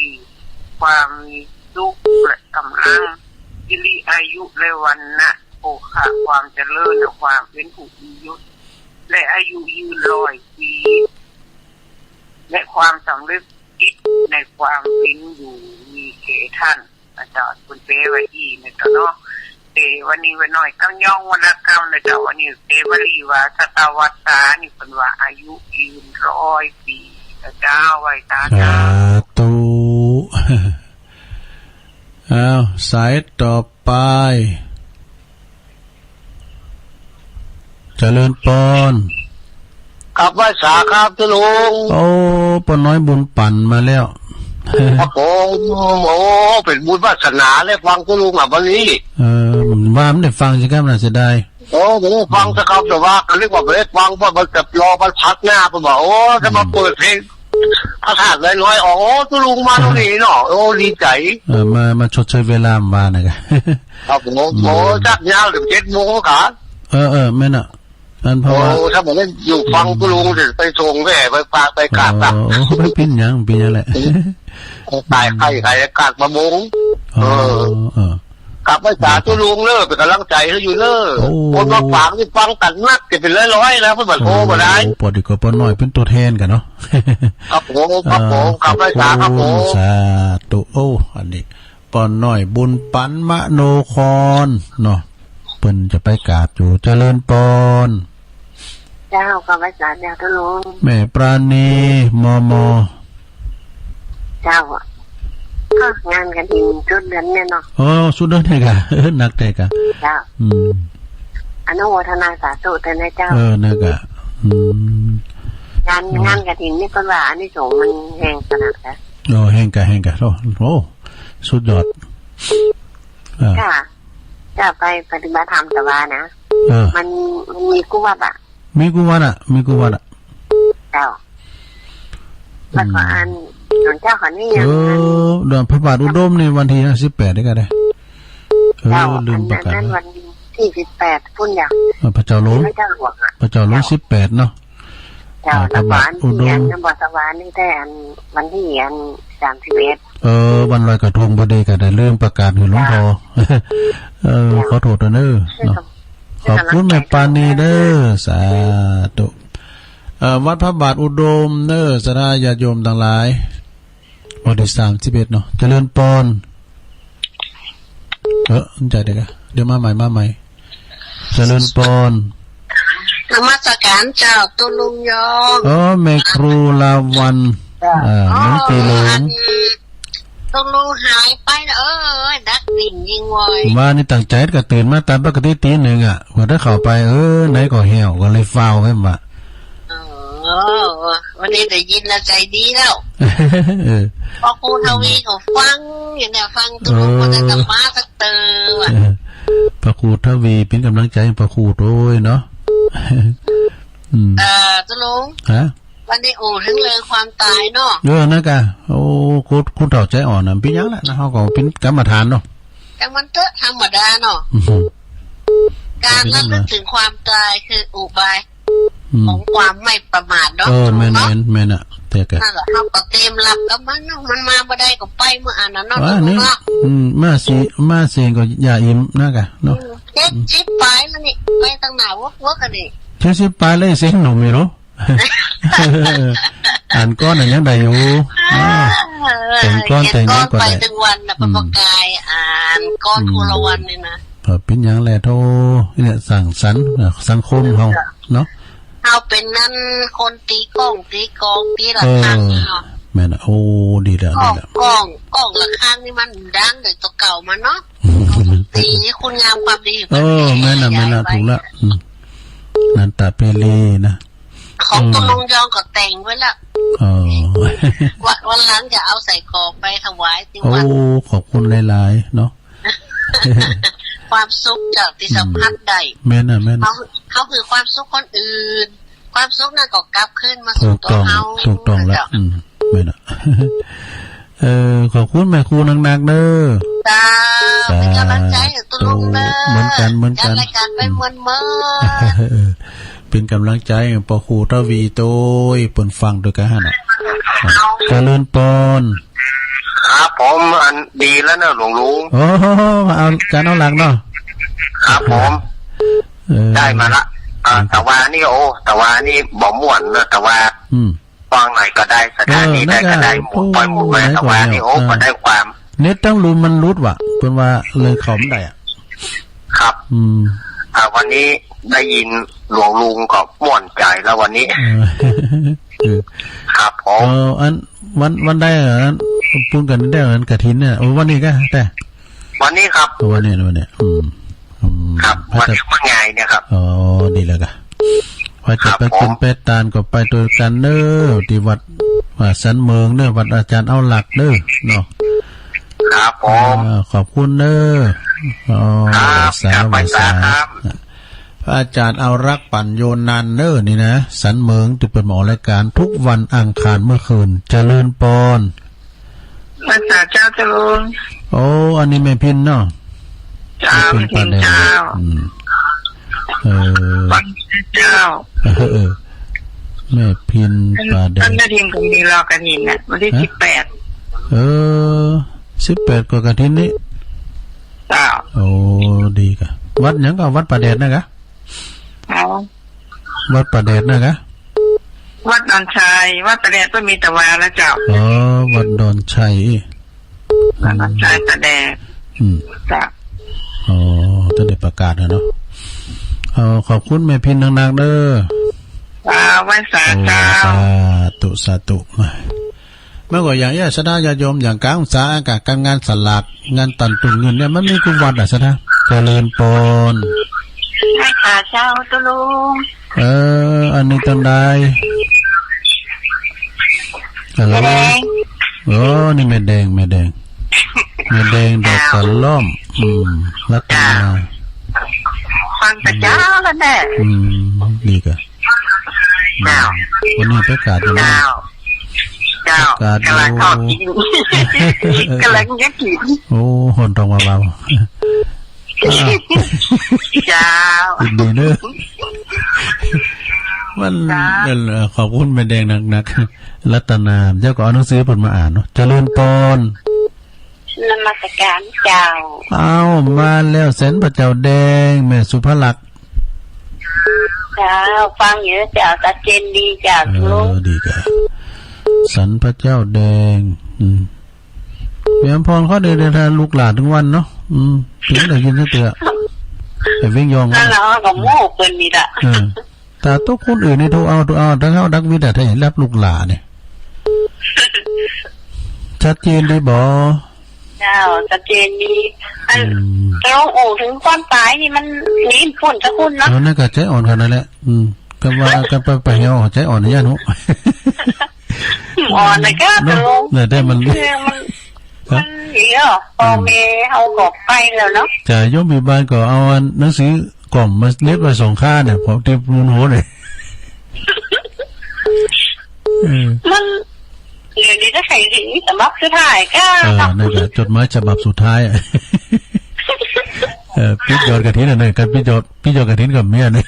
ความมีสุขและกำลัง สิริอายุและวรรณะ โภคะ ความเจริญและความเป๋นผู้มียศ และอายุยืนร้อยปี๋ และความสำเร็จจิตในความเป๋นอยู่มีแก่ต้าน นะเจ้า เปิ้นแปลไว้อี้นะเจ้าเนาะ แต่วันนี้วันน้อยกำยองวรรณกรรมนะเจ้า วันนี้เตวลีว่าสะตะวัสสา นี่เปิ้นว่าอายุยืนร้อยปี๋นะเจ้า ไหว้สาเจ้า สาธุ อ้าว สายต่อไป เจริญปอน ครับ ไหว้สาครับเจ้าลุง โอ้ ป้อน้อยบุญปั๋นมาแล้ว ครับผม โอ้ เป๋นบุญวาสนาได้ฟังเจ้าลุงอ่ะวันนี้ เออ ว่าบ่ได้ฟังสิครับ น่าเสียดาย โอ้ บ่ได้ฟังสิครับ แต่ว่าก็นึกว่าบ่ได้ฟัง เพราะมันจะรอวันพักหน้า ผมว่า โอ้ จะมาเปิดเพลง พระธาตุน้อยๆ อ๋อ เจ้าลุงมาตรงนี้เนาะ โอ้ ดีใจ๋ เออ มา มาชดเชยเวลาบ่านะกะ ครับผม อืม โอ้ จักยาวเถิงเจ็ดโมงกะ เออ เออ แม่นน่ะ อันเพราะว่า โอ้ ถ้าบ่ได้อยู่ฟัง อืม เจ้าลุงจะไปส่งแว่ ไปฝากไปกราบ อ๋อ นะ โอ้ บ่เป๋นหยัง เป๋นหยังแหละ ต๋ายไข่ไข่กาดมะม่วง อ๋อ เออ เออ ครับ ไหว้สาเจ้าลุงเน้อ เป๋นก๋ำลังใจ๋หื้ออยู่เน้อ โอ้ คนมาฝากนี่ฟังกั๋นนัก จะเป๋นร้อยๆ นะ เปิ้นบ่โทรมาได้ โอ้ ปอดีก็ป้อน้อยเป๋นตั๋วแทนกั๋นเนาะ ครับผม ครับผม เออ ครับ ไหว้สาครับผม ขอบคุณ สาธุ โอ้ อันนี้ ป้อน้อยบุญปั๋นมโนครเนาะ เปิ้นจะไปกราบอยู่ เจริญปอน เจ้า ขอไหว้สาเจ้าเจ้าลุง แม่ปราณี มม เจ้า ก็งานกฐินสุดเดือนเนี่ยเนาะ อ๋อ สุดเดือนเนี่ยกะ เออ นักแต๊กะ เจ้า อืม อนุโมทนาสาธุด้วยนะเจ้า เออ นะกะ อืม งาน เออ งานกฐินนี่เปิ้นว่าอานิสงส์มันแฮงขนาดนะ โอ้ แฮงกะ แฮงกะ โอ้ โอ้ สุดยอด เออ ค่ะ จะไปปฏิบัติธรรมแต่ว่านะ เออ มัน มันมีกู้วัดอะ มีกู้วัดอะ มีกู้วัดอะ เจ้า แล้วก็ อืม อัน หลวงเจ้าเขานี่ยัง เออ เดือนพระบาทอุดมนี่วันตี้สิบแปดนี่กะได้ เออ เจ้า ลืมประกาศ อันนั้นวันตี้สิบแปด ปุ้นอย่าง เออ พระเจ้าหลวง พระเจ้าหลวงอะ พระเจ้าหลวง เจ้า สิบแปดเนาะ เจ้า อ่า แล้วก็อันตี้ พระบาทอุดม อันนั้นบอสวรรค์นี่แต่อันวันตี้อันสามสิบเอ็ด เออ วันลอยกระทงพอดีกะได้ลืมประกาศหื้อหลวงพ่อ เจ้า เออ เจ้า ขอโทษเน้อเนาะ ขอบคุณแม่ปราณีเน้อ สาธุ เอ่อ วัดพระบาทอุดมเน้อ ศรัทธาญาติโยมตังหลาย วันตี้สามสิบเอ็ดเนาะ เจริญปอน เออ ใจ๋เด็กอะ เดี๋ยวมาใหม่ มาใหม่ เจริญปอน นมัสการเจ้า ตุ๊ลุงยอง อ๋อ แม่ครูลาวัลย์ เจ้า อ่า อ๋อ น้องตีหลง อัน ตุ๊ลุงหายไปนะ เออ ดักดิ่งยิงวอย ว่านี่ตั้งใจ๋ก็ตื่นมาต๋ามปกติตี๋นึ่งอะ ว่าได้เข้าไป เออ ไหนก็แห้ว ก็เลยฟ้าวไปบ่า อ๋อ วันนี้ได้ยินแล้วใจ๋ดีแล้ว เออ พอครูทวีเขาฟังอยู่เนี่ย ฟังตุ๊ลุง เออ คนจะมาสักเตอว่ะ เออ พระครูทวีเป๋นก๋ำลังใจ๋หื้อพระครูโตยเนาะ อืม เอ่อ ตุ๊ลุง ฮะ วันนี้อู้เถิงเรื่องความต๋ายเนาะ เออ นะกะ โอ้ ครู ครูเฒ่าใจ๋อ่อนน่ะ เป๋นหยังแหละนะ เฮาก็เป๋นกรรมฐานเนาะ จังมันเต๊อะ ธรรมดาเนาะ อือหือ ก๋านระลึกเถิงความต๋ายคืออุบาย อืม ของความไม่ประมาทเนาะ เออ แม่น เนาะ แม่น แม่นอะ แต่กะ นั่นแหละ เฮาก็เตรียมรับกับมันเนาะ มันมาบ่ได้ก็ไปเมื่ออันนั้นเนาะ ว่านี่ เนาะ อืม มาสิ มาสิก็อย่าอิ่มนะกะเนาะ อืม เจ็ดสิบป๋ายแล้วนี่ ไปตังหน้าวักๆ กั๋นนี่ เจ็ดสิบป๋ายแล้วยังเสียงหนุ่มอยู่เนาะ อันก่อนน่ะยังได้อยู่ อ่า เออ แต่งก่อน เห็น แต่งหยังก็ได้ ไปตึงวันน่ะ อืม ปะปะกาย อันก่อน อืม ภูละวันนี่นะ เออ เป๋นหยังแลโธ่ เนี่ย สร้างสรรค์ อ่ะ สังคมเฮา เนาะ เฮาเป๋นนั่นคนตี๋ก้อง ตี๋กอง ตี๋ระฆัง เออ เนาะ แม่นน่ะ โอ้ ดีแล้ว ก้อง ดีแล้ว ก้อง ก้องระฆังนี่มันดังโดยตั๋วเก่ามันเนาะ ตี๋คุณงามความดี เออ แม่นน่ะ แม่นน่ะ ถูกละ อืม นันตะเพลีนะ ของตุ๊ลุงยองก็แต่งไว้ละ เออ วัน วันหลังจะเอาใส่กรอกไปถวายตี้วัด โอ้ ขอบคุณหลายๆ เนาะ ความสุขเจ้าตี้สัมผัสได้ แม่นน่ะ แม่นน่ะ เฮา เฮาหื้อความสุขคนอื่น ความสุขนั้นก็กลับคืนมาสู่ตั๋วเฮา ถูกต้อง ถูกต้องละ เจ้า อืม แม่นน่ะ เออ ขอบคุณแม่ครูนักๆ เน้อ เจ้า สาธุ เป๋นก๋ำลังใจ๋หื้อตุ๊ลุงเน้อ เหมือนกั๋น เหมือนกั๋น จัดรายก๋านไปม่วนๆ เออ เป๋นก๋ำลังใจ๋หื้อป้อครูทวีโตย เปิ้นฟังตวยกั๋นหั้นน่ะ เจริญปอน ครับผม อันดีแล้วเนอะหลวงลุง โอ้ เอา อาจ๋ารย์เอาหลักเนาะ ครับผม เออ ได้มาละ อ่า แต่ว่านี่ โอ้ แต่ว่านี่บ่ม่วนเนอะ แต่ว่า อืม ฟังไหนก็ได้ สถานีใดก็ได้ เออ หมุนไปหมุนมา โอ้ แต่ว่านี่ ไหนก็ โอ้ เออ ก็ได้ความ เน็ตตังลุมมันหลุดว่ะ เปิ้นว่าเลยเข้าบ่ได้อะ ครับ อืม อ่า วันนี้ได้ยินหลวงลุงก็ม่วนใจ๋แล้ววันนี้ เออ เออ ครับผม เออ อัน วัน วันใดอะ อัน ปูนกั๋นได้ อันกฐินเนี่ย โอ้ วันนี้ก็ แต่ วันนี้ครับ วันนี้ วันนี้ อืม อืม ครับ พระ วันนี้เมื่อไงเนี่ยครับ อ๋อ ดีแล้วกะ ว่าจะไปกิ๋น ครับผม ไปตานก็ไปตวยกั๋นเน้อ ตี้วัด อ่า สันเหมิงเน้อ วัดอาจ๋ารย์เอาหลักเน้อ เนาะ ครับผม อ่า ขอบคุณเน้อ อ๋อ ครับ สาธุ ครับ ไหว้สา ไหว้สา ครับ พระอาจ๋ารย์เอาหลักปั๋ญโญนันท์เน้อ นี่นะ สันเหมิง ตี้เปิ้นมาออกรายก๋านทุกวันอังคารเมื่อคืน เจริญปอน ไหว้สาเจ้า เจ้าลุง โอ้ อันนี้แม่พินเนาะ เจ้า แม่พิน แม่พิน ป่าแดง เจ้า อืม เออ ไหว้สาเจ้า เออ เออ แม่พิน ป่าแดง ต้นกระถินก็มีรอกระถินน่ะ วันตี้ ฮะ สิบแปด เออ สิบแปดก็กฐินนี้ เจ้า โอ้ ดีกะ วัดหยังก็ วัดป่าแดดนะกะ อ๋อ วัดป่าแดดนะกะ วัดดอนชัย วัดป่าแดดก็มีแต่วาแล้วเจ้า อ๋อ วัดดอนชัย วัดดอนชัยป่าแดด อืม เจ้า อ๋อ จะได้ประกาศนะเนาะ เออ ขอบคุณแม่พินนักๆ เน้อ อ่า ไหว้สาเจ้า โอ้ สาธุ สาธุ มา เมื่อก่อนอย่างเอี้ย ศรัทธาญาติโยม อย่างก๋านศึกษา ก๋านงานสลาก งานตันตุนเงินเนี่ย มันมีกู้วัดอะ ศรัทธา เจริญปอน ไหว้สาเจ้า ตุ๊ลุง เออ อันนี้ตังใด ฮัลโหล แม่แดง โอ้ นี่แม่แดง แม่แดง แม่แดง ดอกกระหล่อม อืม รัตนา ฟังแต่เจ๊าแล้วแน่ อืม ดีกะ เจ้า วันนี้ประกาศอยู่นะ เจ้า เจ้า ประกาศอยู่ ก๋ำลังทอดกิ๋น ก๋ำลังจะกิ๋น โอ้ ฮ้อนท้องเบาๆ เจ้า ยินดีเน้อ มัน เจ้า เออ ขอบคุณแม่แดงนักๆ รัตนา เจ้าก็เอาหนังสือเปิ้นมาอ่านเนาะ เจริญปอน นมัสก๋านเจ้า อ้าว มาแล้ว สันพระเจ้าแดง แม่สุภลักษณ์ เจ้า ฟังอยู่เจ้า ชัดเจนดีเจ้า เออ ทุก ดีกะ สันพระเจ้าแดง อืม แม่อำพรเขาได้ ได้ลูกหลานตึงวันเนาะ อืม เถิงได้ยินสักเตื้อ ไอ้เว้งยอง นั่นแหละ ก็โม้เปิ้นนี่ละ เออ แต่ตุ๊กคนอื่นนี่โทรเอา โทรเอา แต่เฮาดักวิทย์อะ ถ้าหันฮับลูกหลานเนี่ย ชัดเจนดีบ่ เจ้า ชัดเจนดี อัน อืม ตรงอู่ถึงความต๋ายนี่มันหนีบ่ป๊นสักคนเนาะ เออ นั่นก็ใจ๋อ่อนขนาดนั้นแหละ อืม ก็ว่ากันไป ไปเฮาใจ๋อ่อนอย่างเงี้ยเนาะ อ่อนเลยก็ เนาะ ตรง เนี่ย แต่มัน คือมัน ฮะ มันเยอะ พ่อแม่เฮาก็ไปแล้วเนาะ จ้ะ โยมพี่บ้านก็เอาอันหนังสือกล่อมมาเหน็บไว้สองข้างเนี่ย พอตี้ปูนหัวเนี่ย เออ มัน เดี๋ยวนี้จะใส่ถึงฉบับสุดท้ายก็ เออ นั่นแหละ จดหมายฉบับสุดท้ายอะ เออ ปิ๊กยอดกฐินน่ะเนี่ย การปิ๊กยอด ปิ๊กยอดกฐินก็เมียเนี่ย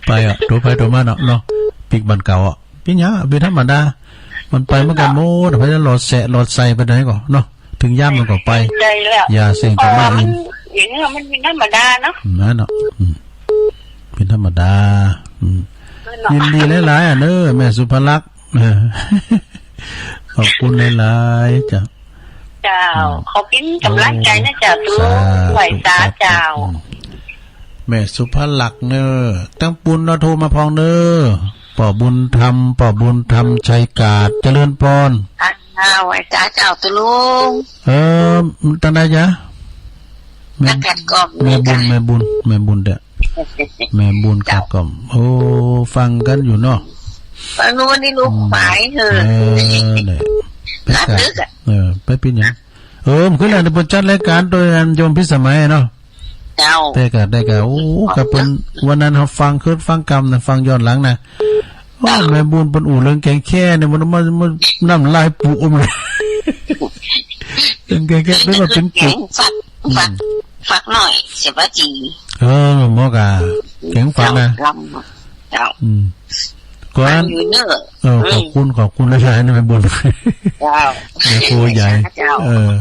ไปอะ โตไปโตมาเนาะ เนาะ ปิ๊กบ้านเก่าอะ เป๋นหยังอะ เป๋นธรรมดา มันไปเหมือนกั๋นหมด ไปแล้วหลอดแสะหลอดใส่ไปไหนก็เนาะ เถิงยามมันก็ไป ใช่แล้ว ยาเส้นก็มาเอง เพราะว่ามัน อย่างนี้มันเป๋นธรรมดาเนาะ นั่นเนาะ อืม เป๋นธรรมดา อืม นั่นเนาะ ยินดีหลายๆ อะเน้อ แม่สุภลักษณ์ เออ ขอบคุณหลายๆ จ้ะ เจ้า อืม ขอเป๋นก๋ำลังใจ๋นะเจ้า โอ้ ตุ๊ลุง สาธุ ไหว้สาเจ้า สาธุ อืม แม่สุภลักษณ์เน้อ ตังปูนเนาะ โทรมาพ่องเน้อ ป้อบุญธรรม ป้อบุญธรรม ชัยกาด เจริญปอน อ่า ไหว้สาเจ้าตุ๊ลุง เออ ตังใดจ๊ะ แม่ แม่บุญ แม่บุญ แม่บุญเด้อ แม่บุญกาดกล่อม โอ้ ฟังกั๋นอยู่เนาะ ฟังวันนี้ลูก อืม หมายเหอะ เออ เนี่ย ไปกั๋น เออ ไปเป๋นหยัง เออ มันคือเรื่องที่เปิ้นจัดรายก๋านโตยอันโยมพิสมัยเนาะ เจ้า แต่ก็ แต่ก็ โอ้ ก็เปิ้น วันนั้นเฮาฟัง กึ๊ดฟังกำนะ ฟังย้อนหลังนะ โอ้ เจ้า แม่บุญเปิ้นอู้เรื่องแกงแค่เนี่ย มัน มัน มันน้ำลายปูอมเลย เรื่องแกงแค่ เปิ้นว่าเป๋น แกงฝัก อืม ฝัก ฝักน้อย เสียบาจี เออ หมอกะ แกงฝักนะ เจ้า เจ้า อืม ก่อน อยู่เนอะ เออ อืม ขอบคุณ ขอบคุณหลายๆ นะแม่บุญ เจ้า แม่ครัวใหญ่ เจ้า เออ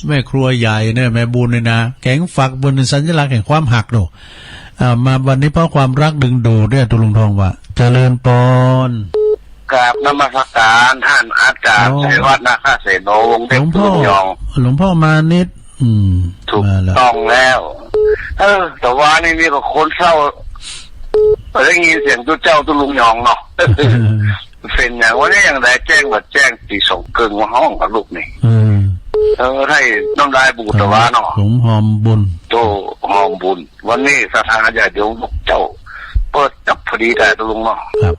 แม่ครัวใหญ่เนี่ย แม่บุญเนี่ยนะ แกงฝักเปิ้นสัญลักษณ์แห่งความฮักโด อ่า มาวันนี้เพราะความรักดึงดูดเนี่ย ตุ๊ลุงทองว่า เจริญปอน กราบนมัสการท่านอาจารย์ อ๋อ ชัยวัฒน์ นาคเสโน วงศ์เล็ก หลวงพ่อ ตุ๊ลุงยอง หลวงพ่อมานิต อืม ถูก มาแล้ว ต้องแล้ว เออ แต่ว่านี่มีกับคนเศร้า ได้ยินเสียงตุ๊เจ้าตุ๊ลุงยองเนาะ เป๋นอย่างวันนี้ยังได้แจ้ง มาแจ้งตีสองเกิ่งว่าฮ้องกับลูกนี่ อืม เออ ให้น้ำลายบูดแต่ว่าเนาะ สมหอมบุญ โตหอมบุญ วันนี้ศรัทธาญาติโยมลูกเจ้า เปิดจับพอดีได้ตุ๊ลุงเนาะ ครับ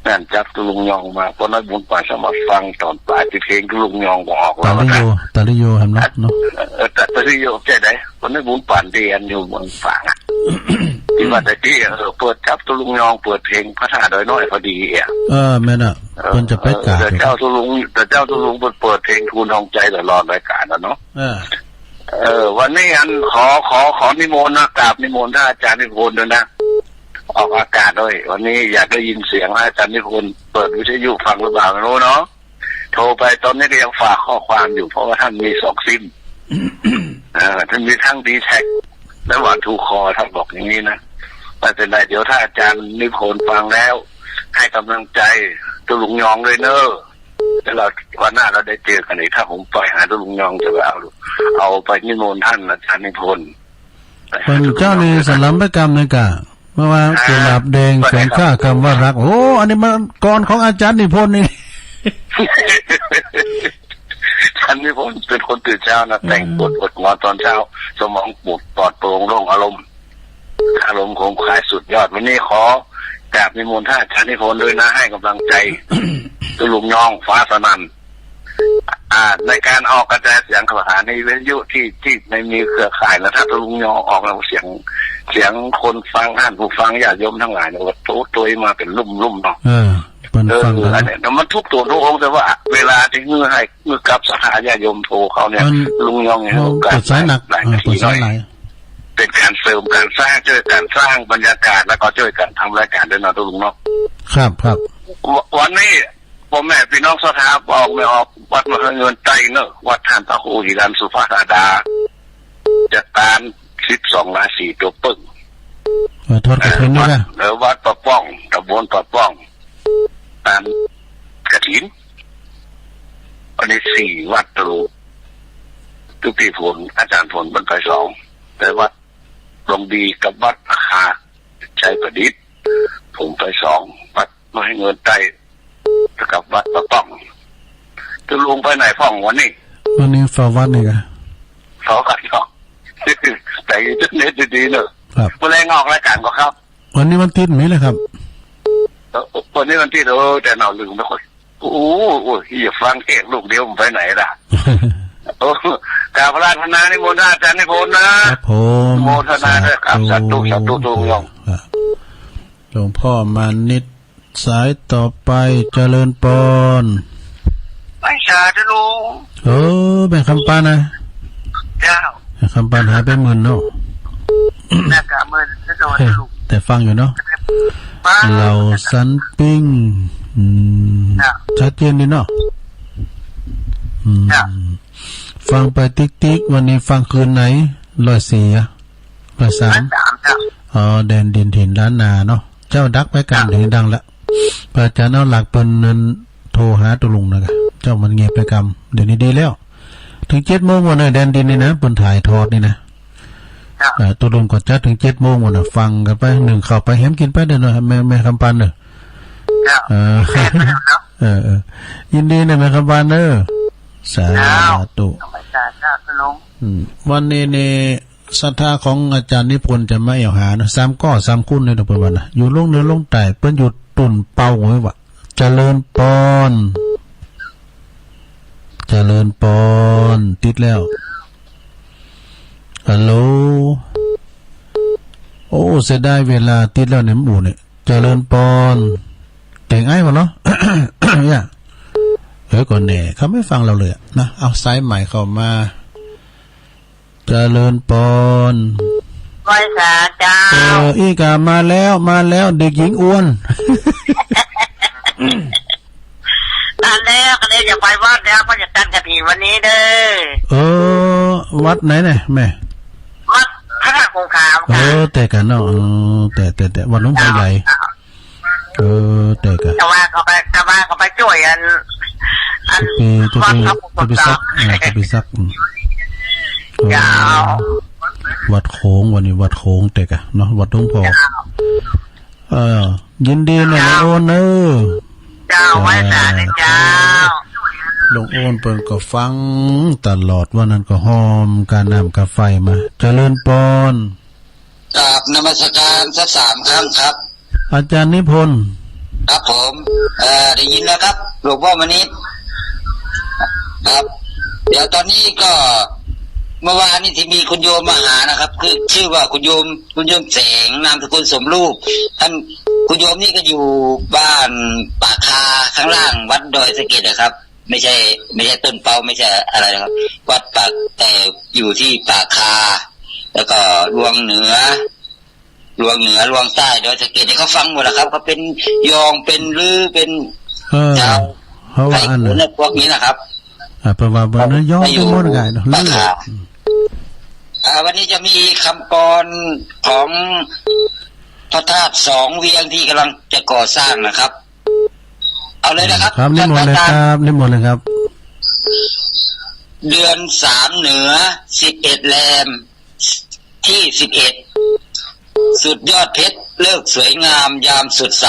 นั่นจับตุ๊ลุงยองมา เพราะน้อยบุญป่าสมัครฟังตอนปลายที่เพลงตุ๊ลุงยองก็ออกแล้ว ตาลิโย นะ ตาลิโยครับเนาะ เออ ตาลิโยใช่ไหม เพราะน้อยบุญป่านเตียนอยู่เมืองฝางอะ ที่ว่าแต่ที่ เออ เปิดจับตุ๊ลุงยอง เปิดเพลงพระธาตุดอยน้อยพอดีอะ เออ แม่นอะ เออ เปิ้นจะไปกราบ เออ แต่เจ้าตุ๊ลุง แต่เจ้าตุ๊ลุงเปิ้นเปิดเพลงทูลทองใจตลอดรายการแล้วเนาะ เออ เออ วันนี้อันขอ ขอ ขอนิมนต์นะ กราบนิมนต์ท่านอาจารย์นิพนธ์ด้วยนะ ออกอากาศด้วย วันนี้อยากได้ยินเสียงอาจารย์นิพนธ์ เปิดวิทยุฟังหรือเปล่าไม่รู้เนาะ โทรไปตอนนี้ก็ยังฝากข้อความอยู่ เพราะว่าท่านมีสองซิม เออ ท่านมีทั้งดีแท็กและวันทูคอล ท่านบอกอย่างนี้นะ ไม่เป็นไร เดี๋ยวถ้าอาจารย์นิพนธ์ฟังแล้ว ให้กำลังใจตุ๊ลุงยองด้วยเนอะ แล้วเรา วันหน้าเราได้เจอกันอีก ถ้าผมไปหาตุ๊ลุงยองจะไปเอา เอาไปนิมนต์ท่านอาจารย์นิพนธ์ เปิ้นเจ้านี่สลัมไปกำนี่กะ เมื่อว่า อ่า กุหลาบแดง แฝงค่าคำว่ารัก โอ้ อันนี้มันกลอนของอาจารย์นิพนธ์นี่ อาจารย์นิพนธ์เป็นคนตื่นเช้านะ แต่งบท เออ อดนอนตอนเช้า สมองปลอดโปร่งโล่งอารมณ์ อารมณ์คงคายสุดยอด วันนี้ขอกราบนิมนต์ท่านอาจารย์นิพนธ์ด้วยนะ ให้กำลังใจ ตุ๊ลุงยองฟ้าสนั่น อ่า ในการออกกระจายเสียงสถานีวิทยุที่ ที่ในมีเครือข่ายนะ ถ้าตุ๊ลุงยองออกแล้วเสียง เสียงคนฟัง ท่านผู้ฟังญาติโยมทั้งหลายเนี่ย ว่าโตโตยมาเป็นลุ่มๆ เนาะ เออ เปิ้น เออ ฟังกัน อันเนี้ยมันทุกตัวทุกองค์ แต่ว่าเวลาที่เงื้อให้ เงื้อกับศรัทธาญาติโยมโทรเข้าเนี่ย มัน ลุงยองเนี่ย มัน โอกาส เปิดสายหนัก หลาย เออ นาที เปิดสายหลาย หน่อย เป็นการเสริมการสร้าง ช่วยกันสร้างบรรยากาศ แล้วก็ช่วยกันทำรายการด้วยนะตุ๊ลุงเนาะ ครับ ครับ ว- วันนี้ พ่อแม่พี่น้องศรัทธาออกไม่ออก วัดมหาเงินใต้เนอะ วัดท่านพระครูหิรัญสุภาธาดา จัดการสิบสองราศีตัวเปิ้ง เออ ทอดกฐินด้วยนะ วัด เออ วัดป่าป้อง ตำบลป่าป้อง ตานกฐิน อันนี้สี่วัด ตุ๊ลุง ตุ๊กตี้ผล อาจารย์ผลเปิ้นไปสอง แต่วัดดงดีกับวัดพระคา ชัยประดิษฐ์ ผมไปสอง วัดมหาเงินใต้ กับวัดป่าป้อง ตุ๊ลุงไปไหนพ่องวันนี้ วันนี้เฝ้าวัดนี่กะ เฝ้าวัดเนาะ แต่อยู่ที่นี่ดีๆ เนอะ ครับ มื้อแลงออกรายการก่อครับ วันนี้วันอาทิตย์มีเลยครับ เออ วันนี้วันอาทิตย์ เออ แต่เนาะลืมไปก่อน โอ้โห โอ้ย อย่าฟังเทศน์ลูกเดียวมันไปไหนล่ะ โอ้ กราบอาราธนานิมนต์ท่านอาจารย์นิพนธ์นะ ครับผม โมทนาด้วยครับ สาธุ สาธุ สาธุ ตุ๊ลุงยอง ครับ หลวงพ่อมานิต สายต่อไป เจริญปอน ไหว้สาตุ๊ลุง เออ แม่คำปานนะ เจ้า แม่คำปานหายไปหมื่นเนาะ น่ากะหมื่น แต่ว่า เฮ้ย ตุ๊ลุง แต่ฟังอยู่เนาะ ฟัง เหล่าสันปิ้ง อืม เจ้า ชัดเจนดีเนาะ อืม เจ้า ฟังไปติ๊กๆ วันนี้ฟังคืนไหน ร้อยสี่อะ ร้อยสาม ร้อยสาม เจ้า อ๋อ แดนดินถิ่นล้านนาเนาะ เจ้าดักไปกลาง เจ้า เสียงดังละ พระอาจารย์เอาหลักเปิ้นนั้นโทรหาตุ๊ลุงนะกะ เจ้ามันเงียบไปกำ เดี๋ยวนี้ดีแล้ว ถึงเจ็ดโมงวันน่ะ แดนดินนี่นะ เปิ้นถ่ายทอดนี่นะ เจ้า เอ่อ ตุ๊ลุงก็จัดถึงเจ็ดโมงวันน่ะ ฟังกันไป นึ่งข้าวไป แหมกิ๋นไปเด้อเนาะ แม่ แม่คำปานเนาะ เจ้า เออ เออ เออ ยินดีนะแม่คำปานเนาะ สาธุ เจ้า สาธุ ตุ๊ลุง อืม วันนี้นี่ ศรัทธาของอาจารย์นิพนธ์จะมาแอ่วหานะ สามก้อสามคุ้นเลยนะ เปิ้นว่านะ อยู่ลงเหนือลงใต้ เปิ้นอยู่ตุ่นเปาไว้วะ เจริญปอน เจริญปอน ติดแล้ว ฮัลโหล โอ้ เสียดายเวลาติดแล้วเนี่ย หมู่เนี่ย เจริญปอน เก่งไอ้หมดเนาะ เนี่ย เออ ก็แน่ เขาไม่ฟังเราเลยอะนะ เอาสายใหม่เข้ามา เจริญปอน ไหว้สาเจ้า เออ อีกามาแล้ว มาแล้ว เด็กหญิงอ้วน ตันแล้ว ก็เลยจะไปวัดแล้ว ก็จะตันกฐินวันนี้เด้อ เออ วัดไหนเนี่ยแม่ วัดพระคงคา เอ ค่ะ อ แต่กะเนาะ เออ แต่ แต่ แต่ วัดหลวงพ่อใหญ่ เจ้า เออ แต่กะ แต่ว่าเขาไป แต่ว่าเขาไปจ้วยอัน อัน จะไป จะไป วัดพระคงคา จะไปสัก เออ จะไปสัก อืม เจ้า เออ วัดโขง วันนี้วัดโขงแต่กะเนาะ วัดหลวงพ่อ เจ้า เออ ยินดีนะ เจ้า ลุงโอนเนอะ เจ้า ไหว้สานะเจ้า ลุงโอนเปิ้นก็ฟังตลอด วันนั้นก็หอมกาน้ำกาไฟมา เจริญปอน กราบนมัสการสักสามครั้งครับ อาจารย์นิพนธ์ ครับผม เอ่อ ได้ยินแล้วครับ หลวงพ่อมณิษฐ์ ครับ เดี๋ยวตอนนี้ก็ เมื่อวานนี้ที่มีคุณโยมมาหานะครับ คือชื่อว่าคุณโยม คุณโยมแสง นามสกุลสมรูป ท่าน คุณโยมนี่ก็อยู่บ้านป่าคาข้างล่างวัดดอยสะเก็ดนะครับ ไม่ใช่ ไม่ใช่ต้นเปา ไม่ใช่อะไรนะครับ วัดป่า แต่อยู่ที่ป่าคา แล้วก็ลวงเหนือ ลวงเหนือ ลวงใต้ ดอยสะเก็ดเนี่ยเขาฟังหมดแหละครับ เขาเป็นยอง เป็นลือ เป็น เออ ชาว เขาว่าอันนั้น ไทยขุนเนี่ย พวกนี้นะครับ อ่า เปิ้นว่าเปิ้นยอง เขาอยู่ เปิ้นว่าไงเนาะ ป่าคา ลือ อ่า วันนี้จะมีคำกลอนของพระธาตุสองเวียงที่กำลังจะก่อสร้างนะครับ เอาเลยนะครับ ครับ นิมนต์เลยครับ ท่านประธาน นิมนต์เลยครับ เดือนสามเหนือ สิบเอ็ดแรม ที่สิบเอ็ด สุดยอดเพชรเลิกสวยงามยามสดใส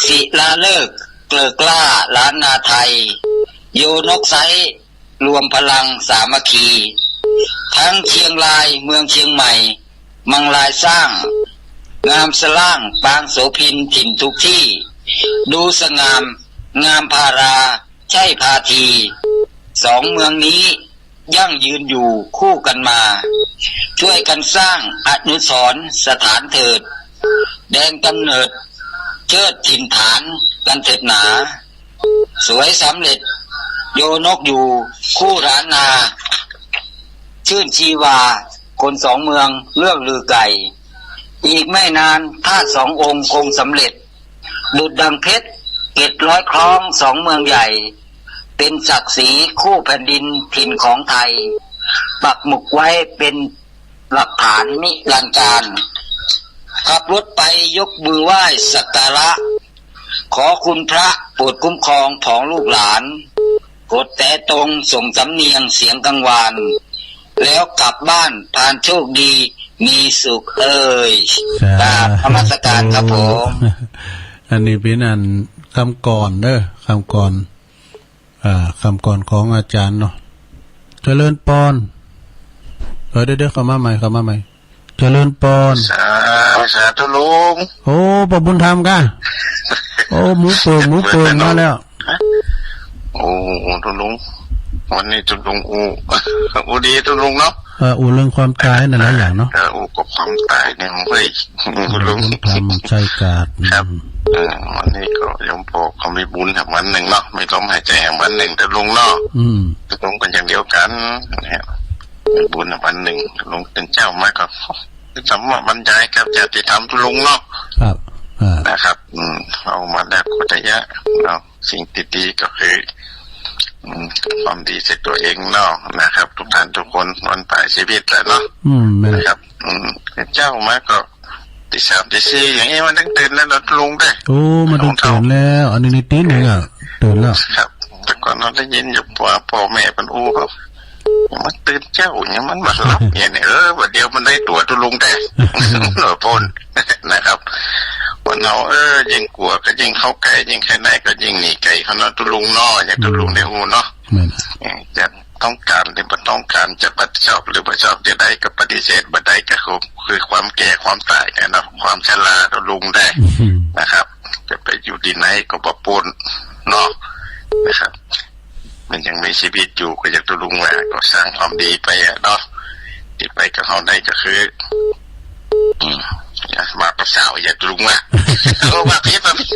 ศิลาฤกษ์เกลิกล้าล้านนาไทย โยนกไซร้ รวมพลังสามัคคี ทั้งเชียงรายเมืองเชียงใหม่ มังรายสร้าง งามสะล่างปางโสภินถิ่นทุกที่ ดูสง่ามงามพาราใช่พาที สองเมืองนี้ ยั่งยืนอยู่คู่กันมา ช่วยกันสร้างอนุสรณ์สถานเถิด แดนกำเนิดเชิดถิ่นฐานกันเถิดหนา สวยสำเร็จโยนกอยู่คู่ล้านนา ชื่นชีวาคนสองเมืองเลื่องลือไกล อีกไม่นานธาตุสององค์คงสำเร็จ ดุจดังเพชรเกล็ดร้อยคล้องสองเมืองใหญ่ เป็นศักดิ์ศรีคู่แผ่นดินถิ่นของไทย ปักหมุดไว้เป็นหลักฐานนิรันดร์กาล ขับรถไปยกมือไหว้สักการะ ขอคุณพระโปรดคุ้มครองผองลูกหลาน กดแตรตรงส่งสำเนียงเสียงกังวาน แล้วกลับบ้านพานโชคดีมีสุขเอ่ย สาธุ กราบนมัสการครับผม อันนี้เป๋นอันกำกลอนเด้อ กำกลอน อ่า กำกลอนของอาจารย์เนาะ เจริญปอน เออ เดี๋ยวๆ เข้ามาใหม่ เข้ามาใหม่ เจริญปอน สา สาธุลุง โอ้ ป้อบุญธรรมกะ โอ้ หมูเปิ่ง หมูเปิ่งมาแล้ว โอ้ ตุลุง วันนี้ตุลุงอู้ อู้ดีตุลุงเนาะ เออ อู้เรื่องความต๋ายนั่นหลายอย่างเนาะ เออ อู้กับความต๋ายเนี่ย เฮ้ย ลุง ลุงทำชัยกาด ครับ อืม เออ วันนี้ก็โยมพ่อเขามีบุญแหมวันนึ่งเนาะ มีลมหายใจ๋แหมวันนึ่ง ตุลุงเนาะ อืม ตุลุงก็อย่างเดียวกั๋นเนี่ย มีบุญแหมวันนึ่ง ตุลุงตื่นเจ๊ามาก็ ธรรมบรรยายกับญาติธรรมตุลุงเนาะ ครับ อ่า นะครับ อืม เอามาแล้วก็จะเยอะเนาะ สิ่งดีๆ ก็คือ อืม ความดีใส่ตัวเองเนาะ นะครับ ทุกท่านทุกคน วันปลายชีวิตแหละเนาะ อืม แม่น นะครับ อืม เจ๊ามาก็ ตีสามตีสี่อย่างนี้มันต้องตื่นแล้วเนาะลุงเด้อ โอ้ มันต้องตื่นแล้ว อันนี้นี่ตีหนึ่งอะ ตื่นแล้ว ครับ แต่ก่อนเฮาได้ยินอยู่ว่าป้อแม่เปิ้นอู้ก็ ยังมาตื่นเจ๊า ยังมันบ่หลับเนี่ย เออ บ่าเดี๋ยวมันได้ตั๋วตุลุงแต๊ เนาะ พ่น นะครับ คนเฮา เออ ยิ่งกั๋วก็ยิ่งเข้าใก้ ยิ่งใค่ในก็ยิ่งหนีไก๋เขาเนาะ ตุลุงเนาะ อย่างตุลุงได้อู้เนาะ แม่น เออ จะต้องก๋านหรือบ่ต้องก๋าน จะปฏิเสธหรือบ่ชอบ จะได้ก็ปฏิเสธ บ่ได้ก็คือ คือความแก่ความต๋ายเนี่ยเนาะ ความชราตุลุงแต๊ นะครับ จะไปอยู่ตี้ไหนก็บ่ป๊นเนาะ นะครับ มันยังมีชีวิตอยู่ก็อย่างตุลุงว่า ก็สร้างความดีไปอะเนาะ ตี้ไปก็เฮาได้ก็คือ อืม ว่าภาษาอย่าตรงว่ะ เออ ว่าผิด ว่าผิด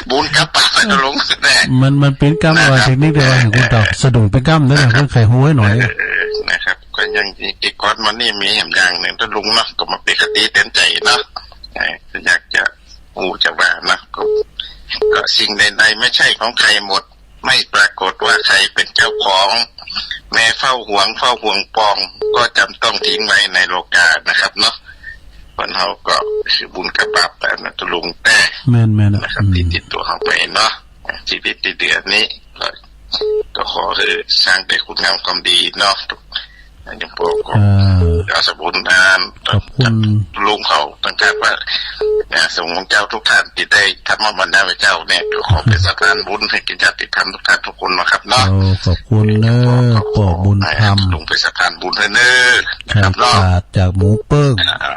บุญกับบาปอะตกลงแน่ มัน มันเป๋นกำ นะครับ ว่าเทคนิคเดียวกัน เออ ของคุณเต่า สะดุ้งเป๋นกำเด้อ นะครับ เพิ่นไขฮู้หื้อหน่อย เออ เออ นะครับ ก็ยังติดก้อนมานี่มีแหมอย่างนึ่ง ตกลงเนาะ ก็มาเป๋นคติเตือนใจ๋เนาะ เออ ก็อยากจะฮู้จะว่าเนาะ ก็ ก็สิ่งใดๆ ไม่ใช่ของใครหมด ไม่ปรากฏว่าใครเป็นเจ้าของ แม้เฝ้าหวง เฝ้าห่วงปอง ก็จำต้องทิ้งไว้ในโลกานะครับเนาะ คนเฮาก็หื้อบุญกับบาปไปนะตกลงแน่ แม่นๆ อะ นะครับ อืม ติดๆ ตั๋วเฮาไปเนาะ ชีวิตตี้เหลือนี้ก็ ก็ขอหื้อสร้างแต่คุณงามความดีเนาะ โยมพ่อก็ อ่า เอาสมบูรณ์งาน ขอบคุณ ลุงเขาตั้งแต่ว่า นะ สงฆ์เจ้าทุกท่านตี้ได้ธรรมบรรดาเจ้าเนี่ย ก็ขอเป๋นสะพานบุญหื้อกิจญาติธรรมทุกท่านทุกคนนะครับเนาะ โอ้ ขอบคุณเน้อ ขอบคุณ ป้อบุญธรรม ลุงเป๋นสะพานบุญหื้อเน้อ นะครับเนาะ ไข่ขาดจากหมูเปิ้ง อ่า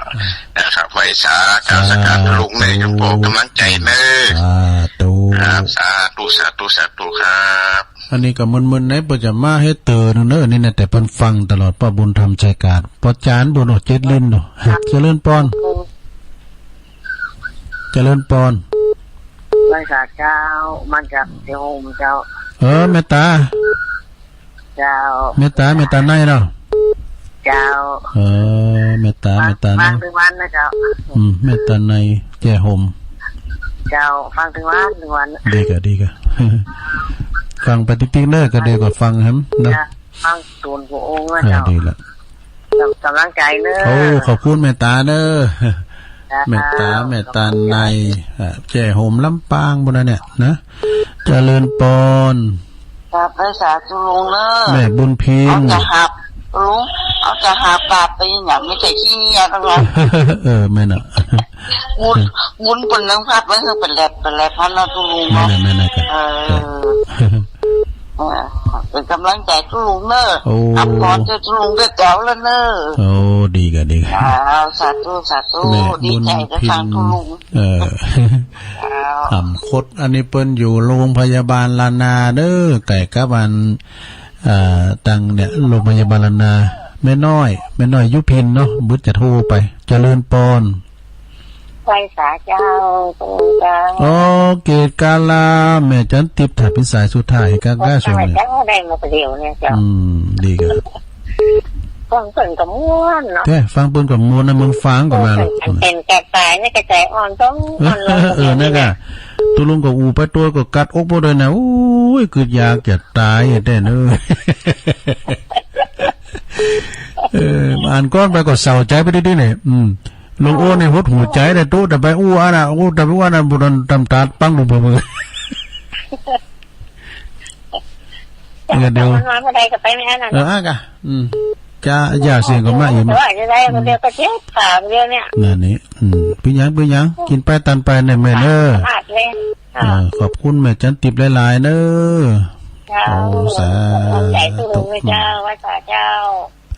นะครับ ไหว้สา กล่าวสาการลุงเน้อ สาธุ โยมพ่อ ก๋ำลังใจ๋เน้อ สาธุ ครับ สาธุ สาธุ สาธุครับ อันนี้ก็มึนๆ ไหน เปิ้นจะมาหื้อเต๋อเน้อ นี่นะ แต่เปิ้นฟังตลอด ป้อบุญธรรมชัยการ ป้อจ๋ารย์บุญ โอ้ เจ็ดลิ้นเนาะ เจริญปอน เจริญปอน ไหว้สาเจ้า มาจากเจ้าโฮมเจ้า เออ แม่ต๋า เจ้า แม่ต๋า แม่ต๋าในเนาะ เจ้า เออ แม่ต๋า ฟัง แม่ต๋าใน ฟังตึงวันนะเจ้า อืม แม่ต๋าใน แจ้โฮม เจ้า ฟังตึงวัน ตึงวัน ดีก่ะ ดีก่ะ ฟังไปติ๊กๆ เน้อ ก็ดีกว่าฟังแหมเนาะ เจ้า ฟังตูนพระองค์นะ อ่า เจ้า ดีละ ก๋ำลังใจ๋เน้อ โอ้ ขอบคุณแม่ต๋าเน้อ เจ้า แม่ต๋า แม่ต๋าใน อ่า แจ้โฮมลำปางปุ้นนะเนี่ยนะ เจริญปอน ครับ ไหว้สาเจ้าลุงเน้อ แม่บุญพิน เอาจะหับ ลุง เอาจะหับบาปไปเนี่ย ไม่ใช่ขี้เงี้ยทั้งนั้น เออ แม่นอะ บุญ บุญเปิ้นนังพัดไว้หื้อเป๋นแหลบ เป๋นแหลบพันเนาะเจ้าลุงเนาะ แม่นอะ แม่นอะ เออ เออ เป๋นก๋ำลังใจ๋เจ้าลุงเน้อ โอ้ อับกอดเจ้าลุงด้วยแจ๋วแล้วเน้อ โอ้ ดีก่ะ ดีก่ะ อ้าว สาธุ สาธุ แม่บุญพิน ดีใจ๋กับทางเจ้าลุง เออ อ้าว อ่ำคด อันนี้เปิ้นอยู่โรงพยาบาลล้านนาเน้อ ใก้กับอัน อ่า ตังเนี่ย โรงพยาบาลล้านนา แม่น้อย แม่น้อยยุพินเนาะ บึดจะโทรไป เจริญปอน ไหว้สาเจ้า ตรงกลาง โอเค กาลา แม่จันติบ ถ้าเป๋นสายสุดท้าย กา กา เจ้า ส่งเลย เจ้าได้มาประเดี๋ยวเนี่ยเจ้า อืม ดีก่ะ ฟังเปิ้นก็ม่วนเนาะ แท้ ฟังเปิ้นก็ม่วนนะ เมืองฟางก็มาเนาะ เปิ้นเป๋นแก่ต๋ายนี่ก็ใจ๋อ่อนต้องอ่อนลง เออ นั่นก่ะ ตกลงก็อู้ไปตวยก็กัดอกบ่ได้นะ โอ้ย กึ๊ดอยากจะต๋ายแท้เน้อ เออ อ่านก่อนไปก็เศร้าใจ๋ไปดิๆ เนี่ย อืม ลุงโอ้นี่หดหู่ใจ๋เลย ตุ๊ แต่ไปอู้อันน่ะ อู้ แต่ไปอู้อันน่ะ บ่ทันตำตาดปังลงไปมือ เดี๋ยว มันมาเมื่อใดก็ไปไม่อันน่ะ เออ อ่ะกะ อืม จะ อย่าเสี่ยงก็มาอีก แต่ว่าจะได้คนเดียวก็เจ็บขาคนเดียวเนี่ย นั่นนี่ อืม เป๋นหยัง เป๋นหยัง กิ๋นไปตันไปเนี่ยแม่เน้อ ขนาดเลย เออ ขอบคุณแม่จันติบหลายๆ เน้อ เจ้า โอ้ สาธุ ขอบคุณเจ้า ไหว้สาเจ้า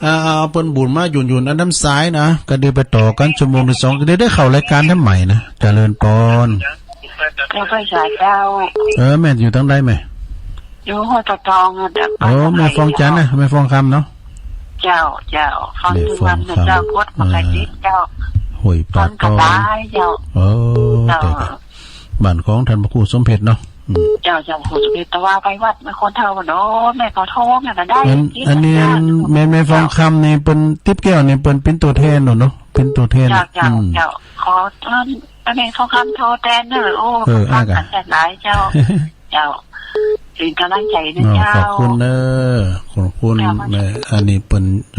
อ่า เอาเปิ้นบุญมาหยุ่นๆ อันน้ำสายนะ ก็เดี๋ยวไปต่อกั๋นชั่วโมงตี้สอง ก็เดี๋ยวได้เข้ารายก๋านแถมใหม่นะ เจริญปอน เจ้า ไหว้สาเจ้า เออ แม่อยู่ตางใดแม่ อยู่ห้วยตะตองอะ เดี๋ยว โอ้ แม่ฟองจันทน์นะ แม่ฟองคำเนาะ เจ้า เจ้า ฟังตึงวันนะเจ้า แม่ฟองคำ กดปกติเจ้า เออ ห้วยตะตอง ฟังสบายเจ้า โอ้ เจ้า เดี๋ยวก่อน บ้านของท่านพระครูสมเพชรเนาะ อืม เจ้า เจ้า ครูสมเพชร แต่ว่าไปวัดแม่คนเฒ่าเนาะ แม่ขอโทษ แม่ก็ได้ อัน กิ๋น อันนี้ อัน แม่ แม่ฟองคำนี่เปิ้น ติ๊บแก้วนี่เปิ้นเป๋นตั๋วแทนเนาะ เนาะ เป๋นตั๋วแทน เจ้า เจ้า อืม เจ้า ขอเชิญ อันนี้ทองคำโทรแทนเน้อ โอ้ เออ ฟังกั๋น อ่ะ หลายเจ้า เจ้า เป๋นก๋ำลังใจ๋เน้อ เนาะ เจ้า ขอบคุณเน้อ ขอบคุณ เจ้า แม่ อันนี้เปิ้น